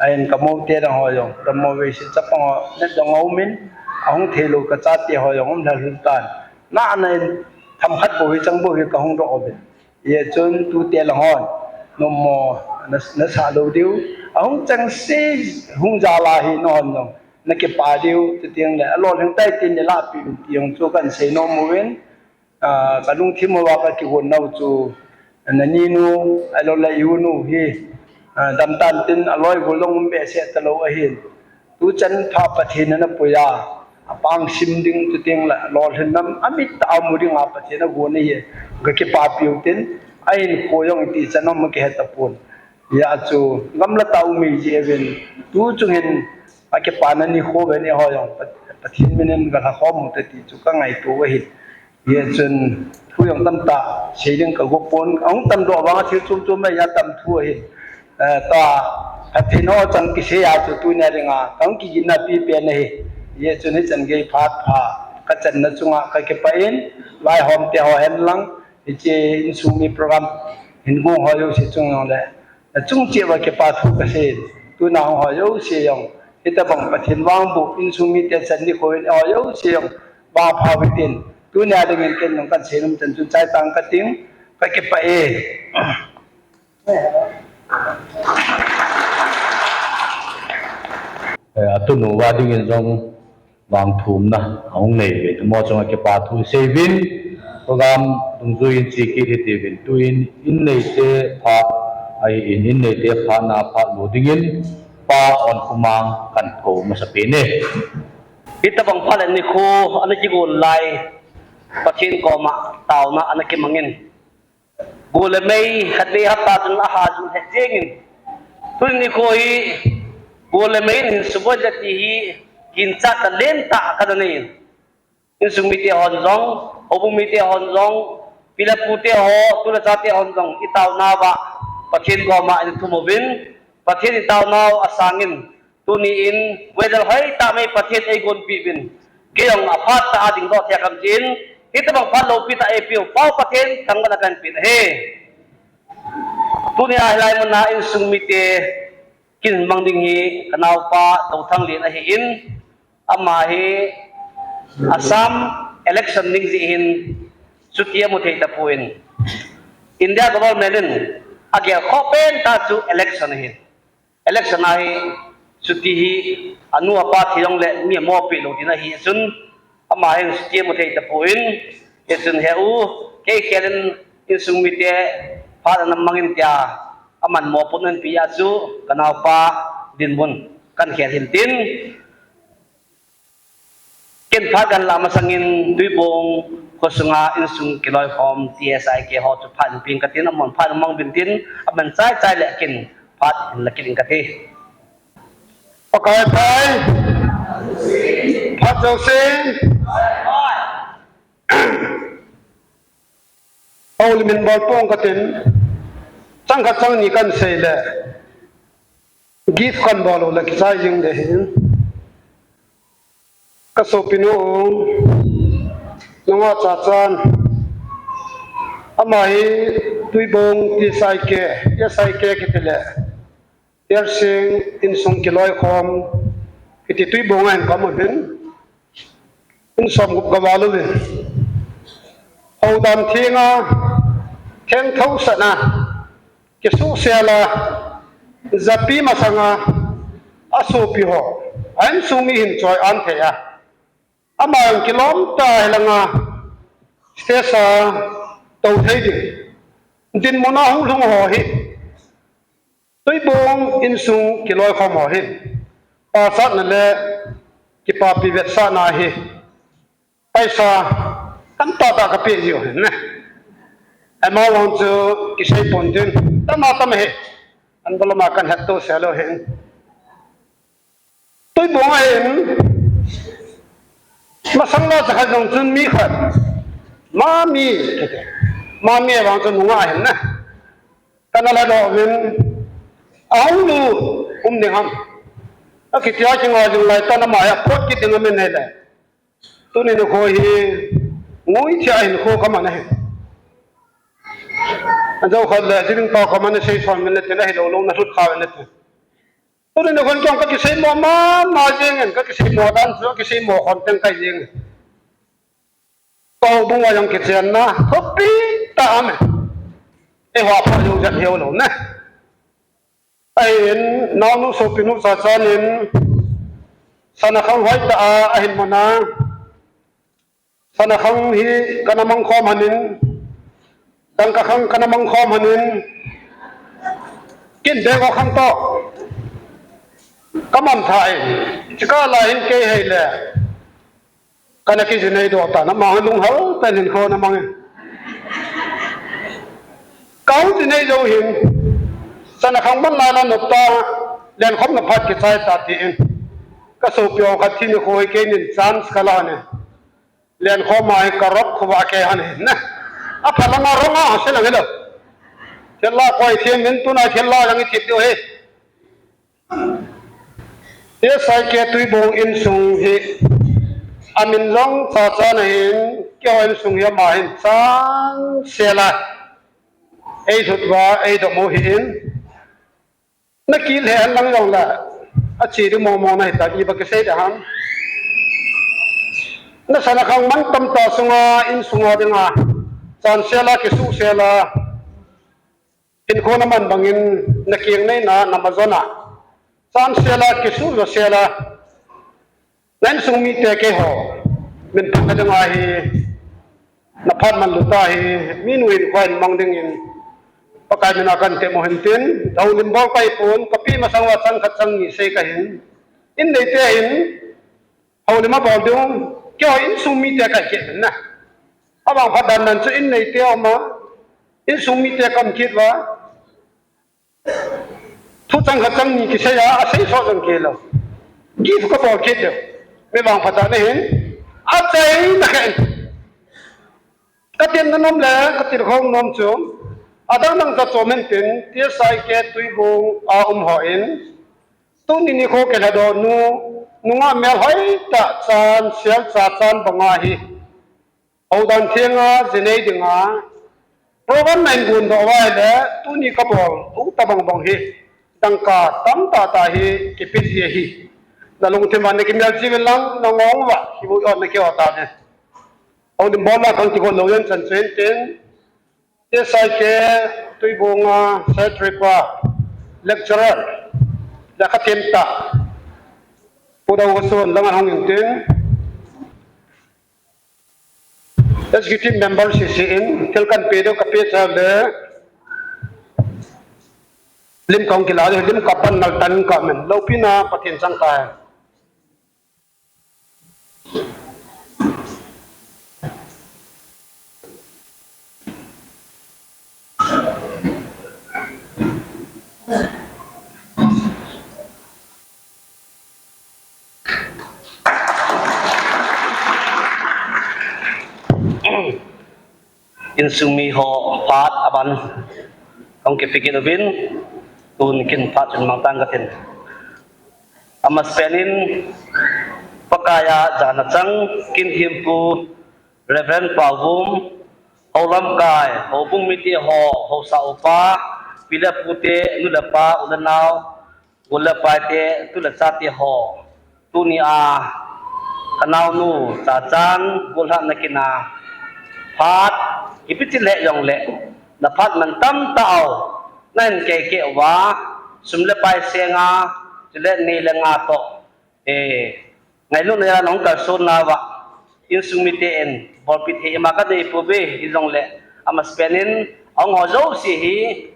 Ahin ka moute dang ho jong, ka mou vei se chapang ho, net jong aumin, ahung theilou kachate ho jong um lhalhul tan. Nahna in, themkhat bou hi chang bou hi kahung doh uvin. Hijeh chun tute lang hon, nommo, na, nasah lou diu. Ahung chengse, hung jal a hi nahon jong, nakipah diu, chuteng le, alolhing tai tin neilah peh uvin ti jong chu kahin sei nom uvin. Ah, kalungthim uva kakigon nau chu, naninu, ahilou le i u nu hi, ah, damtan tin aloi gol jong um behseh talou ahin. Tuchan pha Pathen in ana pui a, apang sim ding chuteng le lolhin nam amit tah a mu dinga Pathen agon ahi, kakipapi u tin, ahinkho jong iti chan um kihe tapon. Hijeh chun gamla tah a um ahi jeh uvin, tu chung hin akipana nikho uvin eiho jong Pat-, Pathen min in galhakhom u te ti chu kangaito u ahi. Hijeh chun, thu jong tamtah sei ding kago pon, ahung tamdoh vang a thil chom chom ahi a tam thu ahi. Eh, tua, Pathen ho chang kisei a chu tunia dinga, kahung kiginna pipen ahi. Hijeh chun hichan gei phat pha, kachanna chunga kakipah in, vaihom te ho hen lang, hiche insung mi program, hin gong ho jouse chung jong le, nachung cheh uva kipa thu kasei in, tuna hung ho jouse jong, hitabang Pathen vangboh, insung mite chan nikho in ho jouse jong, vangpha uvin tin, tunia dingin ken jong kahin sei nom chan chun chai tang kating, kakipah e. Eh, atunu uva dingin jong, vangthumna ahung nei uvin, amaho chunga kipa thu isei uvin, program dungjui in che kit hite uvin, tuin in neite phat, ahin in neite phatna phat lou dingin, Pa Onkhomang kahin kou masapen e. Hitabang phat le nikho ana kigon lai, Pathen koma taona ana kimang in. Gol le mei, khatvei hapta chun aha jun het jeng in. Tuni nikho hi, gol le mei in hin suboi le ti hi, ginchat tah lentah kana nei in. Insung mite hon jong, houbung mite hon jong, pi le pute ho, tu le chate hon jong, itaonauva, Pathen koma ithum uvin, Pathen itaonau asang in, tuni in, weather hoitah mai Pathen eigonpi uvin, kei jong aphat tah a dingdoh thei a kam tin, hitabang phat loupi tah eipeu, Pa Pathen thangvahna kahin pe ahi. Tunia hilai muna insung mite kin mang ding hi kanaopa Touthang Len ahin, ama hi Assam election ding jeh hin chuti amu thei tapon, India government in agelkhoh pentah chu election ahin. Election a hi chuti hi anu apa thi jongle mi amopeh lou ding ahi chun, ama hin chuti amu thei tapon, hichun heu, kei khel in insung mite phat ana mang in tia, aman mopohna anapeh a chu kanaopa dinmun kahin khel hin tin. Ken phat kahin lah masangin Tuibong khosunga insung kiloikhom T S I K ho chu phat in peng katin, amahon phat amang uvin tin, aman chai chai le ken At la kiling kati. Pakai pai. Phat jouse. Houlim hin bol pong katin. Chang khat chang ni kan sei le. Gift kan bol le kichai jing de hin. Ka sopinu, nunga Chachan. Ama hi Tuibong T S I K, T S I K kiti le. Tiarsing insung kiloikhom kiti Tuibong a hin ka um uvin. In som gup ka val uvin. Houdan thenga, theng thosatna, kisuhsel a, japi masanga, asopi ho, a insung mi hin choi-an thei a. Ama jong kilom tah a hilanga, stage a tou thei ding. Dinmun a hung lhung ho hi. Tuibong insung kiloikhom ho hin. Pachatna le kipapi vetsahna hi. Paisa tamtah tah ka pe jiu hin ne. Amount chu kisei pon tin. Tama tama hi. An bolama kan het to se lou hin. Tuibong a hin. Masang la cha khat jong chun mi khat. Mami. Mami vang chun nunga hin ne. Kana la doh uvin, ahung lu um ding ham. Akitia kinga jing lai tan ama hi apot kit ding amin hile. Tuni nikho hi ngui thia hin kho kaman ahi. Anjo khat le, jiling pa kaman asei son min le tin ahilou lou na lut kha le tin. Tuni nikho in kong kakisei mo mama jing in, kakisei mo dan chu, kakisei mo khom teng kai jing in. Ka houbung a jong kichenna thupi tah aum e. Eiho pha jong jet hiu lou ne. Ahin, naonu sopinu Chachan in, sana khang hoitah a, ahin mana. Sana khang hi kana mang khom hanin, dangka khang kana mang khom hanin, kin beng o khang to. Kaman tha in, chika la hin kei hei le. Kana kijinei doh tan, ama hi lunghel tah in hinkho ana mang e. Ka hung jinei jou hin, sana khang man lai la nop ta, lenkhomna phat kichai ta tin. Ka sopi ho khat thi nikho hi keinin chance kala ne. Lenkhom a hi ka rop khovah kei hon hin ne. Apha langa rong a se lang hilou. Thil la koi thiem in tuna thil la lang i thip diu hi. T S I K Tuibong insung hi, amin jong Chachan ahin, keiho insung hi ama hin chang sela. Ei thut uva, ei dom u hi in. Na kile an lang jong la, achi di mong mong na hita, iba kisei da ham. Na sana khang man tamtah sunga, insunga dinga, chang sela, kisuh sela. Hinkho na man bangin na keng nei na, na ma jona. Chang sela, kisuh jo sela. Na insung mite keiho. Min phatna dinga hi. Na phat man lut ta hi. Min win kho in mang dingin. Pakai mina kan temo hin tin. Houlim bol kai pon. Kapi masang uva chang khat chang ni sei kahin. In neite hin. Houlim a bol ding, keiho insung mite kai kit na. Abang phat dan dan chu in neite um a, insung mite kam kit uva. Thu chang khat chang ni kisei a, asei so jong kei lou. Gift ka bol kit diu. Mi vang phat dan hin, achaina khen. Ka tin na nom le, ka tin khong nom chu. Adang dang ta chom hen tin, T S I K Tuibong a um ho in. Tuni nikho kilhadoh nu, nungah melhoi tah chan, sial cha chan banga hi. Houdan thenga, jinei dinga. Program na in gon doh uva ahile, tuni ka bol, u tabang bang hi. Dangka tamtah tah hi, kipe ji ahi. Na lungthim a na kimel ji uvin lang, na ngong uva, kibu yon na kio ta ne. Houlim bol la khang kigol lou len chan chen ten. T S I K Tuibong a Secretary pa, lecturer, lekha them tah, Pu Dau Hasun lang a hung in tin, Executive Member C C in, thil kan pe diu ka pe cha le, lim kong kila diu, lim ka pan nal tan ka men, lopi na Pathen chang tai. Insung mi ho phat aban kong kipe kit uvin, tun kin phat chun mangtang katin. Amasapen in Pakai a jana chang, kin thempu Reverend Pauvum, houlamkai, houbung mite ho, housa upa, pi le pute, nu le pa, u le nao, u le paite, tu le chate ho, tuni a, ka naonu, Chachan, golhahna kin a, phat, ipi ti le jong le, na phat man tam tah u, na hin kei kei uva, sum le pai seng a, chule nei le gou toh, eh, ngailutna a nahung kalson nauva, insung mite in, bolpi thei ima ka nei pouve, hijong le, amasapen in, ahung ho jouse hi,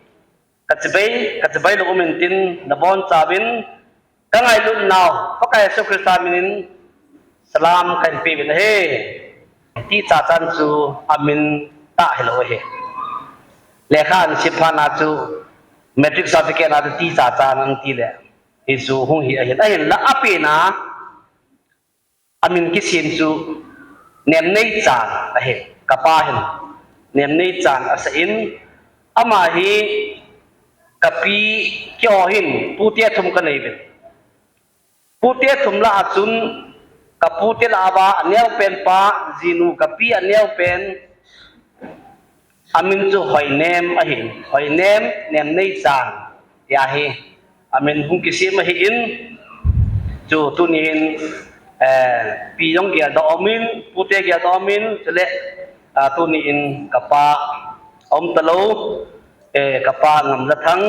ka chibai, ka chibai lou um intin, na bonchauvin, ka ngailut nau, Pakai Jesu Christa min in, salam ka hin pe uvin ahi. Ti Chachan chu amin tah hilou ahi. Lekha ahin sim phat na chu, matric certificate na chu Ti Chachan ahin ti le. Hichu hung hi ahin, ahinla apen a, amin kisem chu Nemneichan ahi, ka pa hin. Nemneichan asah in, ama hi ka pi keiho hin, pute thum ka nei uvin. Pute thum lah a chun, ka pute lah uva, aneo pen pa, jinu ka pi aneo pen, amin chu Hoinem ahi, Hoinem, Nemneichan, tia hi, amin hung kisem ahin, chu tuni in, eh, pi jong geldoh umin, pute geldoh umin, chule, ah, tuni in ka pa, aum talou, eh, ka pa Ngamjathang,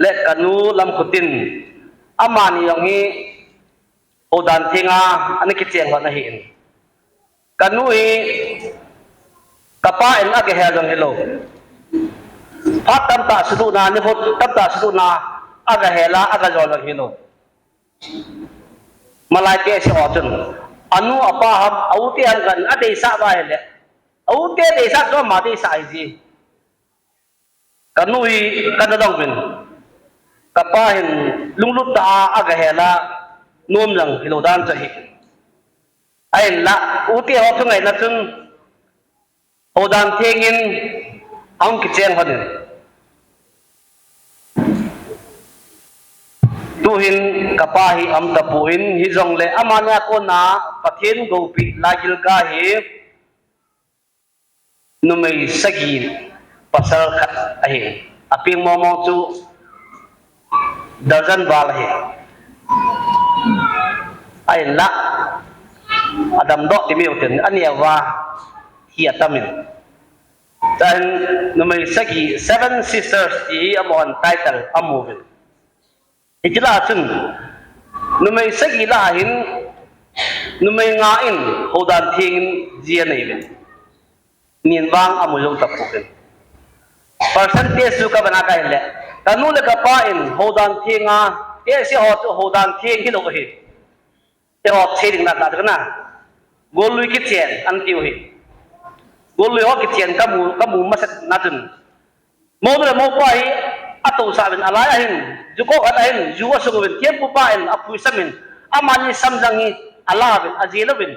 le ka nu Lamkhutin, amani jong hi, Houdan Theng a, ana kicheng lhon ahin. Ka nu hi, ka pa in aga hel jong hilou. Phat tamtah suduna, nikho tamtah suduna, aga hel a, aga jol jong hilou. Malai te se ho chun, anu apa ham, a u te ham khat in adeisah uva ahile, a u te deisah chu ama deisah ahi ji. Ka nu hi kana dong uvin, ka pa hin lunglut tah a aga hel a, nom jong hilou dan chu ahi. Ahinla, u te ho thungaina chun, Houdan Theng in ahung kicheng lhon in. Tuhin ka pa hi aum tapon, hijongle amani a kona Pathen goupi laichilka hi numei sagi pasal khat ahi. Apeng mong mong chu dozen val ahi. Ahinla, adamdoh ti meu tin, aneo uva hi atamin. Chuin numei sagi, Seven Sisters ti hi amahon title amu uvin. Hiche lah a chun, numei sagi lah a hin, numei nga in Houdan Theng in ji anei uvin. Nin vang amu jou tapon. Percentage chu ka vena ka hile, ka nu le ka pa in Houdan Theng a, tehse ho chu Houdan Theng hilou ahi. Eiho thei ding na ta kana. Gollui kichen, atiu hi. Gollui ho kichen kamu, kamu masat na chun. Monu le mopa hi atousah uvin, alai ahin, ju kho khat ahin, ju asung uvin, thempu pa in apui sam in, amani samjang hi ala uvin, ajel uvin.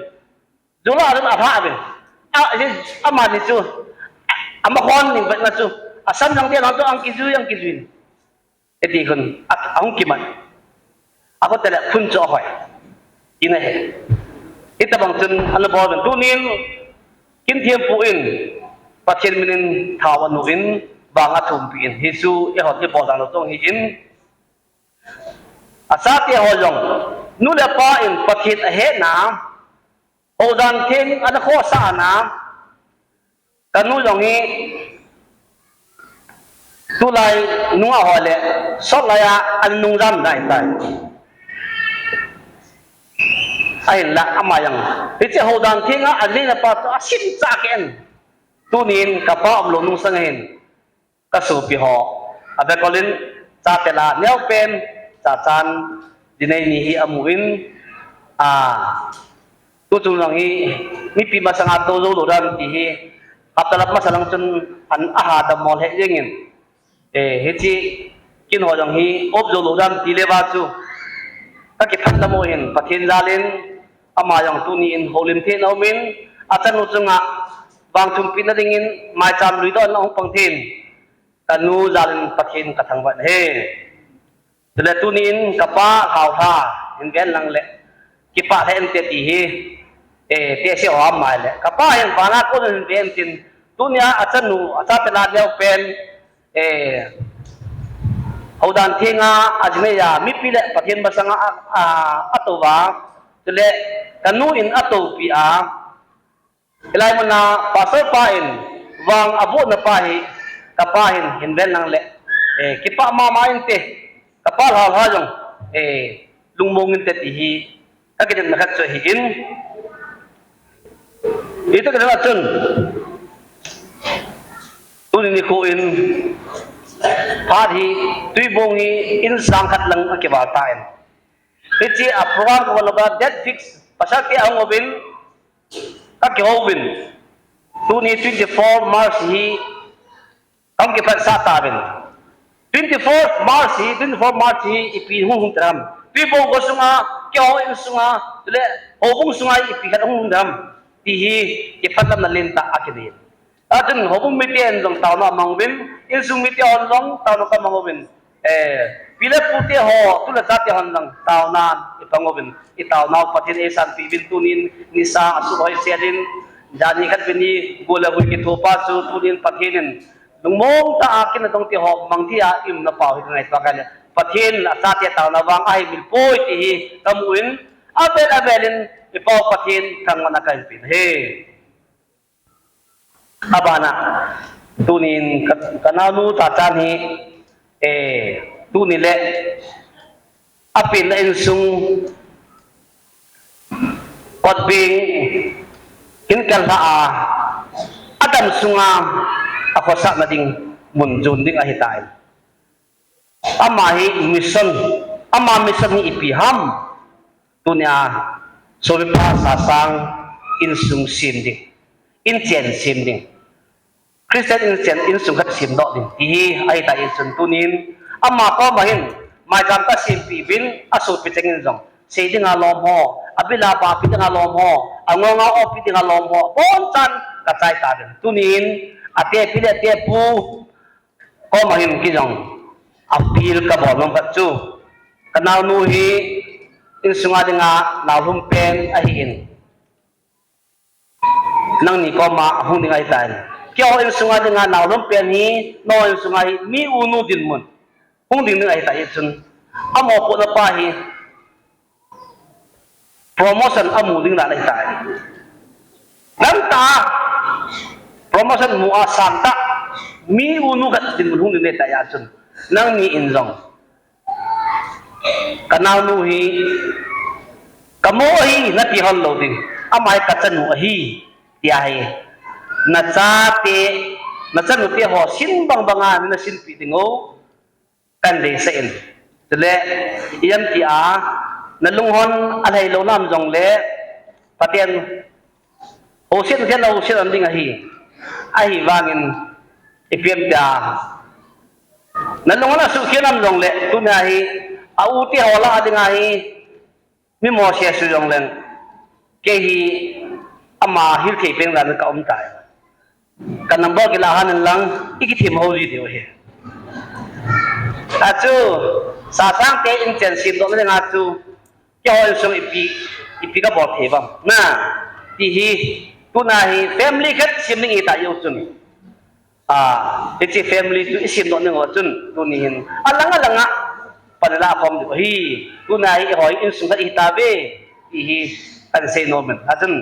Ju lah uvin, alha uvin. A, hi, amani chu, a, amakhon ning vet na chu, asamjang te lang chu, ang kijui, ang kijui. Iti khun, a, ahung kimat. Akhote le khun chu ahoi. Ina he. Hitabang chun, ana bol uvin. Tunin, kin thempu in, Pathen min in thao anu in, vang athumpi in, hichu eiho ibol dan lou jong hi in. Achate ho jong, nu le pa in Pathen ahetna, Houdan Theng ana khosah na, ka nu jong hi, tulai nungah ho le, sot lai a, ana nung jam dai tai. Ahinla, ama jong, hiche Houdan Theng a, ana neina pa chu asim chah kei in. Tunin, ka pa umlou nungsang ahin. Ka sopi ho, abekol in, chate lah a neopen, Chachan, dinei ni hi amun, a, tuchung lang hi, mipi masanga tou jou lou dan ti hi, hapta lap masa lang chun, an aha dammo lheh jeng in. E, hiche, kin ho jong hi, op jou lou dan ti le va chu. Ka kiphat tam u hin, Pathen jal in, ama jong tuni in, houlim thei na um in, achanu chunga, vang thumpina dingin maicham lui doh in ahung pang thei in, kanu jal in Pathen kathangvah e. Chule tunin kapa lhaolha hin ven lang le, kipah lheh inte ti hi, eh, tehse ho ham mai le. Kapa hin vana kon hin ven tin, tunia achanu, achate la neo pen, eh, houdan thenga ajinei a, mipi le Pathen masanga a, a, atouva, chule kanu in atoupi a, hilai muna pastor pa in vang abohna pa hi, kapa hin hin ven lang le, eh, kipah mama inte, kapa lhaolha jong, eh, lungmong inte ti hi, kakidemna khat chu ahin. Ita kadem a chun, tuni nikho in, phat hi, Tuibong hi, insang khat lang akival tan. Hiche a program kavan uva date fix, pasal te ahung uvin, kakihou uvin. Tuni twenty-four March hi, kam kiphatsah tauvin. Twenty-four March hi, twenty-four March hi, ipi hung hung ding ham. Tuibong kho sunga, keiho in sunga, chule, houbung sunga ipi khat hung hung ding ham. Ti hi, kiphatlamna lentah akinei. Achun houbung miten jong taona amang uvin, insung mite hon jong taona kamang uvin. Eh, pi le pute ho, tu le chate hon jong taona ipang uvin. Itaonau Pathen eisanpeh uvin tunin, nisa asuh hoi selin, jani khat vini, gol le hui kithopa chu tunin Pathen in, lungmong tah a kin adong te ho, mang thei a, iumna pau hi ngai tua kai le. Pathen achate taona vang ahi mil poi ti hi, kamu in, avel avel in, ipau Pathen thangvahna kahin pe ahi. Abana, tunin ka, kanaonu Chachan hi, eh, tuni le, apenna insung, kot beng, hin kalha a, adam sunga, akhosahna ding, mun jon ding ahitai. Ama hi mission, ama mission hi ipi ham. Tunia, sopipa Sasang insung sem ding, inchen sem ding. Christian inchen, insung khat semdoh ding. Ti hi, ahitai chun tunin, ama koma hin, maicham kasempeh uvin, asopi chengin jong. Sei dinga lom ho, abil a bapi dinga lom ho, angonga opi dinga lom ho, abonchan kachai tauvin. Tunin, atepi le atepu, koma hin kei jong appeal kabol nom khat chu, kanaonu hi insunga dinga naolhum pen ahin. Nangni koma ahung ding ahitan. Keiho insunga dinga naolhum pen hi, nangho insunga hi mi unu dinmun hung ding ding ahitai chun. Amopohna pa hi, promotion amu ding dan ahitai. Gangtah a promotion mu a sangtah, mi unu khat dinmun hung ding ahitai a chun. Nangni in jong, kanaonu hi, kamo ahi, nati hon lou ding. Ama hi kachanu ahi, tia hi. Nachate, nachanute ho sin bang banga nasinpeh ding u. Kahin deisah in. Chule, ijemtia, nalunghon alhai lou nam jongle, Pathen, housetna thei a houset ding ahi. Ahivangin, ipi ham tia, nalunghon asuhkhel nam jongle, tunia hi, a-u te ho lah a dinga hi, mi mo se su jongleng, kei hi ama hil thei peng dan kaum tai. Ka number kilah hon in lang, ikithem hou ji diu ahi. Achu, Sasang te inchen semdohna dinga chu, keiho insung ipi, ipi kabol thei uvem. Na, ti hi, tuna hi family khat sem ding ihitai u chun. Ah, hiche family chu isemdoh ding u chun, tuni hin. Alang alanga, pan ilah khom diu ahi. Tuna hi eiho insung khat ihitauve, ti hi kahin seinom in. Achun,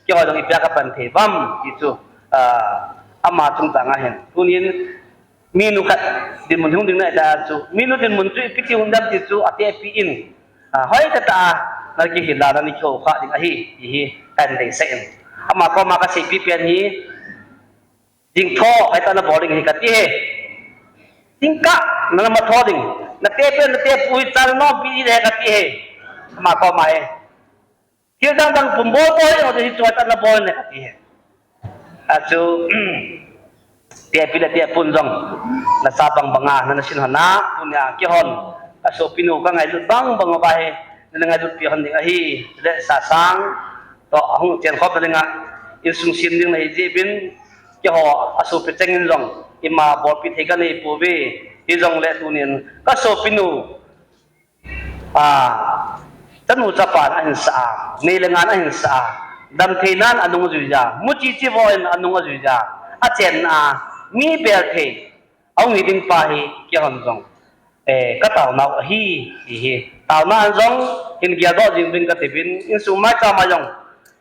keiho jong ipi a kapan thei uvem, ti chu, ah, ama chungchanga hin. Tunin, minu khat dinmun hung ding nahitai chu. Minu dinmun chu ipi ti hung dem ti chu, atepi in. Ah, hoitah tah a, nakihil a, nakihou kha ding ahi, ti hi kahin deisah in. Ama koma kaseipi pen hi, Dingtho, hoitah nabol ding ahi kati ahi. Dingkah, nana matho ding. Natepen, natepu hi chan nompi ding ahi kati ahi. Ama koma hi. Thil dang dang pum bol bol ding, hichu hoitah nabol ding ahi kati ahi. Achu, tepi le tepun jong. Nacha bang banga, nana sin hon a, tunia kihon. Kasopinu kangailut bang bang uva hi. Nana ngailutpi hon ding ahi. Le Sasang. Toh, ahung chen khop na dinga, insung sem ding nahi jeh uvin, keiho asopi chengin jong ima bolpi thei kanei pouve. Hijongle tunin kasopinu, a, chanu chapa ahin sah a, nei le ngan ahin sah a, damtheinan anung ajui a, muchi chivo in anung ajui a, achenna a mi bel thei ahung hi ding pa hi keihon jong, eh, kataonau ahi, ti hi. Taona a jong hin geldoh jing ding kati uvin, insung maicham a jong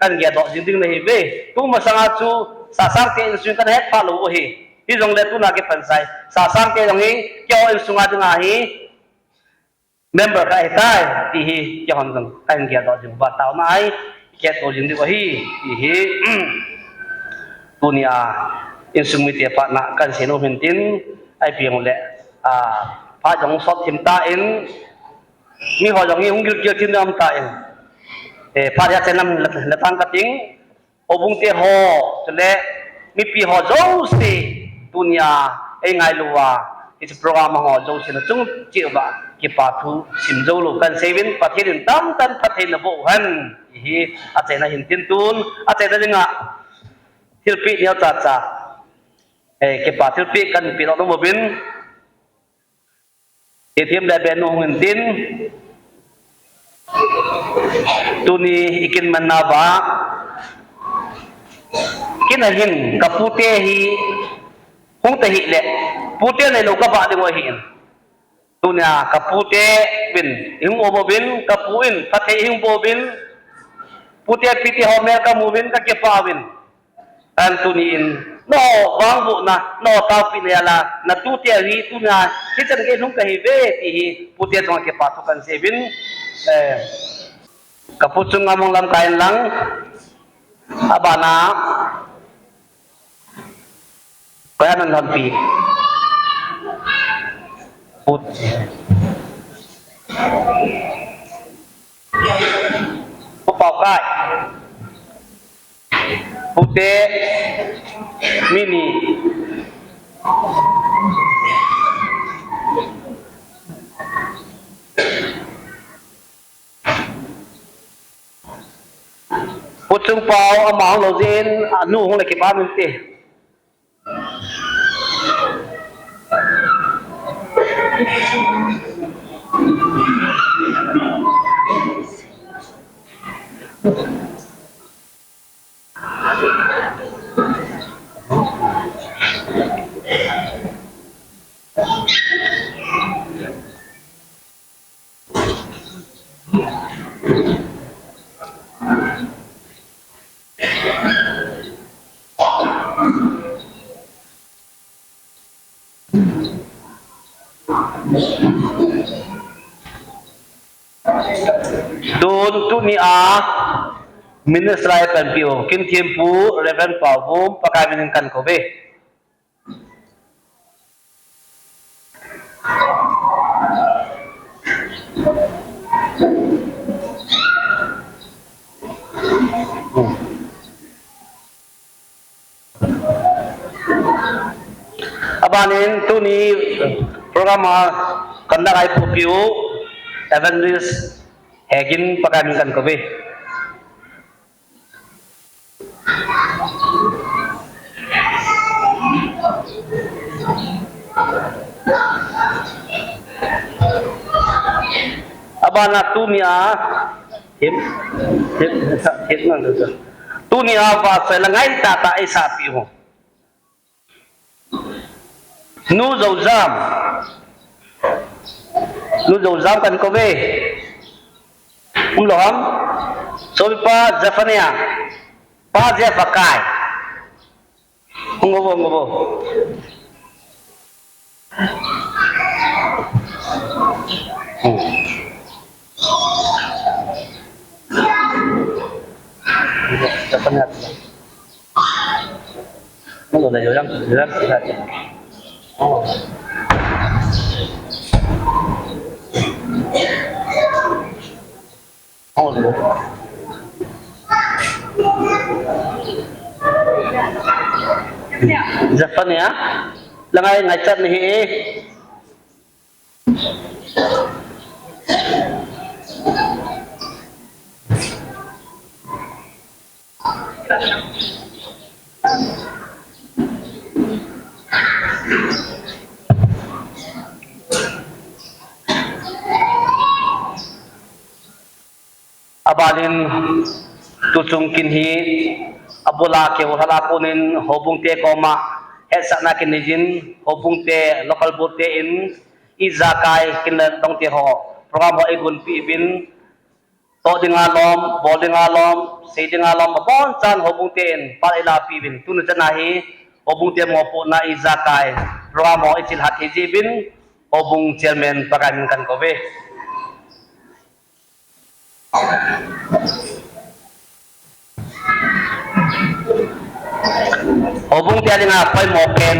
kahin geldoh jing ding nahiuve. Tu masanga chu Sasangte insung kahin hetphah lou u ahi. Hijongle tuna kipan sai, Sasangte jong hi keiho insung a dinga hi member khat ahitai, ti hi keihon jong kahin geldoh jing uva, taona a hi khetto jing diu ahi, ti hi. Tunia insung mite phatna kahin sei nom in tin, ahi peng uleh, a, phat jong sot thim tan, miho jong hi hung gilkel thim ding aum tan, eh, phat hi achen lam le, le tan kating, houbung te ho, chule mipi ho jouse, tunia eingailu uva, hiche program a ho jouse nachung cheh uva kipa thu sim joulou kahin sei uvin, Pathen in tamtah in phatthei naboh u hen, ti hi achaina hin tin tun, achaina dinga thilpeh neocha cha, eh, kipa thilpeh kahin peh nom uvin, Itiham le benu hung in tin, tuni ikinmanna uva, kei hin kapute hi hung tahih leh, pute neilou kavah ding u ahin. Tunia kapute uvin ihung um uvin, kapu in phatthei ihung boh uvin, pute pite ho mel kamu uvin, kakipah uvin. An tuni in, nangho vangbohna, nangho taopehna jal a, natute hi tunia hichan gei hung kahiuve, ti hi pute chunga kipa thu kahin sei uvin, eh, kapu chunga mong lamkai in lang, abana, koi a nalhonpi. Put. Pu Paokai. Pute, mi ni. Pu Chungpao, ama hung lou jeh in, anu hung le kipah inte. Tun tunia minister a panpiu, Kinthempu Reverend Paovum, Pakai min in kahin kouve. Abanin tuni program a conduct a eipohpiu Evangelist Hegin, Pakai min in kahin kouve. Abana tunia, him, him, him, him, tunia vahchoi la ngaitah tah eisahpiu Nu Joujam. Nu Joujam kahin kouve. Umlou ham? Sopipa Zephaniah. Pa Zeph akai. Hung uvo, hung uvo. Hmm. Zephaniah. Zephaniah, la ngai ngaichat nahi e. Abanin tuchung kin hi abula keu hala konin houbung te koma hetsahna kin neijin, houbung te, local board te in ijakai kin le dong te ho program ho eigonpi uvin, toh dinga lom, bol dinga lom, sei dinga lom, abonchan houbung te in phat eilapi uvin, tuni chana hi houbung te mopohna ijakai program ho ichilhah thei jeh uvin, houbung chairman Pakai min kahin kouve. Houbung te dinga poimo pen,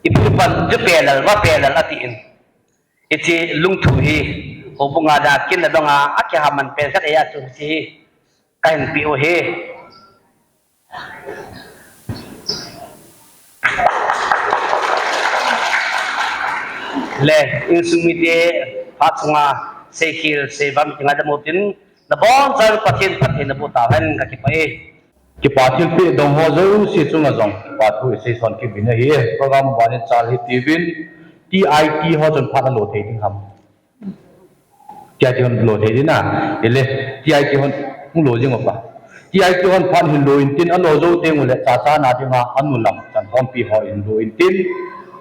ipu ipan ju pelal, va pelal atin. Hiche lungthu hi, houbung a dinga kin le donga akihaman pen khat ahi, chu hiche hi kahin peh u ahi. Le, insung mite, phat sunga seikhel seivam kingai dam utin, nabonchauvin Pathen phatthei naboh tauhen, kakipah e. Kipa thilpeh dong ho jouse chunga jong kipa thu isei son kit uvin ahi. Program abanin chal hitiuvin, T I T ho chun phat alo thei ding ham? T I T hon lo thei ding a, ile, T I T hon hung lo jing uva. T I T hon phat hin lo intin, alo jou teng uleh chachana dinga anu lam chankhompi ho in lo intin,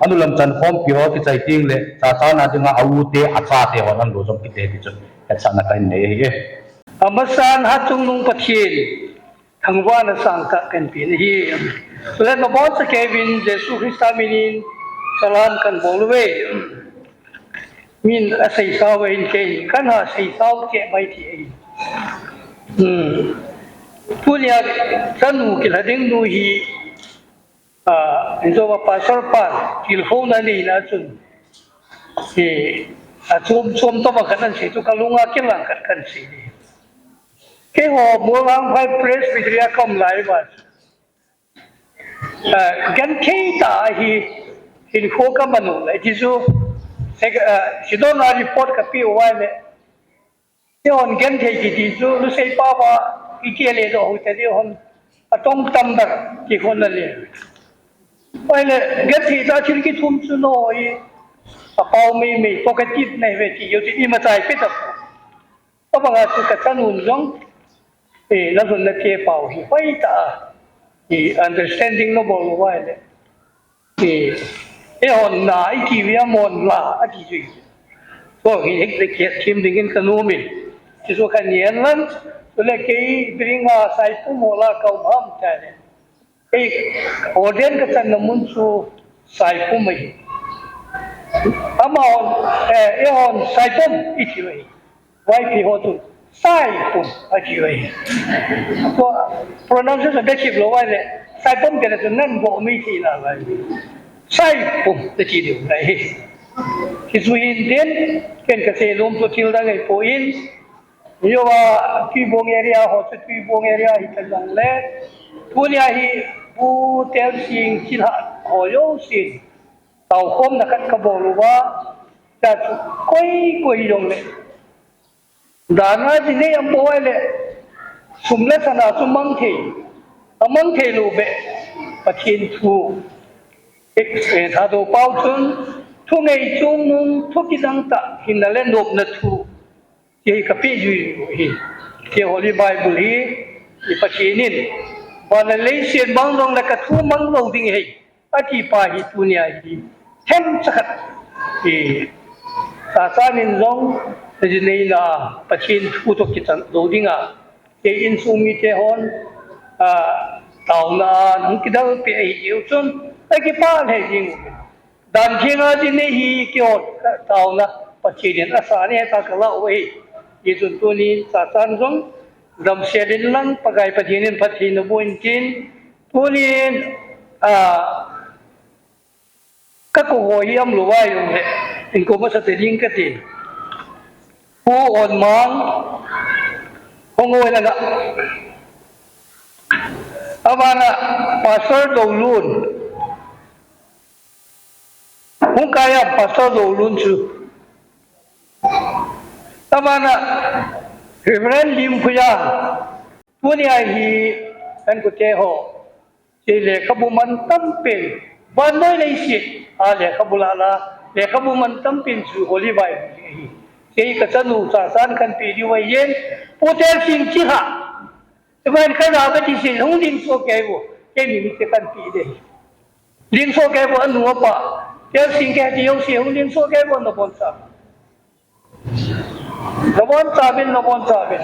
anu lam chankhompi ho kichai teng leh chachana dinga a u te, a chate hon an lo jom kit le ti chu hetsahna kahin nei ahi e. Amasan Hatchungnung Pathen thangvahna sangtah kahin pe ahi. Chule nabonchauvin Jesu Christa minin salam kahin bol uve. Min asei sao ahin, kei kahin ha sei sao kei mai ti ahi. Hmm. Tunia chanu kilha ding nu hi, ah, injoma pastor pan tilkhouna neina chun, eh, achom chom tobang khat ahin sei chu kalunga kilang khat kahin sei e. Keiho Molvangphai Presbytery a kaum lai uva chu, ah, genthei tah a hi hinkho kaman u le, ti chu, eh, ah, sidon a report kapeh uva le, eihon genthei kiti chu, Lusei pao a, iti le doh u te, eihon atong tam dak ti khon na le. Ahile, genthei tah thil kithum chu nangho hi apao meimei, talkative nahiuve ti jong chu ima chai peh tapoi. Abanga chu kachanun jong, eh, nalhunna te pao hi hoitah a, eh, understanding nabol uva ahile, eh, eihon na iti uva, amahon la ati chu. Tua hi hek le kihet them dingin kanom e. Ti chu kahin ngen lang, chule kei Biringa Saipum hol a kaum ham tile, ei, ordain kachanna mun chu Saipum ahi. Amahon, eh, eihon Saipum iti u ahi. Vaipi ho chu Saipum ati u ahi. Tua pronunciation bechip lou ahile, Saipum kiti chu nan boh mi ti na lai. Saipum ati diu ahi. Hichu hin tin, ken kasei nom chu thil dang ahipoi. Hijongle, Tuibong area ho chu Tuibong area hita jongle, tunia hi Pu Telsing chilhah ho jousen taokhomna khat kabol uva, tua chu koi koi jongle, dan a ji nei aum poi le, sum le sana chu mang thei, amang thei lou beh, Pathen thu, eh, eh, Thadou pao chun, thu ngei chungnung, thu kidang tah, hinna le nopna thu, ti hi kapeh jui u ahi. Ti Holy Bible hi, i Pathen in, van le leiset bang jongle kathu mang lou ding ahi, ati pa hi tunia hi themcha khat. I, Satan in jong, ji neina, Pathen thu toh kichan lou dinga, kei insung mite hon, a, taona a, nang kidel peh ahi jeh u chun, akipah lheh jing u. Dan thenga ji nei hi kihon taona Pathen in asah ahi tia kalah u ahi. Hijeh chun tunin Satan jong damsel in lang Pakai Pathen in phatthei naboh intin, tunin, a, kakou ho hi aum lou a jongle, inko masa te ding kati. Pu Onmang, hung o langa. Abana Pastor Doulun. Hung kaiya Pastor Doulun chu. Abana Reverend Limphuya. Tunia hi, kan kute ho. Ti lekhabu man tampen, vannoi leiset a lekhabu lah la, lekhabu man tampen chu Holy Bible ahi. Kei kachanu Chachan kahin pe diu ahin. Pu Telsing chi ha. Ivan kaja ba ti si hung ding so kei bo. Kei ni mi te kahin pe de. Ding so kei bo anu apa. Telsing kei ti jong si hung ding so kei bo naboncha. Naboncha uvin, naboncha uvin.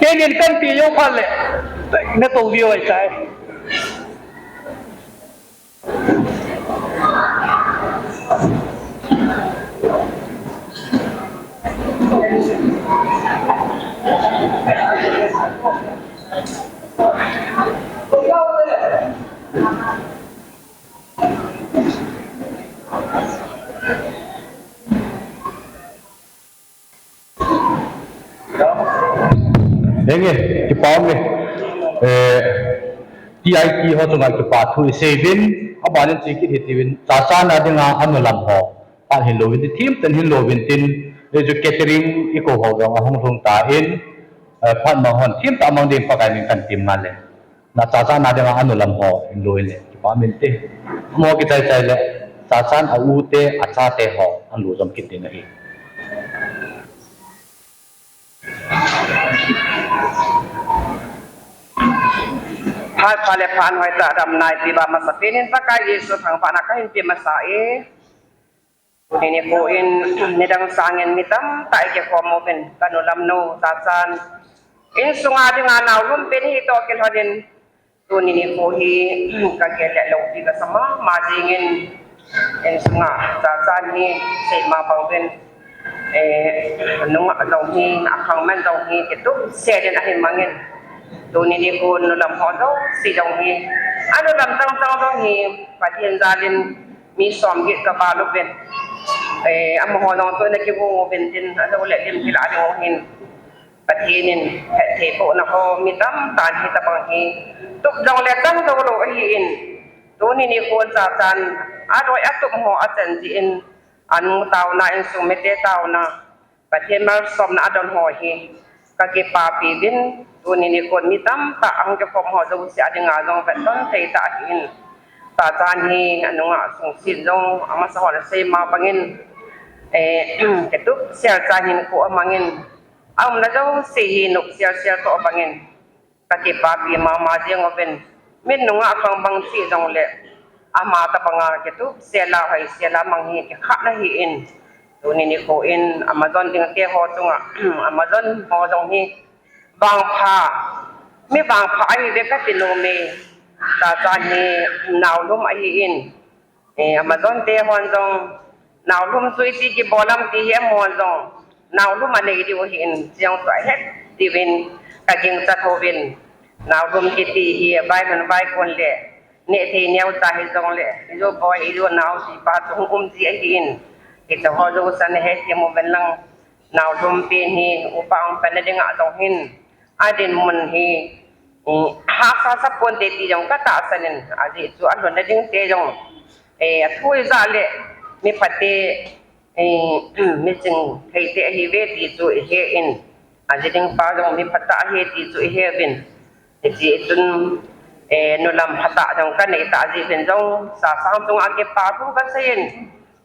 Kei nin kahin pe jong phat le. Natou diu ahitai. Henge, kipa ume. Eh, T I T ho chunga kipa thu isei uvin, abanin chikit hiti uvin, Chachan a dinga anu lam ho. Phat hin louvin tin, thim tah in hin louvin tin, eh, chu catering ikou ho jong ahung lhung tan, eh, phat mang hon, thim tah mang ding Pakai min kahin tim ngal e. Na Chachan a dinga anu lam ho, hin lou in le, kipa umin te. Mo kichai chai le, Chachan a u te, a cha te ho, ahin lou jom kit ding ahi. Phat pha le phat hoitah dam naipi ba masa pen in Pakai Jesu thangvahna kahin pe masa e. Tuni nikho in nidang sangin mi tamtah eikikhom uvin, kanu lam nu Chachan insunga dinga naolhum pen hi toh kilhonin, tuni nikho hi kagel le loupi kasa mama jingin, insunga Chachan hi seima bang uvin, eh, nungah jong hi, akhang man jong hi, kitup sel in ahin mangin. Tuni nikho nu lam ho jouse jong hi, anu lam chang chang jong hi, Pathen jalin mi somget kaval uvin. Eh, amaho jong toh ana kigong uvin tin, ajou le lim kilah ding u hin. Pathen in, hetthei bohna ho, mi tamtah in hitabang hi tup jongle tang jou lou ahin. Tuni nikho Chachan, aloi atup ho achan jeh in, anu taona, insung mite taona, Pathen malsomna adon ho hi, kakipapi uvin, tuni nikho mi tamtah ahung kikhom ho jouse a dinga jong vetton thei tah ahin. Chachan hi, anunga sungset jong, amasa hon asei ma bangin, eh, kitup sel cha hinkho amangin, aumna jouse hi nop sel sel toh bangin, kakipapi mama jing uvin, min nungah khang bang cheh jongle, ama tabanga kitup sel a, hoi sel a mang hi kikhahna ahin, tuni nikho in, Amazon ding te ho chunga, Amazon ho jong hi, vangpha, mi vangpha ahi ve kati nom e, Chachan hi, naolhum ahin, Eh, Amazon te hon jong, naolhum chu iti kibol ham ti hi amahon jong, naolhum anei diu ahin, chujong chu ahet diuvin, kagingcha thouvin, naolhum kiti hi, vaihom vaikon le, neh thei neocha hijongle, ijo boi, ijo nao, tipa chu hung um ji ahin, hiche ho jouse nahet thei uvin lang, naolhum pen hi, upa hung panna dinga jong hin, adinmun hi, eh, hahsa sa ponte ti jong katahsan in, ajeh chu alhunna ding te jong, eh, athu ijat le, mi phate, eh, mi chingthei te ahi ve ti chu ihe in, ajeh ding pa jong mi phatah ahi ti chu ihe uvin, hiche chun, eh, nu lam phatah jong kanei tah jeh uvin jong, Chachan chunga kipa thu kasei in,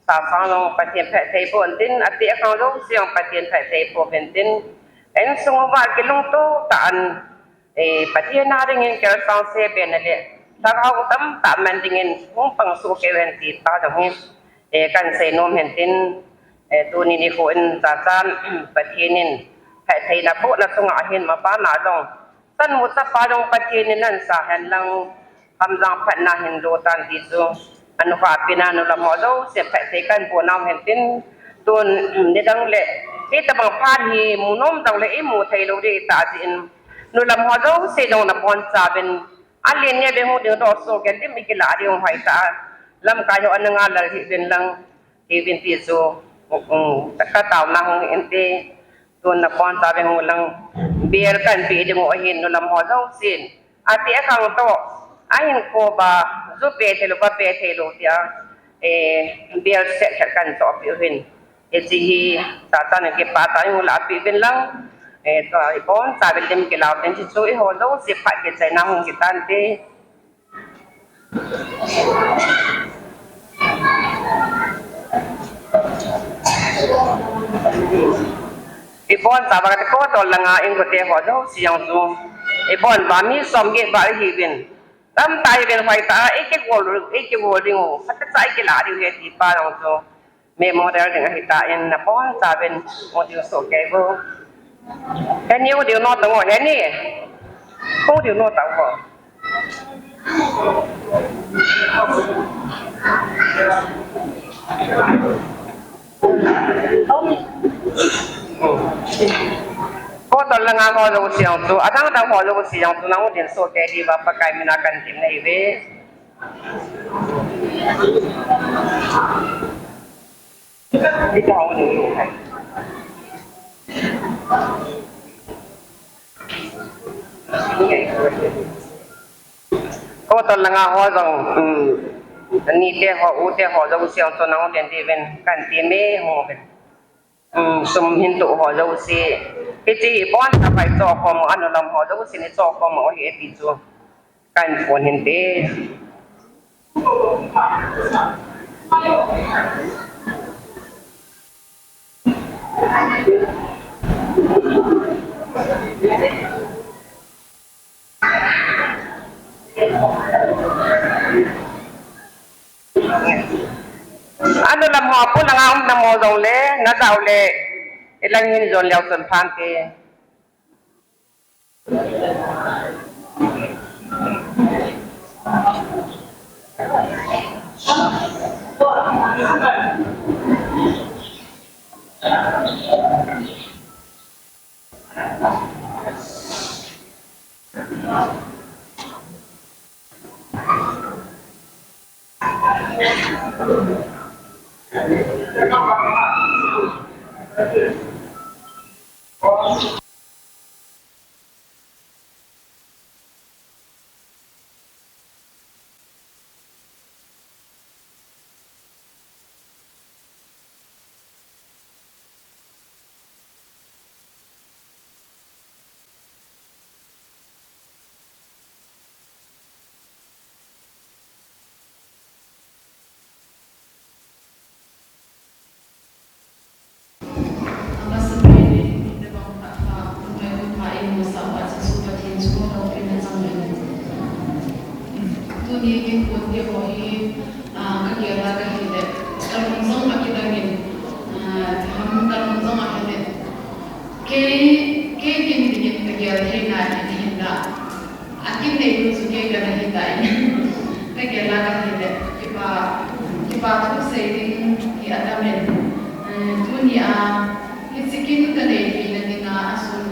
Chachan jong Pathen phatthei boh in tin, ati akhang jouse jong Pathen phatthei boh in tin, insung uva kilungtoh tah in, eh, Pathen a dingin kelsang se be na le, lhagao tamtah man dingin hung pang soh kei uvin ti pa jong hi, eh, kahin sei nom in tin, eh, tuni nikho in Chachan Pathen in phattheina bohna chunga hin mabana jong, chanu chapa jong Pathen in ahin sa hen lang, Khamjang phatna hin lo tan ti chu, anukhah pen a nu lam ho jouse phatthei kahin boh nau hen tin, tun nidang le, hitabang phat hi mu nom jongle imu thei lou ding tah jeh in, nu lam ho jouse jong nabonchauvin, alen neo ve hung ding doh soh kei lim ikilah ding hoi tah a, lamkai ho ana ngal lal hih uvin lang, hih uvin ti chu, um, kataona hung in te, tun nabonchauvin hung lang, bel kahin pe ding u ahin nu lam ho jousen, ati akhang toh, ahinkho uva, ju pe thei lou, va pe thei lou tia, eh, bel set khat kahin chohpeh u ahin. Hiche hi, Chachan in kipah tah in hung lahpeh uvin lang, eh, tua ibonchauvin lim kilah uvin, hiche chu eiho jouse phat kichaina hung hitante. Ibon taba kati ko tol langa inkote ho jouse jong chu. Ibon ba mi som get ba ihiuvin. Tamtah ihiuvin hoitah a, ikigol, ikigol diu. Phatechan ikilah diu ahi ti pa jong chu. Memorial ding ahitan, nabon chauvin, hung diu soh kei vo. Heni hung diu nom tang o, heni. Hung diu nom tang o. Ko tol langa ho jouse jong chu, adang dang ho jouse jong chu, nang hung diu soh kei diu va, Pakai mina kahin temna ahiuve. Ko tol langa ho jong, um, nite ho, ute ho jouse jong chu nang hung diu ven, kahin tem e, hung ven. Um, sum hin toh ho jouse. Hiche hi bon tah a ichoh khom u, anulam ho jouse nei choh khom u ahi e ti chu. Kahin phon hinte. Anulam ho, apo langa um nam ho jongle, najah u le, ilang hin jon leu chun phante. Amasapen in, tabang phat pha, kum mai kum pha in, masa phat Jesu Pathen chu loupina chang in. Tuni kin put di ho hi, ah, ka gel a ka hi le, ka lung jong a kidang in, ah, ham ka lung jong a hi le. Kei, kei kin di kin ka gel thei na hi di hin da. Akin nei nu chu kei kana hi tai. Ka gel a ka hi le, kipa, kipa thu sei ding hi atam in. Eh, tuni a, hiche kin ka nei theina dinga asun,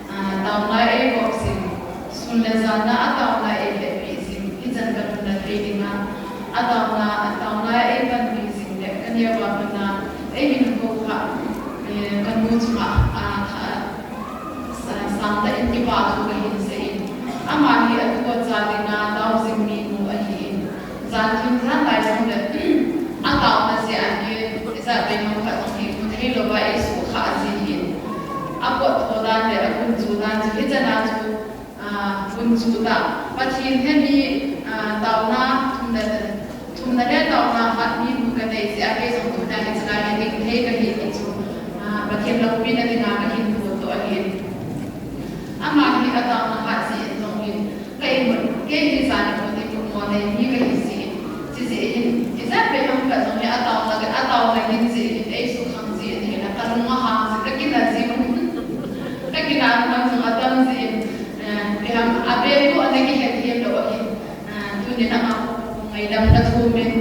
ah, taona ei vop jing, sun le jan a taona ei hetpi jing, hichan ka lhunna thei dinga, ataona, ataona ei panpi jing le, ka neo a pana, ei hinkho kha, eh, ka nu chunga, ah, kha, Sa-, sangtah in kipa thu kahin sei in. Ama hi atu acha dinga tao jing minu ahin. Jan thim jan lai jong le, ataona jeh a hi, ijat vei ham khat jong hi, mu thei louva eisuhkhah ji hin. Apot tho dan le, agunchu dan chu, hichan a chu, ah, gunchu tah. Pathen he mi, ah, taona thum le, Thumna le taona hat minu ka nei jeh a kei jong tuni a hiche lai hi ding thei kahi ti chu, ah, Pathen loupina dinga kahin phondoh ahin. Ama hi ataona hat jeh in jong hin, ka imut, kei hi jan imut imut mo nei mi kahi jeh in, chujeh hin, ijat vei ham khat jong hi ataona, ataona hin jeh hin, eisuhkhang jeh in, hinla ka lung ahang jeh, ka kina jeh un, ka kina man jong atam jeh in, eh, ipi ham, avel u ana kihet hih lou ahin. Ah, tunin ama ngaidam kathum in,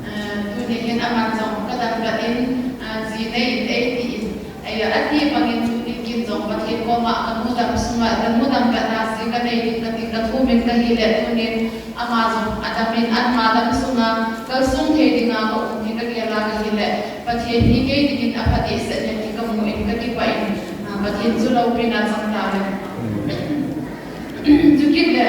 ah, tuni hin aman jong kadang katin, ah, ji nei in ei tin. Ahi, ati bangin tunin kin jong Pathen koma kamu dam sunga, kamu dam kata ji kanei ding katin kathum in kahi le tunin ama jong adam in ama dam sunga kalsung thei dinga kaum hi kagel a kahi le Pathen hi kei dingin apha dehset ahi ti kamu in kakipah in, ah, Pathen chu loupina chang tahen. Chukit le,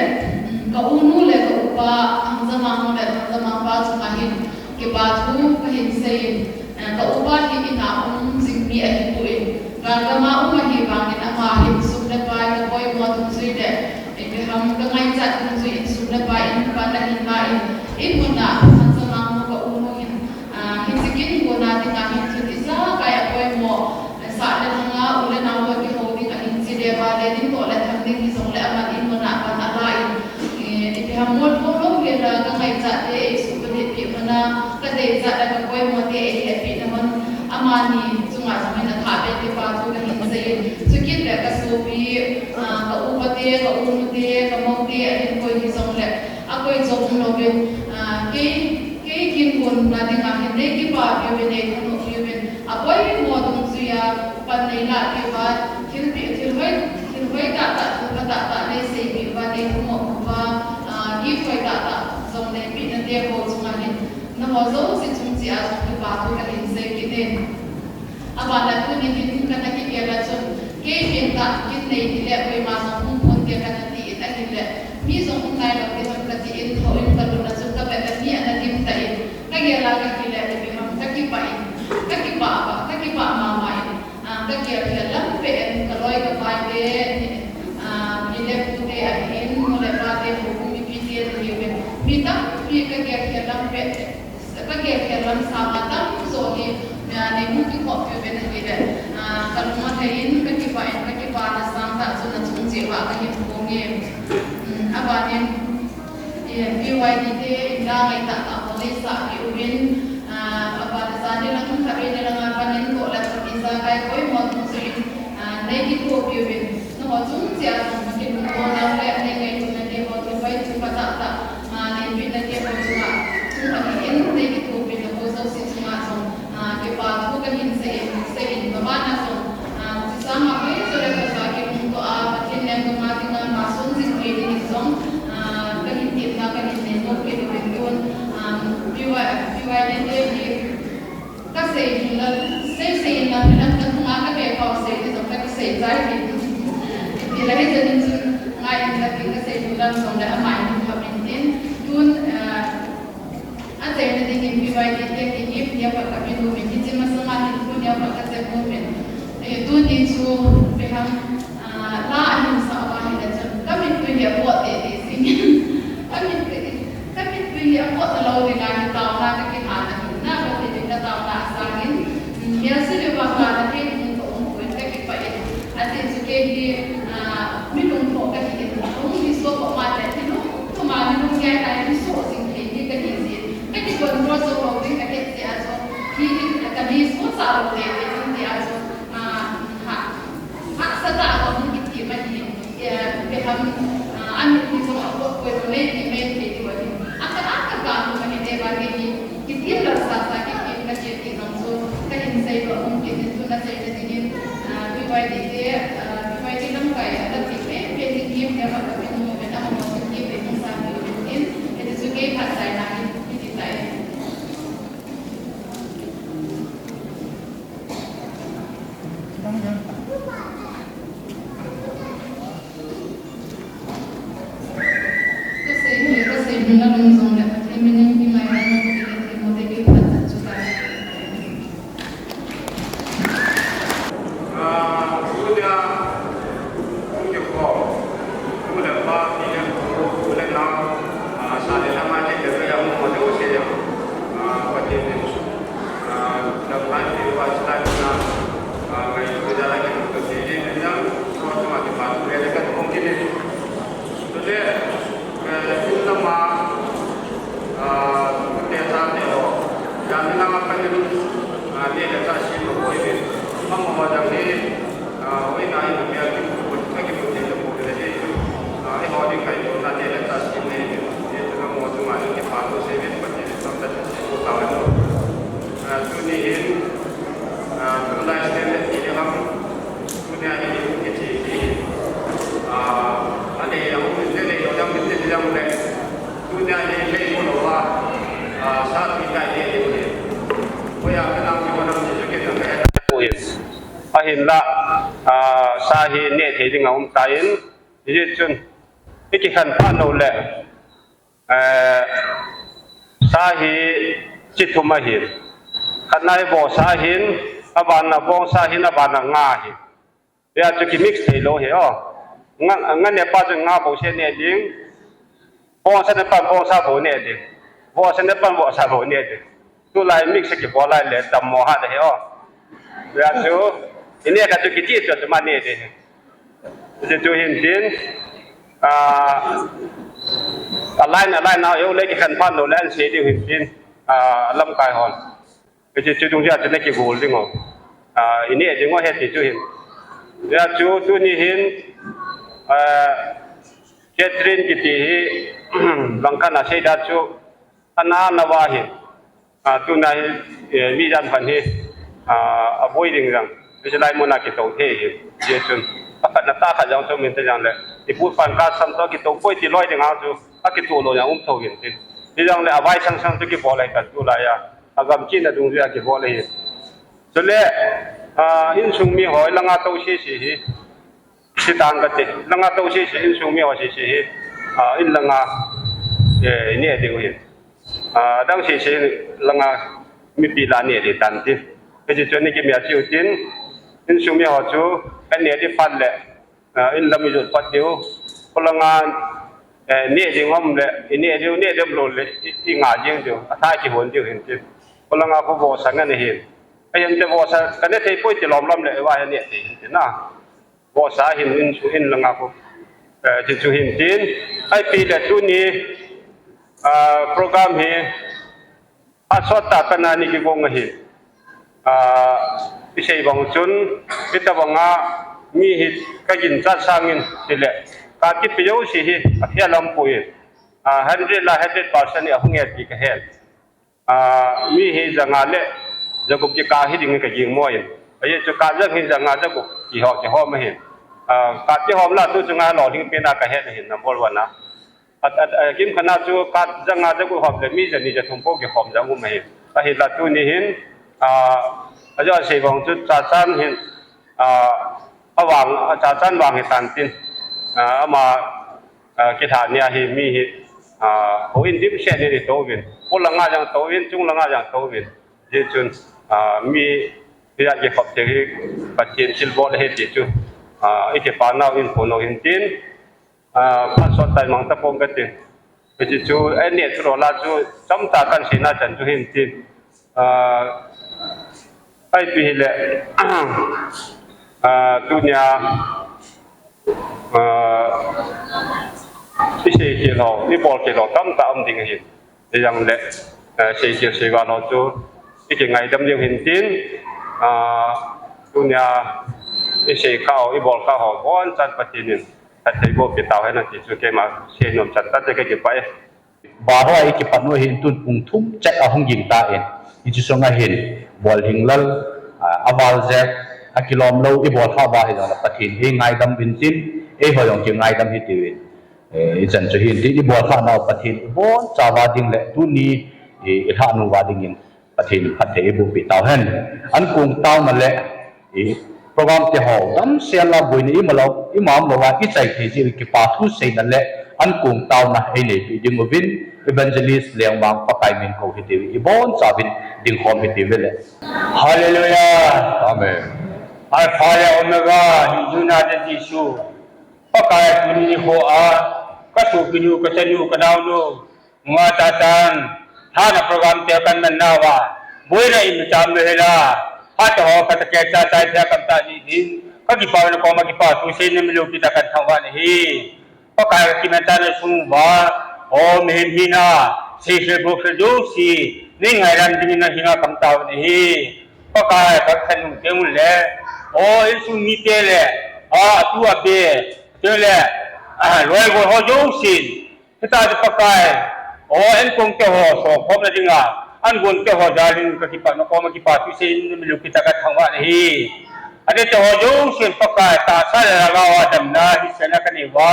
ka unu le ka upa, Thangjamang le Thangjamang pa chunga hin, kipa thu kahin sei in, eh, ka upa hi ina um jing mi ahipoi, galgam a um ahi vangin ama hin sum le pai ka poimo dungjui le, ipi ham ka ngaichat dungjui in sum le pai in pan ahin la in, i mun a Thangjamang nu ka unu hin, ah, hiche kin kona dinga hin thil i Ijat le ka poimo te eihetpi na hon, amani chunga jong hin athah beh kipa thu kahin sei in. Chukit le ka sopi, ah, ka upa te, ka u nu te, ka mou te, ahin koi hijong le, akoi jong um louvin, ah, kei, kei kin kon na dinga hin nei kipa piuvin, nei thanom piuvin. Apoimo dungjuia pan nei lah piuva, thil pi, thil hoi, thil hoi tah tah, thil pha tah tah nei sei piuva, nei thanom uva, ah, gift hoi tah tah jong nei pina te ho chunga hin. Nangho jouse chung cheh a jong kipa thu kahin sei kit in. Aban a tuni hin kana kigel a chun, kei pen tah kin nei ding le koima jong hung phon te kana ti in ahile, mi jong um nai lou ding ham kati in, thou in kalut a chun ka vet a mi ana dim tan, kagel a kakile le ipi ham kakipah in, kakipah a, kakipah mama in. Ah, kagel khel lam beh in, kaloi kapai te, ah, pi le pu te ahin, nu le pa te, houbung mipi te ahiuvin. Mi tampi kagel khel lam beh, kagel khel lam sanga tamjo hi, ah, nei hung kikhop piuvin ahile, ah, kalung athei in, kakipah in, kakipana sangtah chun nachung cheh uva kahin phong e. Um, abanin, eh, B Y D te in la ngai tah tah ho nei sah piuvin, ah, aban a jan ni lang, khatvei ni lang a panin toh le toh ijakai poimo dungjuiyin, ah, nei kithopi uvin. Nangho chung cheh a jong kinung bol lang le nei ngailutna te ho, thil hoi thil pha tah tah, ah, nei pehna te ho chunga, chung ahin nei kithopi na ho jouse chunga jong, ah, kipa thu kahin sei in, sei in, ka ban a jong, ah, chusanga hoi chule ka ja kilungto a, Pathen lengdong a dinga, ma sun jing thei dingin jong, ah, kahin temna, kahin nei nom kit uvin tun, ah, B Y, B Y D te hi, kasei ding la, sei sei in la, milam ka thunga ka be pau sei ding jong ka kisei chai ding. Ti la hi jan in chun ngai in ka tin kasei ding lam jong le amai ding ka min tin. Tun, ah, Achaina dingin B Y D te ki gift nia pat kape nom in, hiche masanga hin thu nia pat kachem nom in. Eh, tuni chu ipi ham, ah, la ahin sah uva ahile chun, ka mittui hi apot tete jing in. Ka mittui, ka mittui hi apot talou dinga hi taona kakilhan ahin, na Pathen in kataona asang in, mm, melse le vang la na thei ding ka um poi in, kakipah in. Ajeh chu kei hi, ah, mi lungthim kahi in, lung hi so ko ma le, ti lung, tu ma ni lung ngai nai, mi so jing thei ni kahi jin. Ka kicontrol jou lou ding kahet jeh a chu, hi, hi, ka list ho sa lou le, le, ding jeh a chu, ah, ha, hahsa tah a hung kiti ma hi, eh, ipi ham, ah, amit ni jong a pot poi lou le, ti mai thei diu ahi. A ka, a ka ga nu ma hi le ba ke hi, kitim lou sa sa, kitim ka che ti jong chu, ka hin sei lou hung kit in chu na sei na ding in, ah, B Y D te, ah, B Y D lamkai a la ti pe, pe ni gift le ma ka pe nu mo pe na mo chu gift le hung sa ni in, e ti chu kei phat sai na hi, hi ti tai. Ka sei hih le ka sei lhun na lung jong le Pathen min in kimai na mo ti le thei mo te kiphat chu ka. Ah, tunia, tunia ko, tu le pa, pi le pu, u le nao, ah, sa le lha ngai le le ya mo mo le u se ya. Ah, Pathen in, ah, lam ngai le pa sa na, ah, ngai tu ja la ke tu se le le ya, so tu ma ke pa tu le le ka tu kong ki le. Tu le, eh, tu la ma, ah, tu te sa te ho. Ya ni na ma ka ni, ah, ni le sa si mo ko ni. Ma mo mo ja ni, ah, oi na ni me ki ko ka ki ko ni ko ni ni. Ah, e ho ni kai ko na ni le sa si ni. Ni tu na mo tu ma ni ki pa tu se ni pa ni sa ta se ko ta ni. Ah, tu ni hin, ah, tu la se ni ni ha. Tunia hi, hi, hi, hi. Ah, ane, ya, hu, le, le, yo, dam, le, le, dam, le. Tunia hi, le, hu, lo, wa. Ah, sa, ti, kai, le, le, le. Ko ya, ka, nam, yo, nam, ni, ke, na, ka, ya, ko, yes. Ahin la, ah, sa hi, ne, thei, ding, a, um, ta, in. Hi, chun. Iki, khan, pa, no, le. Eh, sa hi chi thum ahin. Khatna hi vohsa ahin, abana bongsa ahin, abana nga ahin. Hia chu ki mix thei lou hi, o. Nga, nga ne pa chu nga bou se ne ding. Bongsa ne pa bongsa bou ne ding. Vohsa ne pa vohsa bou ne ding. Tulai mix kibol lai le dammo ha de hi, o. Hia chu, i ne kha chu kiti chu chu ma ne ding. Hiche chu hin tin, ah, a line, a line a, eu le kikhen phat lou le an sei diu hin tin. ah, lamkai hon. Hiche chu dungjuia chu na kigol ding u. Ah, i neh ding u ahi ti chu hin. Hijeh chun tuni hin, ah, Catherine kiti hi, Langkhat a seida chu, ana na va hi. Ah, tuna hi, eh, mi jan phan hi, ah, aboi ding jang. Hiche lai mun a kitou thei hi. Hijeh chun, akhat na tah khat jang chu min te jang le. I pu pan ka sam to kitou poi ti loi ding a chu, akitou lou jang um thou hin tin. Hijong le avai sang sang chu kibol ahi tan tulai a. Agam china dungjuia kibol ahi. Chule, ah, insung mi ho, i langa tou sese hi. Sitang kati. Langa tou sese, insung mi ho sese hi. Ah, in langa, eh, neh ding u hin. Ah, adang sese langa mipi la neh ding tan tin. Hiche chu ni kimia chiu tin. Insung mi ho chu, kan neh ding phat le. Ah, in lam i jot pat diu. Khulanga, eh, neh ding um le, i neh diu, neh ding lou le, i, i nga jing diu. Athah kihon diu hin tin. Khulanga khu vohsa ngen ahin. Ahin te vohsa, ka neh thei poi ti lom lom le, i va hi neh thei hin tin na. Vohsa hin in chu in langa khu, eh, ti chu hin tin. Ipi le tuni, ah, program hi, Phat sot tah kana ni kigong ahi. Ah, i sei bang chun, hitabanga mi hi ka ginchat sangin hile, ka kipe jouse hi, a phia lam poi. Ah, hundred la hundred percent hi ahung e ti ka he. Ah, mi hi janga le, jagup kikah hi ding ka ging mo in. Ajeh chu ka jang hi janga jagup kiho, kiho ma hin. Ah, ka kihom la tu chunga lolhing pena ka he na hin number one a. At, at, a, kimkhat na chu ka janga jagup hom le mi jani jathum po kihom jang um ahi. Ahinla tuni hin, a, ajo asei bang chu Chachan hin, a, avang, a, Chachan vang hi tan tin, a, ama, a, kilhah nia hi mi hi, a, houin dimset ni ni touvin. Polanga jang touvin, chunglanga jang touvin. Hijeh chun, a, mi hi a kikhop thei hi Pathen thilbol ahi ti chu, a, i kipa nau in phon u hin tin, Ah, phat sot tai mang tapong kati. Hiche chu, eh, neh chu lou la chu, chomcha kan seina chan chu hin tin. Ah, ipi hile, ah, tunia, ah, i sei khel ho, i bol khel ho, tamtah um ding ahi. Hijong le, eh, sei khel sei val ho chu, i kingaidam diu hin tin. Ah, tunia, i sei kha ho, i bol kha ho, abonchan Pathen in phatthei boh pi tau hen ati chu keima seinom chan tah te ka kipah e. Bar ho a i kipat u ahin tun pung thum chet ahung ging tan. Hiche sunga hin Bolhinglal, ah, aval jep, akilom lou, i bol kha uva hijongle Pathen in eingaidam uvin tin, eiho jong kingaidam hitiuvin. Eh, ichan chu hin tin, i bol kha nau Pathen in iboncha uva ding le tuni, eh, i lhah nau uva dingin. Pathen in phatthei eiboh pi tau hen. Ankong taona le, i, program te ho, damsel a boina ima lou, ima umlou a, i chai thei jeh u kipa thu seina le, ankong taona einei pi ding uvin, Evangelist Lengmang Pakai min kou hitiuvin, iboncha uvin ding khom hitiuvin le. Hallelujah. Amen. Alpha le Omega, hingjuna te Jesu. Pakai tuni nikho a, ka sopi nu, ka chanu, ka naonu. Nga tatan, thana program te kan man nauva. Boina in cham le hela. Hata ho kata ke cha chai thei kam ta ni din. Ka kipa na koma kipa thu seina min loupi tah kan thangvah nahi. Pakai ka kiman tana sung uva. O mihem hina. Sei sei bol sei jouse. Nei ngaidam dingin na hinga kam tau nahi. Pakai ka khan u te u le. O insung mite le. A tu a be. Te le. A loi go ho jousen. Hitia chu Pakai, o, ankong te ho, sokhomna dinga, angon te ho, jalin ka kipa, na koma kipa, thu seina min loupi tah ka thangvah nahi. Adeh te ho, jousen Pakai, tahsa le lhagao a damna, hisaina ka nei uva,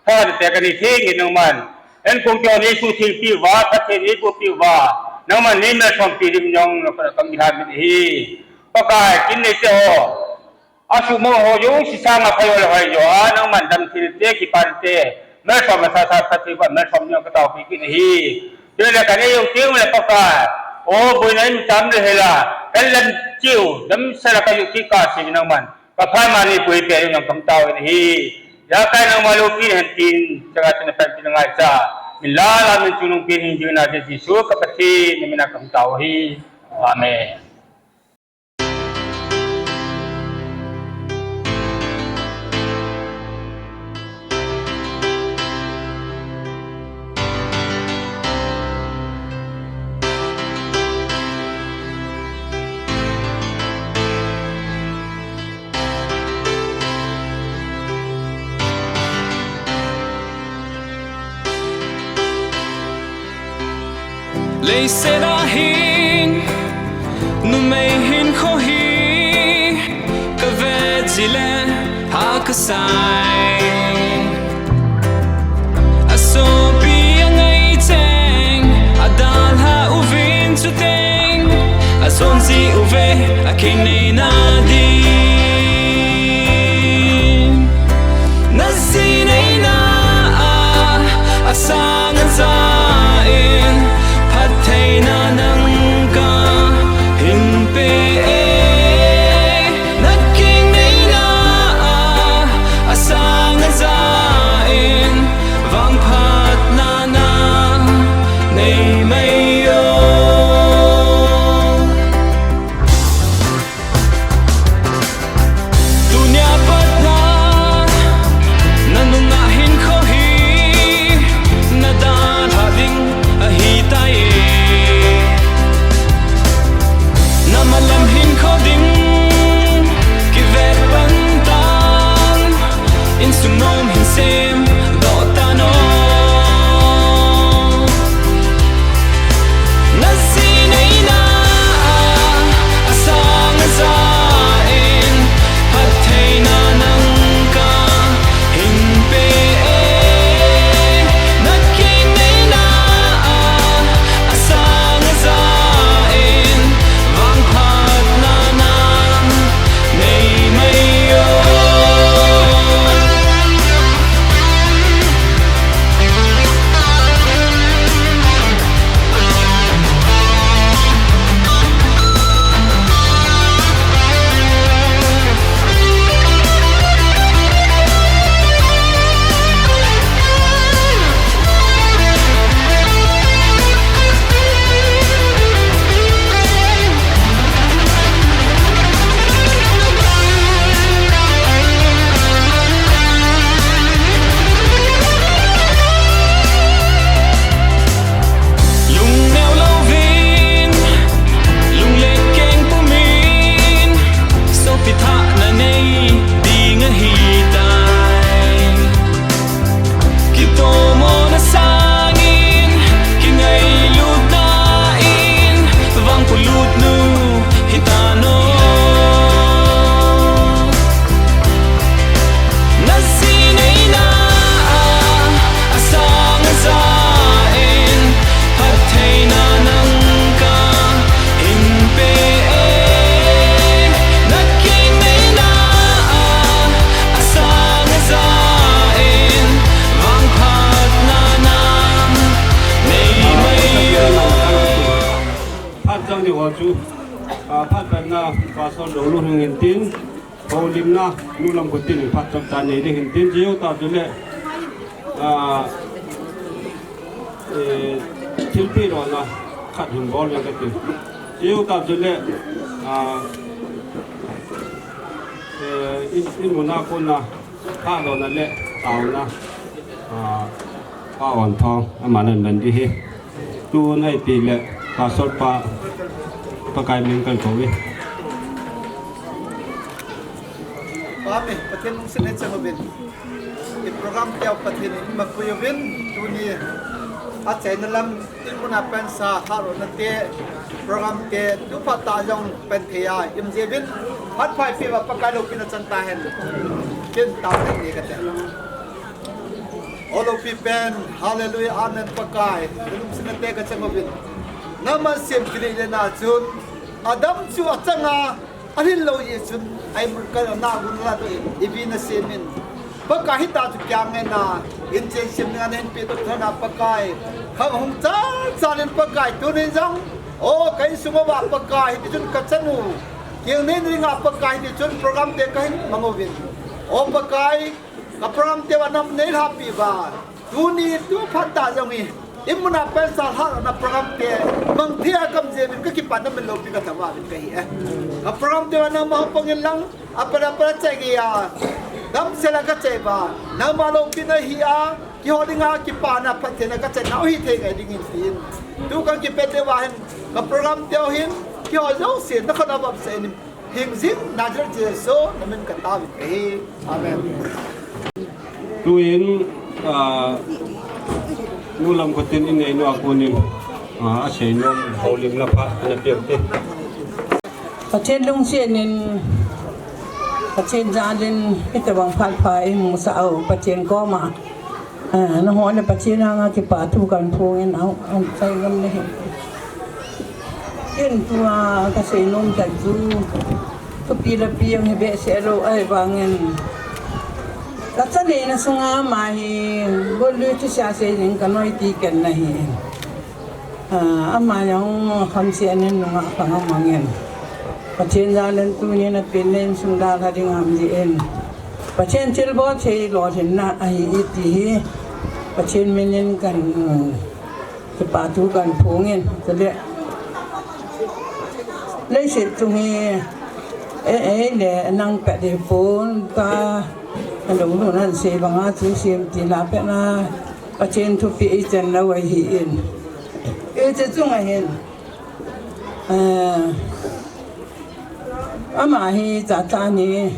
thanate ka nei thei nge nangman. Ankong te ho, nei suhtheng pi uva, phatthei nei boh pi uva, nangman nei malsom pi ding jong, na kona ka ngailut nahi. Pakai, kin nei te ho, Asuhmang ho jouse sanga phajo le hoijo a, nangman damthil te, kipan te, malsom le sasa phatthei uva, malsom jong ka taopi kit nahi. Chule ka nei jong teng le Pakai, o boina in cham le hela, kan lam chiu, damsel a ka yu ki ka si nangman, ka pha ma ni pui pe jong ka tao nahi. Jakai nangma loupi hen tin, jakai chun pen tin ngaicha, min la la min chunung pin hin juna Jesu ka Pathen, na min a ka tao hi. Amen. Leiset a hin numei hinkho hi ka vet jeh le ha ka sai. A sopi a ngai cheng, a dalha uvin chuteng, a son ji uve a kingneina ding. Na jinei na a, a sang a ja in, phattheina nang ka hin pe e. Na kingneina a, a sang a ja in, vangphatna nang nei mai o. Tunia pat na, na nunga hinkho hi na dalha ding ahi tai. Na malam hinkho ding kivet pan tan, insung nom hin sem doh tan o. Na jinei na a, a sang a ja in, phattheina nang ka hin pe e. Na kingneina a, a sang a ja in, vangphatna nang nei mai o. Lungneo louvin, lunglen keng pumin, sopi thahna nei ding ahi tai. Kitomona sangin, kingailutna in, vangphu lutnu hi tan o. Na jinei na a, a sang a ja in, phattheina nang ka hin pe e. Na kingneina a, a sang a ja in, vangphatna nang nei mai o. Phat chang ding ho chu, a, phat patna Pastor Doulu hung hin tin, houlimna Nu Lamkhotin in phat chomcha nei ding hin tin, chutah chule, a, eh, thilpeh lona khat hin bol ding kati. Chutah chule, a, eh, in, in muna kona, Pha lona le taona, a, Pa Onthong, aman ahin ban ding ahi. Tun ahipeh le, Pastor pa, Pakai min kakou e. Pa mi, Pathen lungset nei chang uvin. I program teu Pathen in eipui uvin, tuni achaina lam, Inmun a pensa, tharohna te, program te, tu phat tah jong pen thei a, im jeh uvin, phat pha eipeh uva Pakai loupina chang tahen. Ken tao te ni kate. O loupi pen, hallelujah, amen Pakai, lungsetna te kachang uvin. Nangman sem kit le na chun, Adam chu achang a, Ahil lou jeh chun, aimut kal na gun la to i, i vin a sem in. Pakai hita chu kiang nge na, in chen sem nge na hin pe to thana Pakai. Khang hung chal chal in Pakai tuni jong. O, ka insung uva Pakai, hiti chun ka chanu. Kiang nei ring a Pakai, hiti chun program te ka hin mang uvin. O Pakai, Ka program te uva nangman nei lhapi uva. Tuni tu phat tah jong hi. Inmun a pensa tharohna program te. Mang thei a ka um jeh uvin ka kipah nangman loupi ka thangvah uvin ka hi e. Ka program te uva nangman hung pang in lang. Apara para chai gei a. Damsel a ka chai uva. Nangma loupina hi a. Kihou ding a kipana phattheina ka chai nau hi thei ngai ding in tin. Tu ka kipet te uva hin. Ka program te u hin. Kihou jouse na khut a vop sah in. Hing jing Nazareth Jesu, na min ka tao in ka hi. Amen. Tuin, ah, Nu Lamkhotin in nei nu a konin. A, asei nom, houlimna pha ana peuhte. Pathen lungsetnin, Pathen jalin, hitobang phat pha imusah u, Pathen koma. A, nangho le Pathen anga kipa thu kahin phongin, au, au, sai ngam nahi. Ken tua kasei nom tah chu, thupi le pi jong hi behseh lou ahivangin, kachaneina sunga ama hi, golui thusei jeng kanoi ti ken nahi. A, ama jong khamsetnin nungah khang amangin, Pathen jalin tunin apen le insung dalha ding ham jeh in, Pathen thilbol thei lolhinna ahi iti hi, Pathen minin kahin, kipa thu kahin phongin, chule leiset chung hi, e, eile nang pet ding pon ta, alou lou nan sei banga chu sem ti la pet na, Pathen thupeh ichan lou ahin. Hiche chunga hin, a, ama hi chacha ni,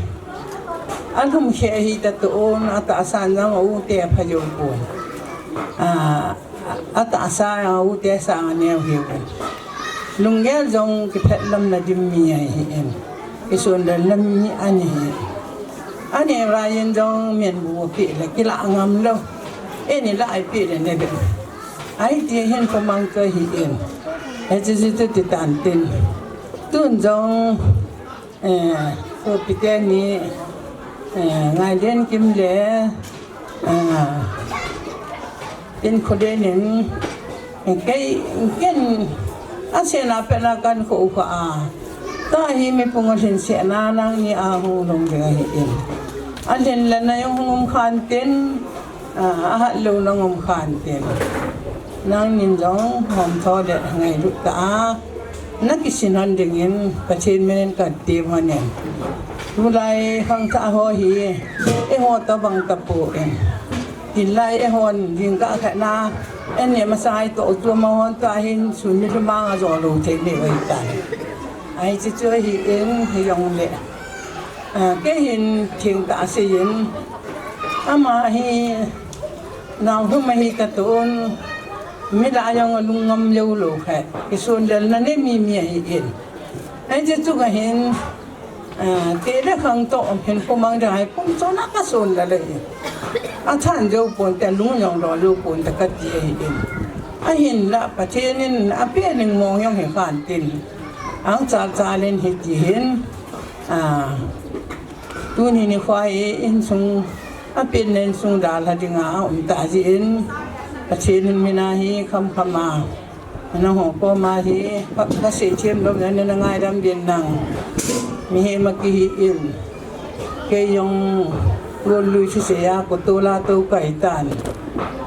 alhumkhe hi tatoh un, atahsan jong a u te apha jou pon. A, atahsa jong a u te sang aneo hiuvin. Lunggel jong kiphet lamna dim mi ahin. Kisonlelna mi ahi. Aneo laiyin jong min bu peh le kilah ngam lou. Eini lah ipeh le ne be. Ahi ti hin khomang chu ahin. Hiche chu ti tan tin. Tun jong, eh, sopi teni, eh, Ngailen Kim le, eh, Tin Kholen in, eh, kei, ken, asena pet na kahin khoukhah a. Tua hi mi pung alhinsena nangni a hung lhung ding ahin. Alhin le na jong hung um khan tin, a, ahat lou nang um khan tin. Nangnin jong hom tho le ngailut tah a, nakisin hon dingin Pathen minin katem hon in. Tulai khangthah ho hi, eiho tobang tapon. Tin lai eihon jingkah khat na, eini masang a itoh u chu amahon tua hin sun ni lhumang a jo lou thei nei uve tan. Ahi chu chu ahin, hijongle. A, kei hin thengtah seiyin, ama hi nao lhum ahi tatoh un, mi lah a jong alung ngam jou lou khat, kisonlelna nei mi mi ahin. Ahi chu chu kahin, a, te le khang toh hin khomang ding ahi pum chon a kasonlel ahi. Athan jou pon te, alung jong lo jou pon te kati ahin. Ahinla Pathen in apeh ding mong jong hi khan tin. Angchal chal in hiti hin, a, tuni nikho hi insung, apen le insung dalha dinga aum tah jeh in, Pathen in mina hi khamkham a, nangho koma hi, ka, kasei them lou, nana ngaidam uvin lang. Mihem akihi in, kei jong, golui thusei a, kotol a tou kai tan.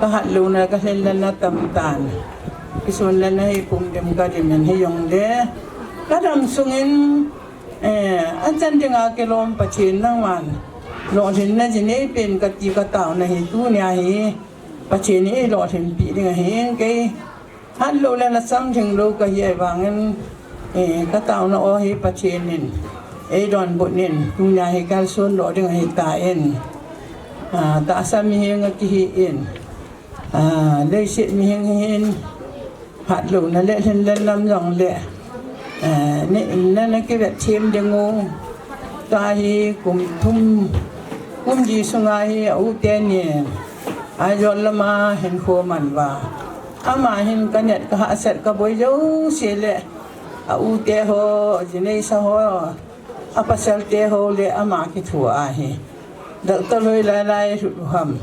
Kahat louna, kalhinlelna tam tan. Kisonlelna hi pum dem kadim in hijongle, kadam sungin, eh, achan dinga kilom Pathen nangman lolhinna ji neipen kati kataona hi tunia hi Pathen in eilolhinpeh ding ahin, kei hatlou le lhasam lhinglou kahi ahivangin, eh, kataona o hi Pathen in eidonbut in tunia hi kalson lou ding ahitan. A, tahsa mihem akihi in, a, leiset mihem hin, hatlouna le lhinlel lam jongle, a, ne, nana kivet them ding u. Tua hi kum thum, kum li sunga hi a u teni Aizawl lama hinkho man uva, ama hin kanet kahahsat kaboi jouse le, a u te ho, jinei sa ho, apasalte ho le ama kithoa hi, doctor hoi lailai lhut u ham.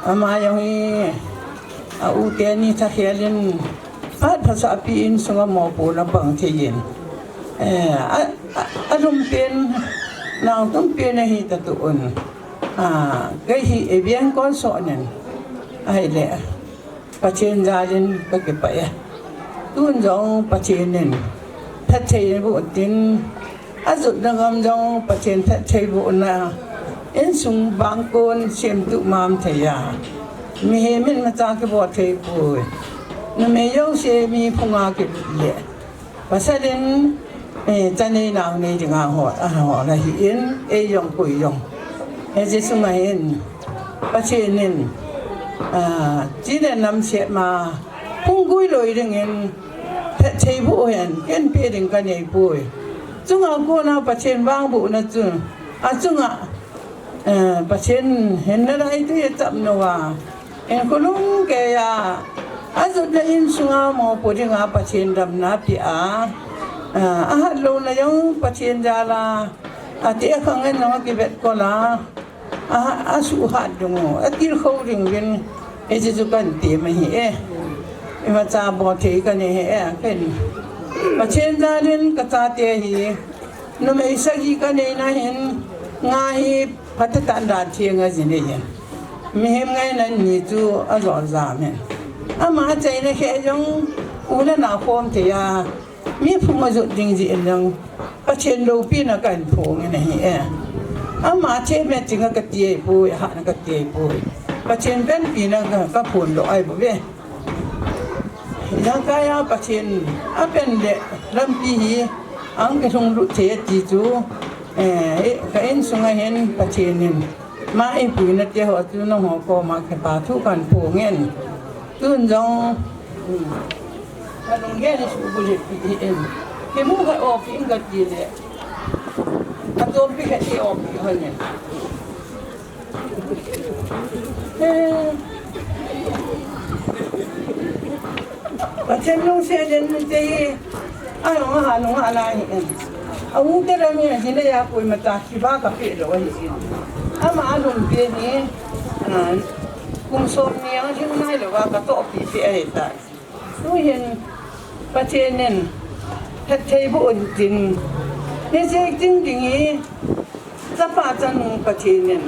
Ama jong hi, a u teni thakhel in, phat phasahpi insunga mopohna pang thei in, eh, a, a, alhumpen, nangtumpen ahi tatoh un. A, kei hi eveng kon sohnen, ahile, Pathen jalin kakipah e. Tun jong Pathen in phatthei boh tin, ajotna gam jong Pathen phatthei bohna, insung bangkon semtup mam thei a, mihem in imacha kibol thei poi. Numei jouse mi phunga kilut le, pasal in, eh, chanei naonei dinga hol, ahol ahin, ei jong koi jong. Hiche sunga hin, Pathen in, ah, chi le nam sema, Phung gui loi dingin, phetthei boh hen, ken pe ding ka nei poi. Chunga kona Pathen vangbohna chu, achunga, eh, Pathen henna dai tui a chap nau a, in khonung keiya, ajotna insunga mopo dinga Pathen damna apeh a, eh, ahat louna jong Pathen jal a, ati a khang in jong akivet kol a, A, asuhhat ding u, atilkhou ding uvin, hiche chu kan ti ma hi e. Imacha bol thei ka nei hi e, ken. Pathen jalin ka chate hi, numei sagi ka neina hin, nga hi phatah tah in dan theng a ji nei hin. Mihem ngaina ni chu ajol jam hin. Ama achaina khe jong, u le nao khom thei a. Mi phung ajot ding jeh in jong, Pathen loupina kahin phong in ahi e. Ama che me chinga kati ahipoi, ahatna kati ahipoi. Pathen panpina ka, kaphon doh ahi bouve. Ijemtia Pathen apen le lampi hi ahung kilhung lut thei ati chu, eh, ka insunga hin Pathen in ama eipuina te ho chu nangho koma kipa thu kahin phong in. Tun jong, um, ka lunggel hi suhbulhit pi in. Kimu khat opi in kati le. Atompi khat hi opi hon in. Eh. Pathen lungset in mite hi. Anung ahat nung alah hi in. Ahu te lam hi, hi le a koima cha kipa kapeh lou ahi in. Ama alungpi hi, ah, kum som ni ang thing nai lou a katohpi peh ahi tai. Tuhin Pathen in phatthei boh un tin, hiche ding ding hi, chapa chanu Pathen in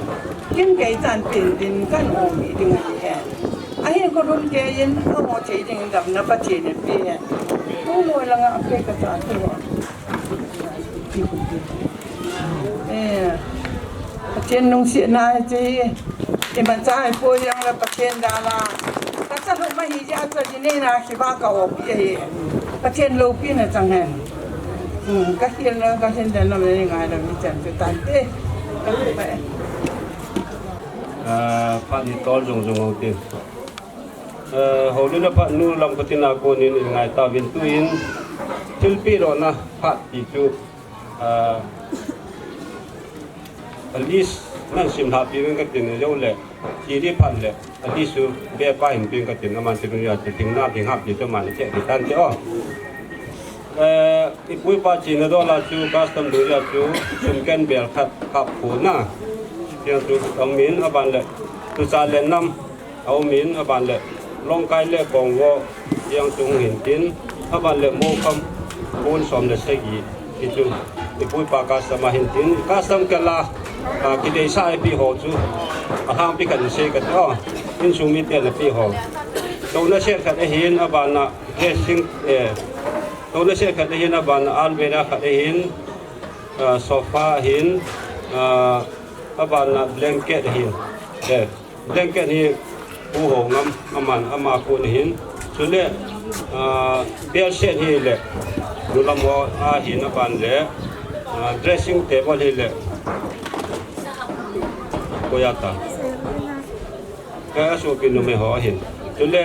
kin kei chan tin din kan omi ding ahi e. Ahin khonung keiyin, aho thei ding damna Pathen in pe hen. Tu loi langa pe ka cha tu. Eh, Pathen lungsetna chu, imacha ahipoi jong le Pathen jal a. Ka cha lhum ahi jeh a chu ji neina kipa ka opi ahi. Pathen loupina chang hen. Hmm, ka khel na, ka hin dan na me ngai na mi chan chu tan te. Ka lhum ahi. Ah, phat ni tol jong jong ho te. Eh, houlim le phat nu lam kati na konin in ngai tauvin tuin thilpeh lona phat ti chu, ah, a list nan simlhah peh uvin katin, ajou le, chi di phat le, a list chu be pa hin peh in katin, aman ti nu ya ti ting na ting hap ti chu aman che ti tan te o. Eh, ipu ipa chena dol a chu custom dol a chu sum ken bel khat kap phu na. Tiang chu aum in aban le tucha le nam aum in aban le Longkai le Kongwo tiang chu hung hin tin aban le Mokham pon som le sagi ti chu ipu ipa custom a hin tin custom kela, ah, kideisah eipeh ho chu alhangpi khat in sei kati o. Insung mite napeh ho. Touna set khat ahin aban a dressing, eh, touna set khat ahin aban a almirah khat ahin, ah, sofa ahin, ah, aban a blanket ahin. Eh, blanket hi Pu Hongam aman ama kon ahin. Chule, ah, bed set hi le nulam ho ahin aban le, ah, dressing table hi le koi a ta. Ka sopi numei ho ahin. Chule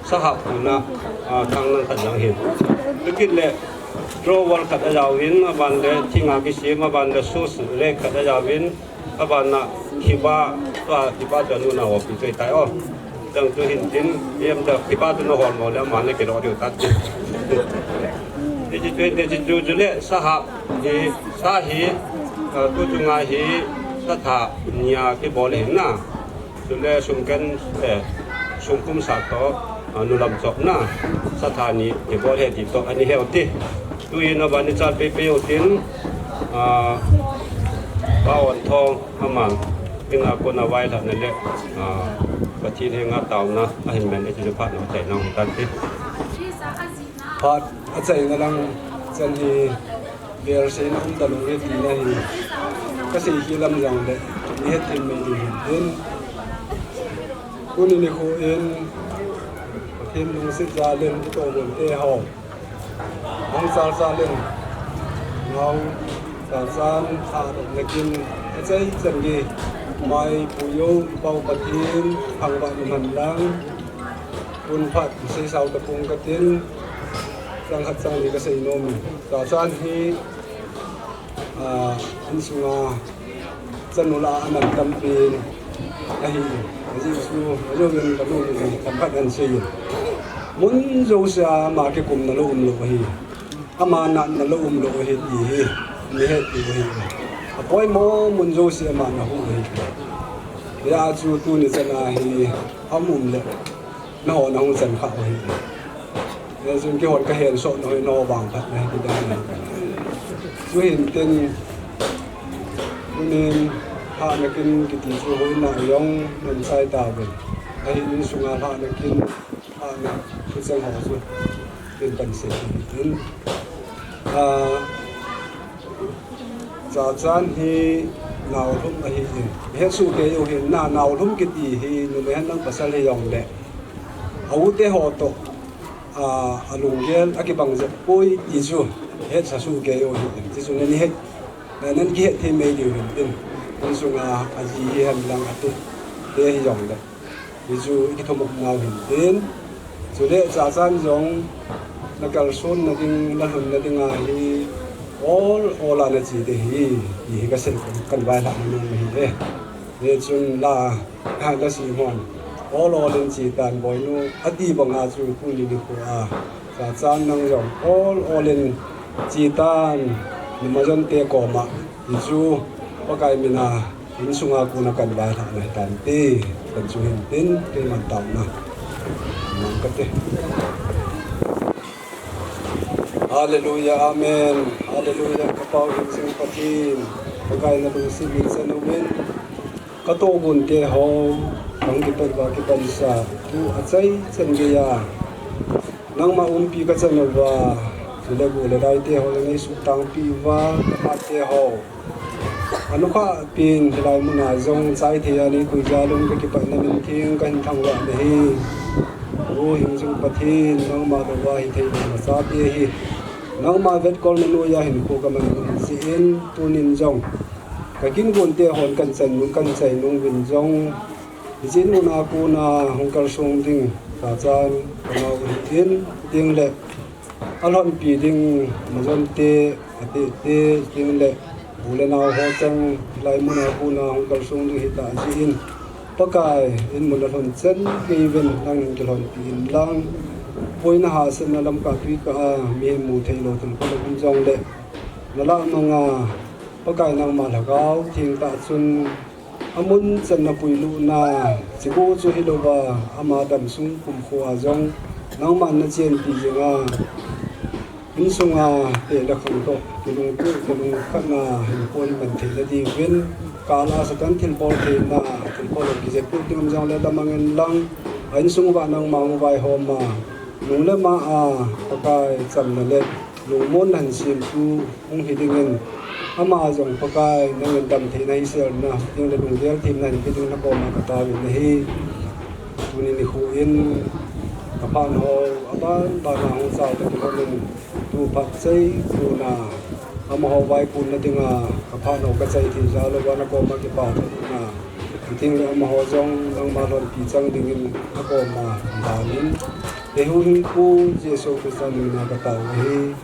sahap puna, ah, thang nang khat jong ahin. Chukit le drawer khat ajaovin, aban le thing a kisem, aban le shoes rack khat ajaovin, aban a khiba, tua khiba chu anu nao opi chu ahitai o. Chang chu hin tin, em da khiba chu nahol mo le aman akidoh diu tan. Hiche chu, hiche chu, chule sahap hi, sa hi, ah, tu chunga hi, satha nia kibol ahin na. Chule sum ken, eh, sum kum sa toh, ah, nulam chopna, satha ni kibol ahi ti toh, ani heu ti. Tuin aban ichat pei pei u tin, ah, Pa Onthong aman, ina kona vailhahna le, ah, Pathen henga taona ahin man e ti chu phat na chai nau tan ti. Phat achaina lang chan hi, bel seina um talou ahi tina hi, kasei khel lam jong le, ihet thim mai ding hin tin. Tuni nikho in, Pathen lungset jal in, itoh gon te ho. Hung sal sal in, nau sal sal in, tha dok nakin, achai chan gei, Mai Pu Jou, Pau Pathen, thangvah in um hen lang. Tun phat, seisao tapong katin, chang khat chang ni kasei nom. Chachan hi, ah, insunga chanu lah a aman tampi ahi. Ajeh chu, ajeh chu kanu in tam khat ahin sei. Mun jousea ama kikumna lou umlou ahi. Ama natna lou umlou ahi ti hi, nahet diu ahi. Apoimo mun jousea ama nahu ahi. Hijeh chun tuni chana hi, aum um le, nangho nahung chan kha u ahi. Hijeh chun keihon kahensoh nau hi nangho vangphatna ahi ti dan ahi. Chuhin tin, tunin, lhahna kin kiti chu hoina jong nangchai tauvin. Ahin insunga lhahna kin, lhahna thucheng ho chu, tin kahin sei tin. Ah, Chachan hi naolhum ahi in. Hetsoh kei u hin, na naolhum kiti hi, nu le hen lang pasal hijongle, a u te ho toh, ah, alunggel akibang jep poi ti chu, hetsa soh kei u hin. Ti chu nani het, na, nani kihet thei mai diu hin tin. Insunga aji hihen lang ate, te hijongle. Hichu i kithum um nau hin tin. Chule chachan jong nakalsonna ding, nalhunna dinga hi ol ol a nache ding ahi, ti hi kasei, kahin vailhah nom ahi e. Hichun la, la sim hon. Ol ol in che tan Boinu, ati banga chu tuni nikho a. Chachan nang jong ol ol in che tan, na majon te koma. Hichu Pakai mina insunga kona kahin vailhahna hitante, kahin chu hin tin, keiman taona. Mang kate. Hallelujah, amen. Hallelujah, ka Pau hingjing Pathen. Pakai nalungset in chan uvin. Ka tohgon te ho, kahung kipet uva kipansa, tu achai chan geiya. Nangma umpi kachan uva, chule gu le dai te ho le ngaisuh tangpi uva, ka phat te ho. Anukhah pen hilai muna jong chai thei a neipui jal un ka kipatna min theng kahin thangvah nahi. O hingjing Pathen, nangma louva hithei lou masa te hi. Nangma vetkolna noiya hinkho kaman nung jeh in, tunin jong. Ka kin gon te hon kahin chan nung, kahin chai nung uvin jong. Hiche nuna kona hung kalsong ding, chachan, ka nau hin, ding le. Alhonpi ding, majon te, ate te, ding le. U le nao ho chang, hilai muna kona hung kalsong ding hita jeh in. Pakai, in mun alhon chan, kei uvin, nangin kilhonpi in lang. Boina hahsatna lamkah tuikah a, mihem mu thei lou thil khat um jongle. Nalah manga, Pakai nangma lhagao, theng tah chun, amun channa puilutna, chibu chu hilouva, ama damsung kumkho a jong, nangman nachenpi jinga, insunga, teh le khang toh, kilungtoh, kilungkhatna, hinkho hi man theina diuvin, kal a Satan thilbol theina, thilbol kijeppi ding um jongle damang in lang, a insung uva nangma hung vaihom a, nung le ma a, Pakai chamna le, lungmonna hin semtu, hung hi dingin, ama jong Pakai, nangin damtheina hiselna, ding le lunggel themna hin pe ding nakoma kataovin ahi. Tuni nikho in, ka phat ho, aban ban a hung chai ta kilhon in, tu phat chai kona, amaho vaikunna dinga, ka phat ho kachai thei jal uva nakoma kipathu na, ding le amaho jong, nangma lhonpi chang dingin, nakoma danin, eihuhhingpu, Jesu Christa mina katao ahi.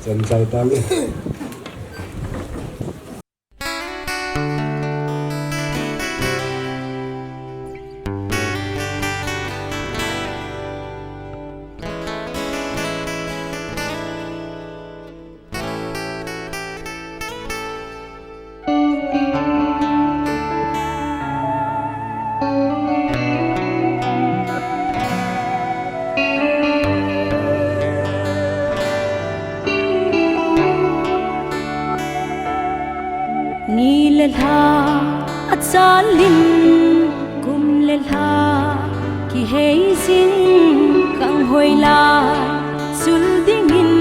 Chan chai tange. Ni le lha achalin, kum le lha kihei jing, kang hoilai sul dingin,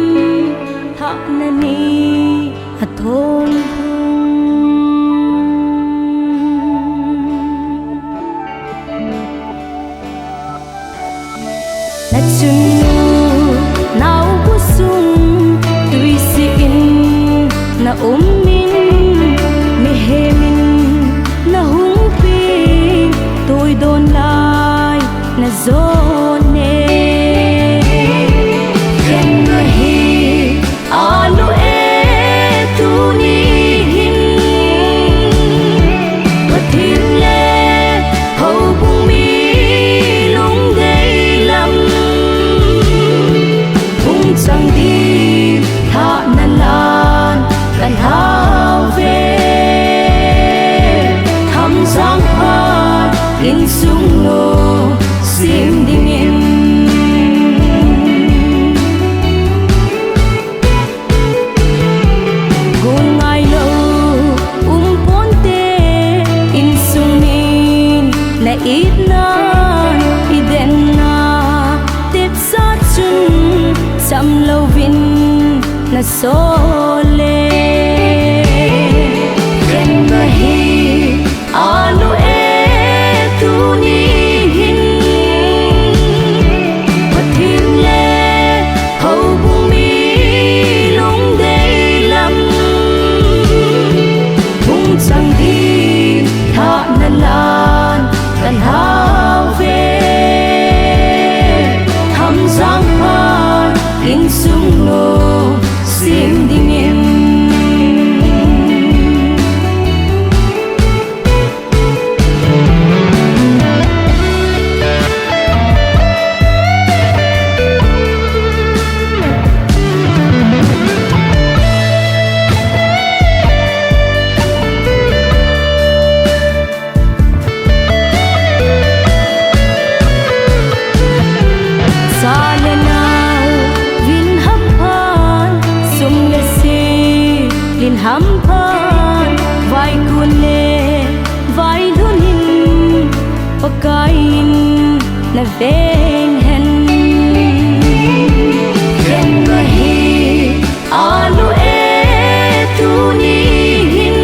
thahna ni athon hung. Nachun naobu sung tuisih in naum in, mihem in nahung pi, tuidon Insung lungsim dingin. Gon ngailou um ponte, insung min na itna, i denna, tepsa chun sam louvin na sol le. Khen nahi, Anu e, tuni hin Pathen le houbung mi lungdei lam hung chang ding thahna lan ka lhau ve. Hamjang phat insung lungsim dingin. Sa le nao vin hamphan, sum le sil in hamphan, vaikun le vailhun in Pakai in na veng hen. Khen nahi, Anu e, tuni hin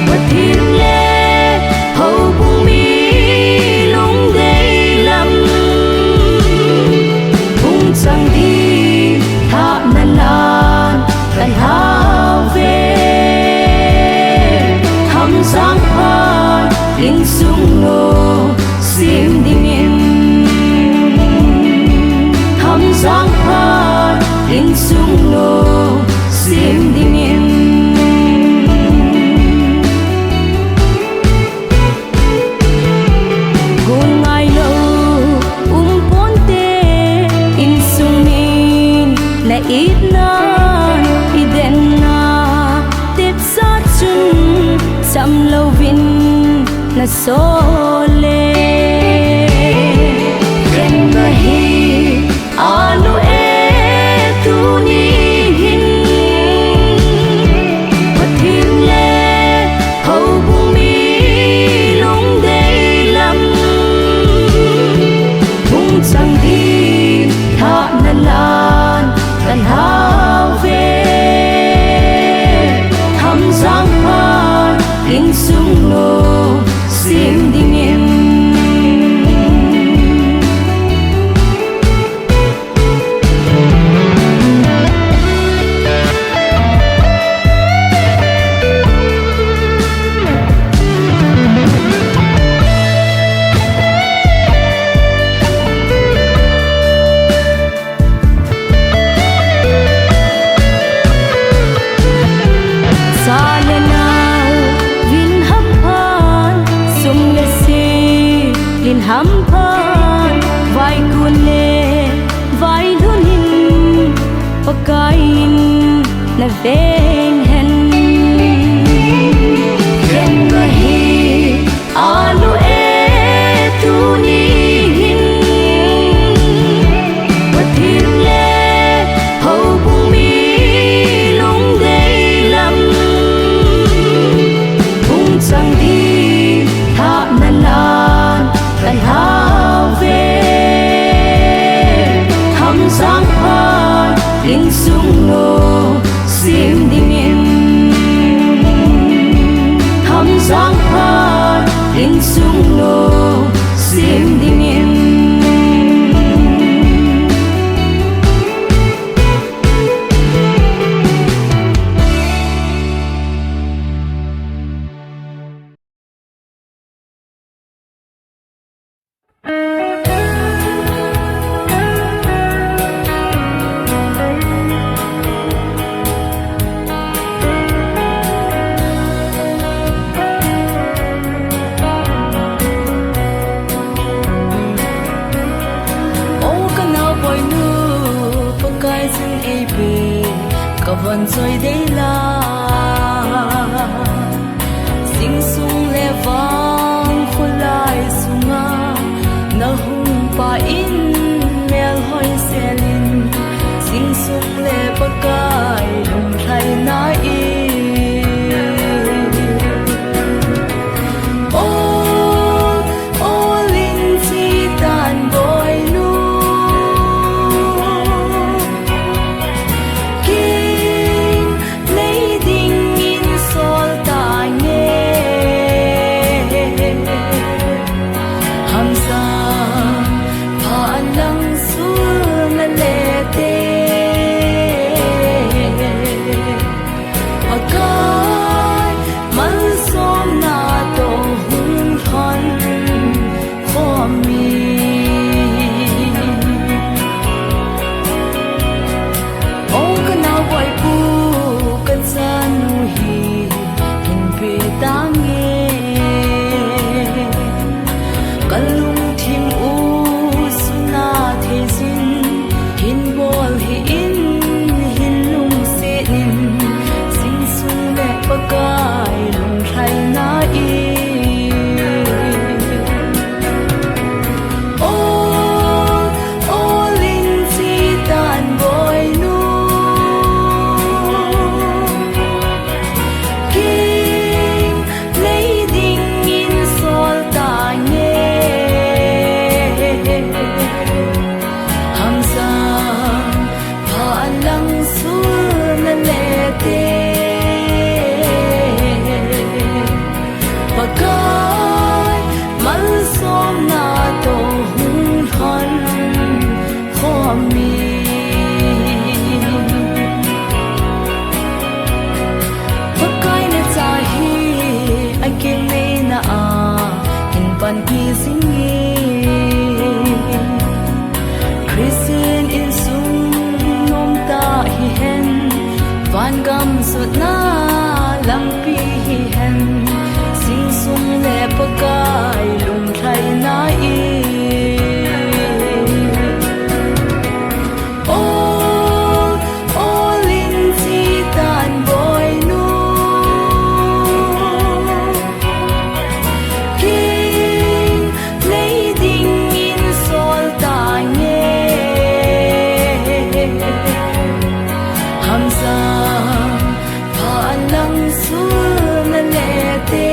Pathen le houbung mi lungdei lam hung chang ding thahna lan ka lhau ve. Hamjang phat insung lungsim dingin. Hamjang phat insung lungsim dingin. Gon ngailou um ponte, insung min na itna, i denna, tepsa chun sam louvin na sol le. Khen nahi, Anu e, tuni hin Pathen le houbung mi lungdei lam hung chang ding thahna lan ka lhau ve. Hamjang phat insung lungsim dingin. Sa le nao vin hamphan, sum le sil in hamphan, vaikun le vailhun in Pakai in na veng hen. Khen nahi, Anu e, tuni hin Pathen le houbung mi lungdei lam hung chang ding thahna lan ka lhau ve. Hamjang phat insung lungsim dingin. Hamjang phat insung lungsim dingin. O ka naoboinu, Pakai jin eipe, ka von choi dei la. Sing sung le van Tahung pa in melhoi selin, sing sung le Pakai lunglhaina i. Ol, ol in chi tan boinu. King nei dingin sol tange. Hamsa pha lang sul na le te. Pakai malsomna toh hung lhon khom in. O ka naoboipu, ka chanu hi hin pe tange. Ka lungthim u suna thei jin, hin bol hih in, hin lungset in, sing sung le Pakai lunglhaina i. Ol, ol in chi tan boinu. King nei dingin sol tange. Hamsa pha lang sul na le te. Pakai malsomna toh hung lhon khom in. Pakai na cha hi a keng neina a hin panpi jing in. Christian insung nom ta hihen, van gam sutna lampi hihen, sing sung le Pakai lunglhaina i. Ol, ol in chi tan boinu. King nei dingin sol tange. Hamsa pha lang sul na le te.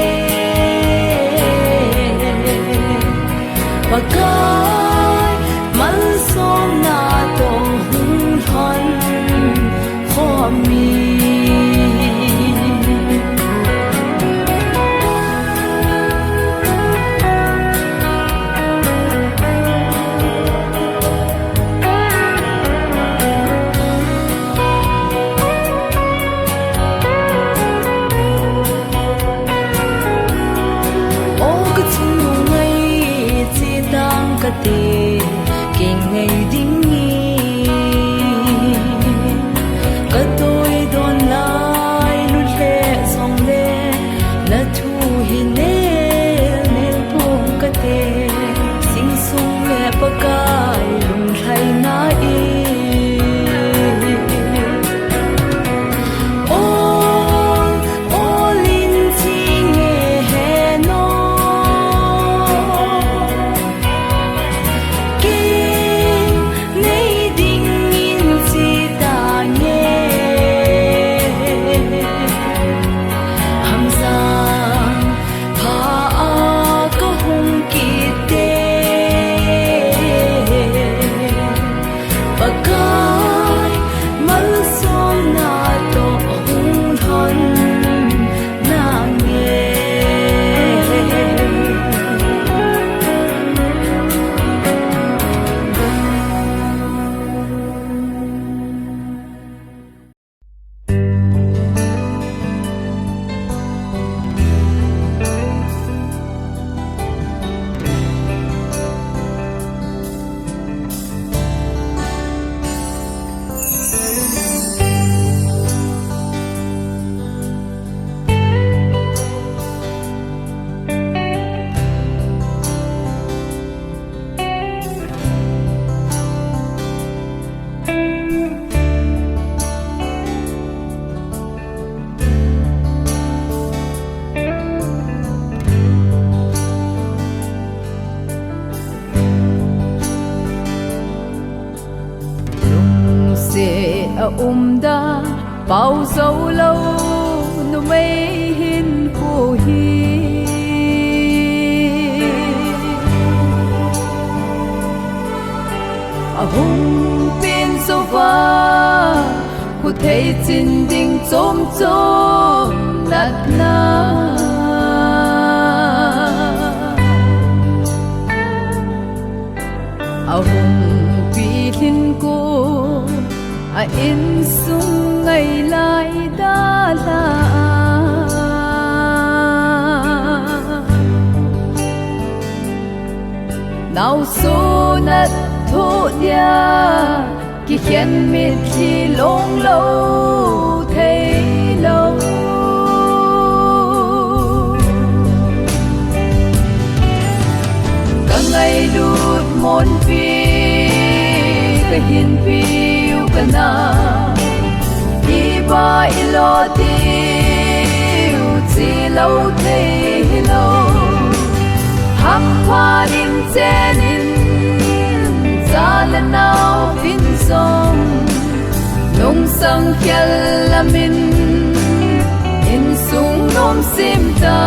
Pakai Umda pau zo lo numei hin khu hi ahung pin zo va, khu thei chin ding chom chom natna. Ahung pi lhin ko a insung ngai lai da la. Nau so nat tho dia. Kikhen mitlhi long lo thei lo. Ka ngailut monpi, ka hinpiu ka na. Iba ilo tiu chi lo thei lo. Hampha nin chenin, cha le nau vin song, nungsang khel lamin, insung nom sim ta.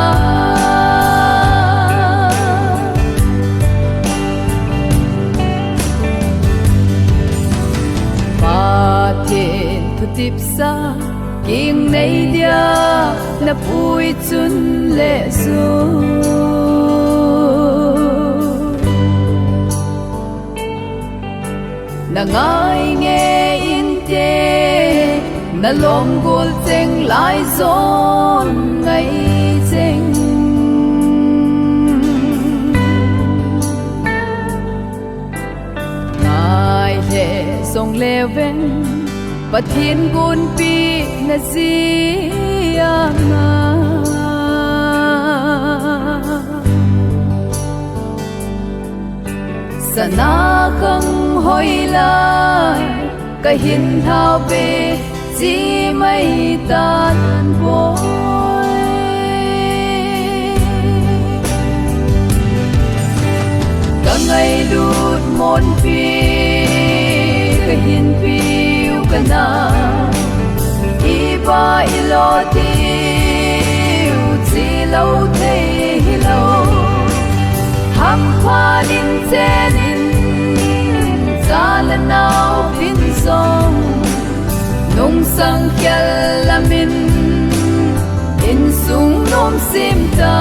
Pathen thutipsa, king nei dia, na pui chun le su. Na ngai nge inte, na lom gol cheng lai zon ngai cheng. Ngai le zong le veng, Pathen gunpi na zia nga. Sana khang hoi lai, ka hin thau pe chi mai tan boi. Ka ngailut monpi, ka hinpiu ka na. Iba ilo tiu chi lo thei hi lo. Hampha nin chenin, cha le nau vin song, nungsang khel lamin, insung nom sim ta.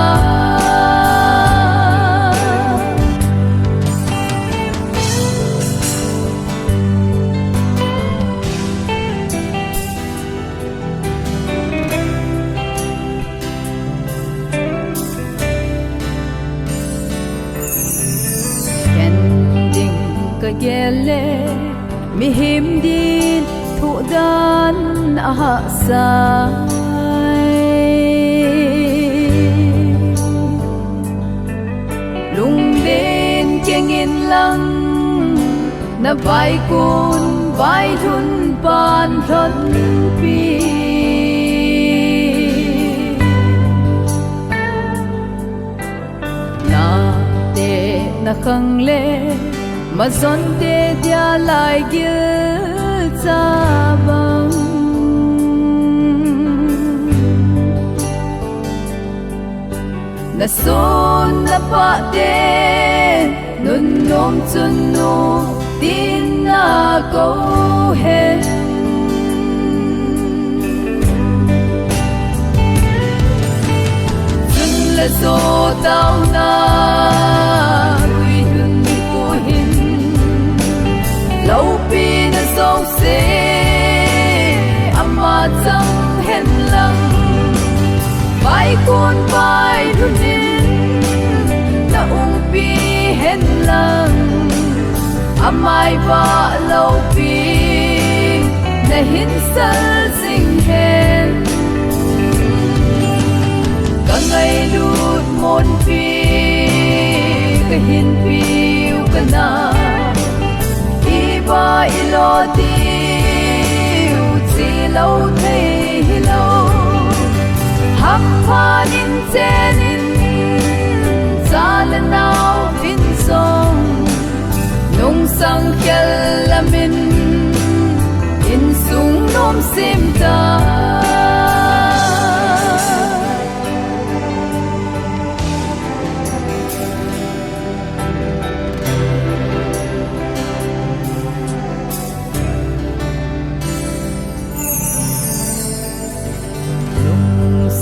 Khen ding ka gel le, mihem din thu dan a hahsa. Lungden keng in lang, na vaikun vailhun pan lhonpi. Na te na khang le, mazon te dia lai gil cha bang. Na son na pa te, nun nom chun nu, tin na ko hen. Chun la zo tau na, lui hun ni ko hin. Lo pi na zo se, ama chang hen lang. Vaikun vailhun in, na umpi hen lang. Amai va lo pi, na hin sal sing hen. Ka ngailut monpi, ka hinpiu ka na. Iba ilo tiu chi lo thei hi lo. Hampha nin chenin, cha le nau vin song, nungsang khel lamin, insung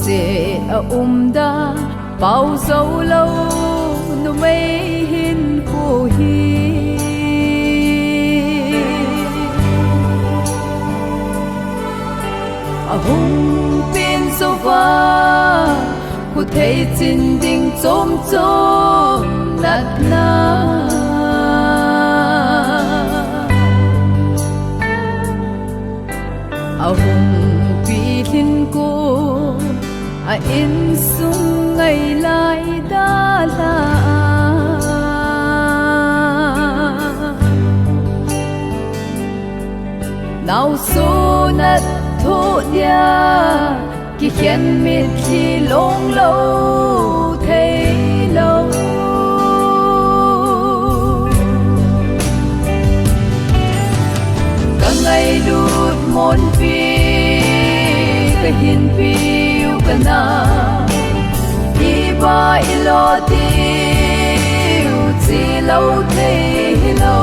Te a um da, pau zo lo, numei hin khu hi. A hung pin zo va, khu thei chin ding chom chom natna. A hung pi lhin ko, a insung ngai lai da la. Nau so nat tho dia, kikhen mitlhi long lo thei lo. Ka ngailut monpi, ka hinpi u ka na, i ba i lo ti u chi lo thei lo.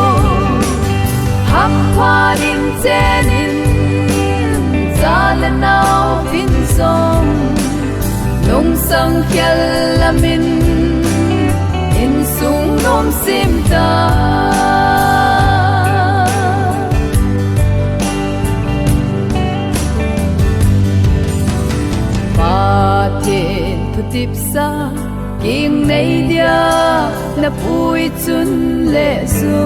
Hak pha ding chen in, cha le nau vin song, nung sang khel lamin, insung nom sim ta. Pathen thu tip sa, king nei dia, na pui chun le su.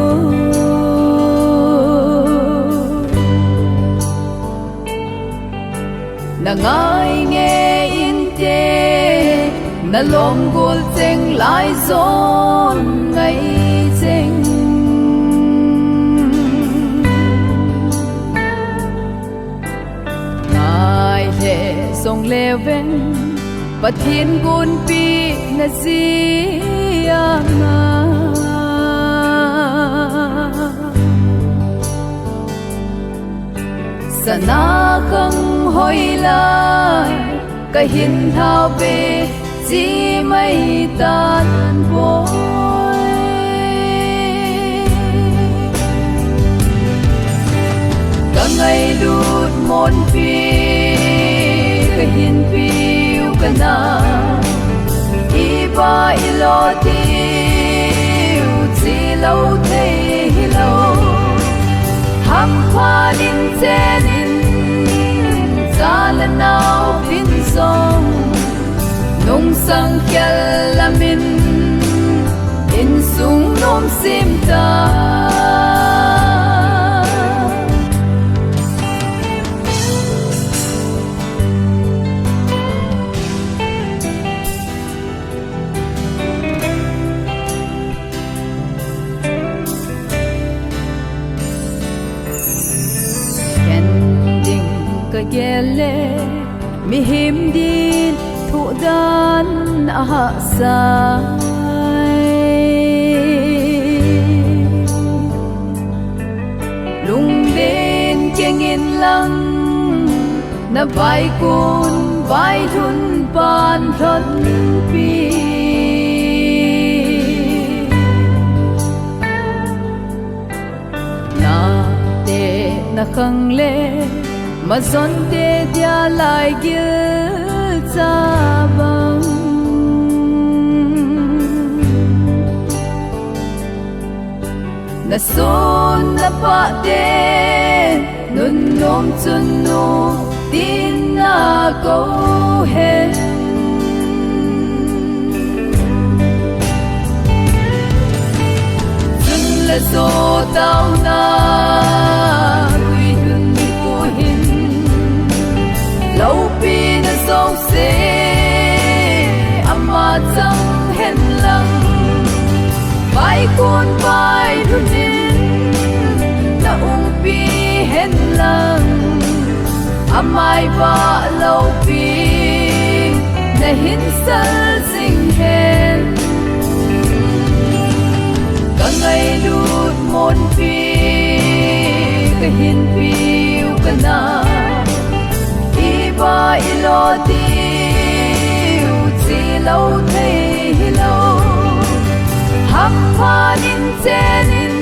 Na ngai nge inte, na lom gol cheng lai zon ngai cheng. Ngai le zong le veng, Pathen gunpi na ziang a. Sana khang hoi lai, ka hin thau pe chi mai tan boi. Ka ngailut monpi, ka hinpi u ka na, i ba i lo ti u chi lo thei hi lo. Hak pha ding chen in, cha le nau vin song, nung sang khel lamin, insung nom sim ta. Ken ding ka gel le, mihem din thu dan a hahsat. Lunglen keng in lang, na vaikun vailhun pan lhonpi. Na te na khang le, mazon te dia lai gil cha bang. Na son na pa te, nun nom chun nu tin na ko hen. Chun la zo tau na, ui hun ku hin. Lo pi na zo se, ama chang hen lang. Vaikun vailhun in, na umpi hen lang. Amai va lo pi, na hin sal sing hen. Ka ngailut monpi, ka hinpi u ka na, i ba i lo ti u chi lo thei hi lo. Hak pha ding chen in,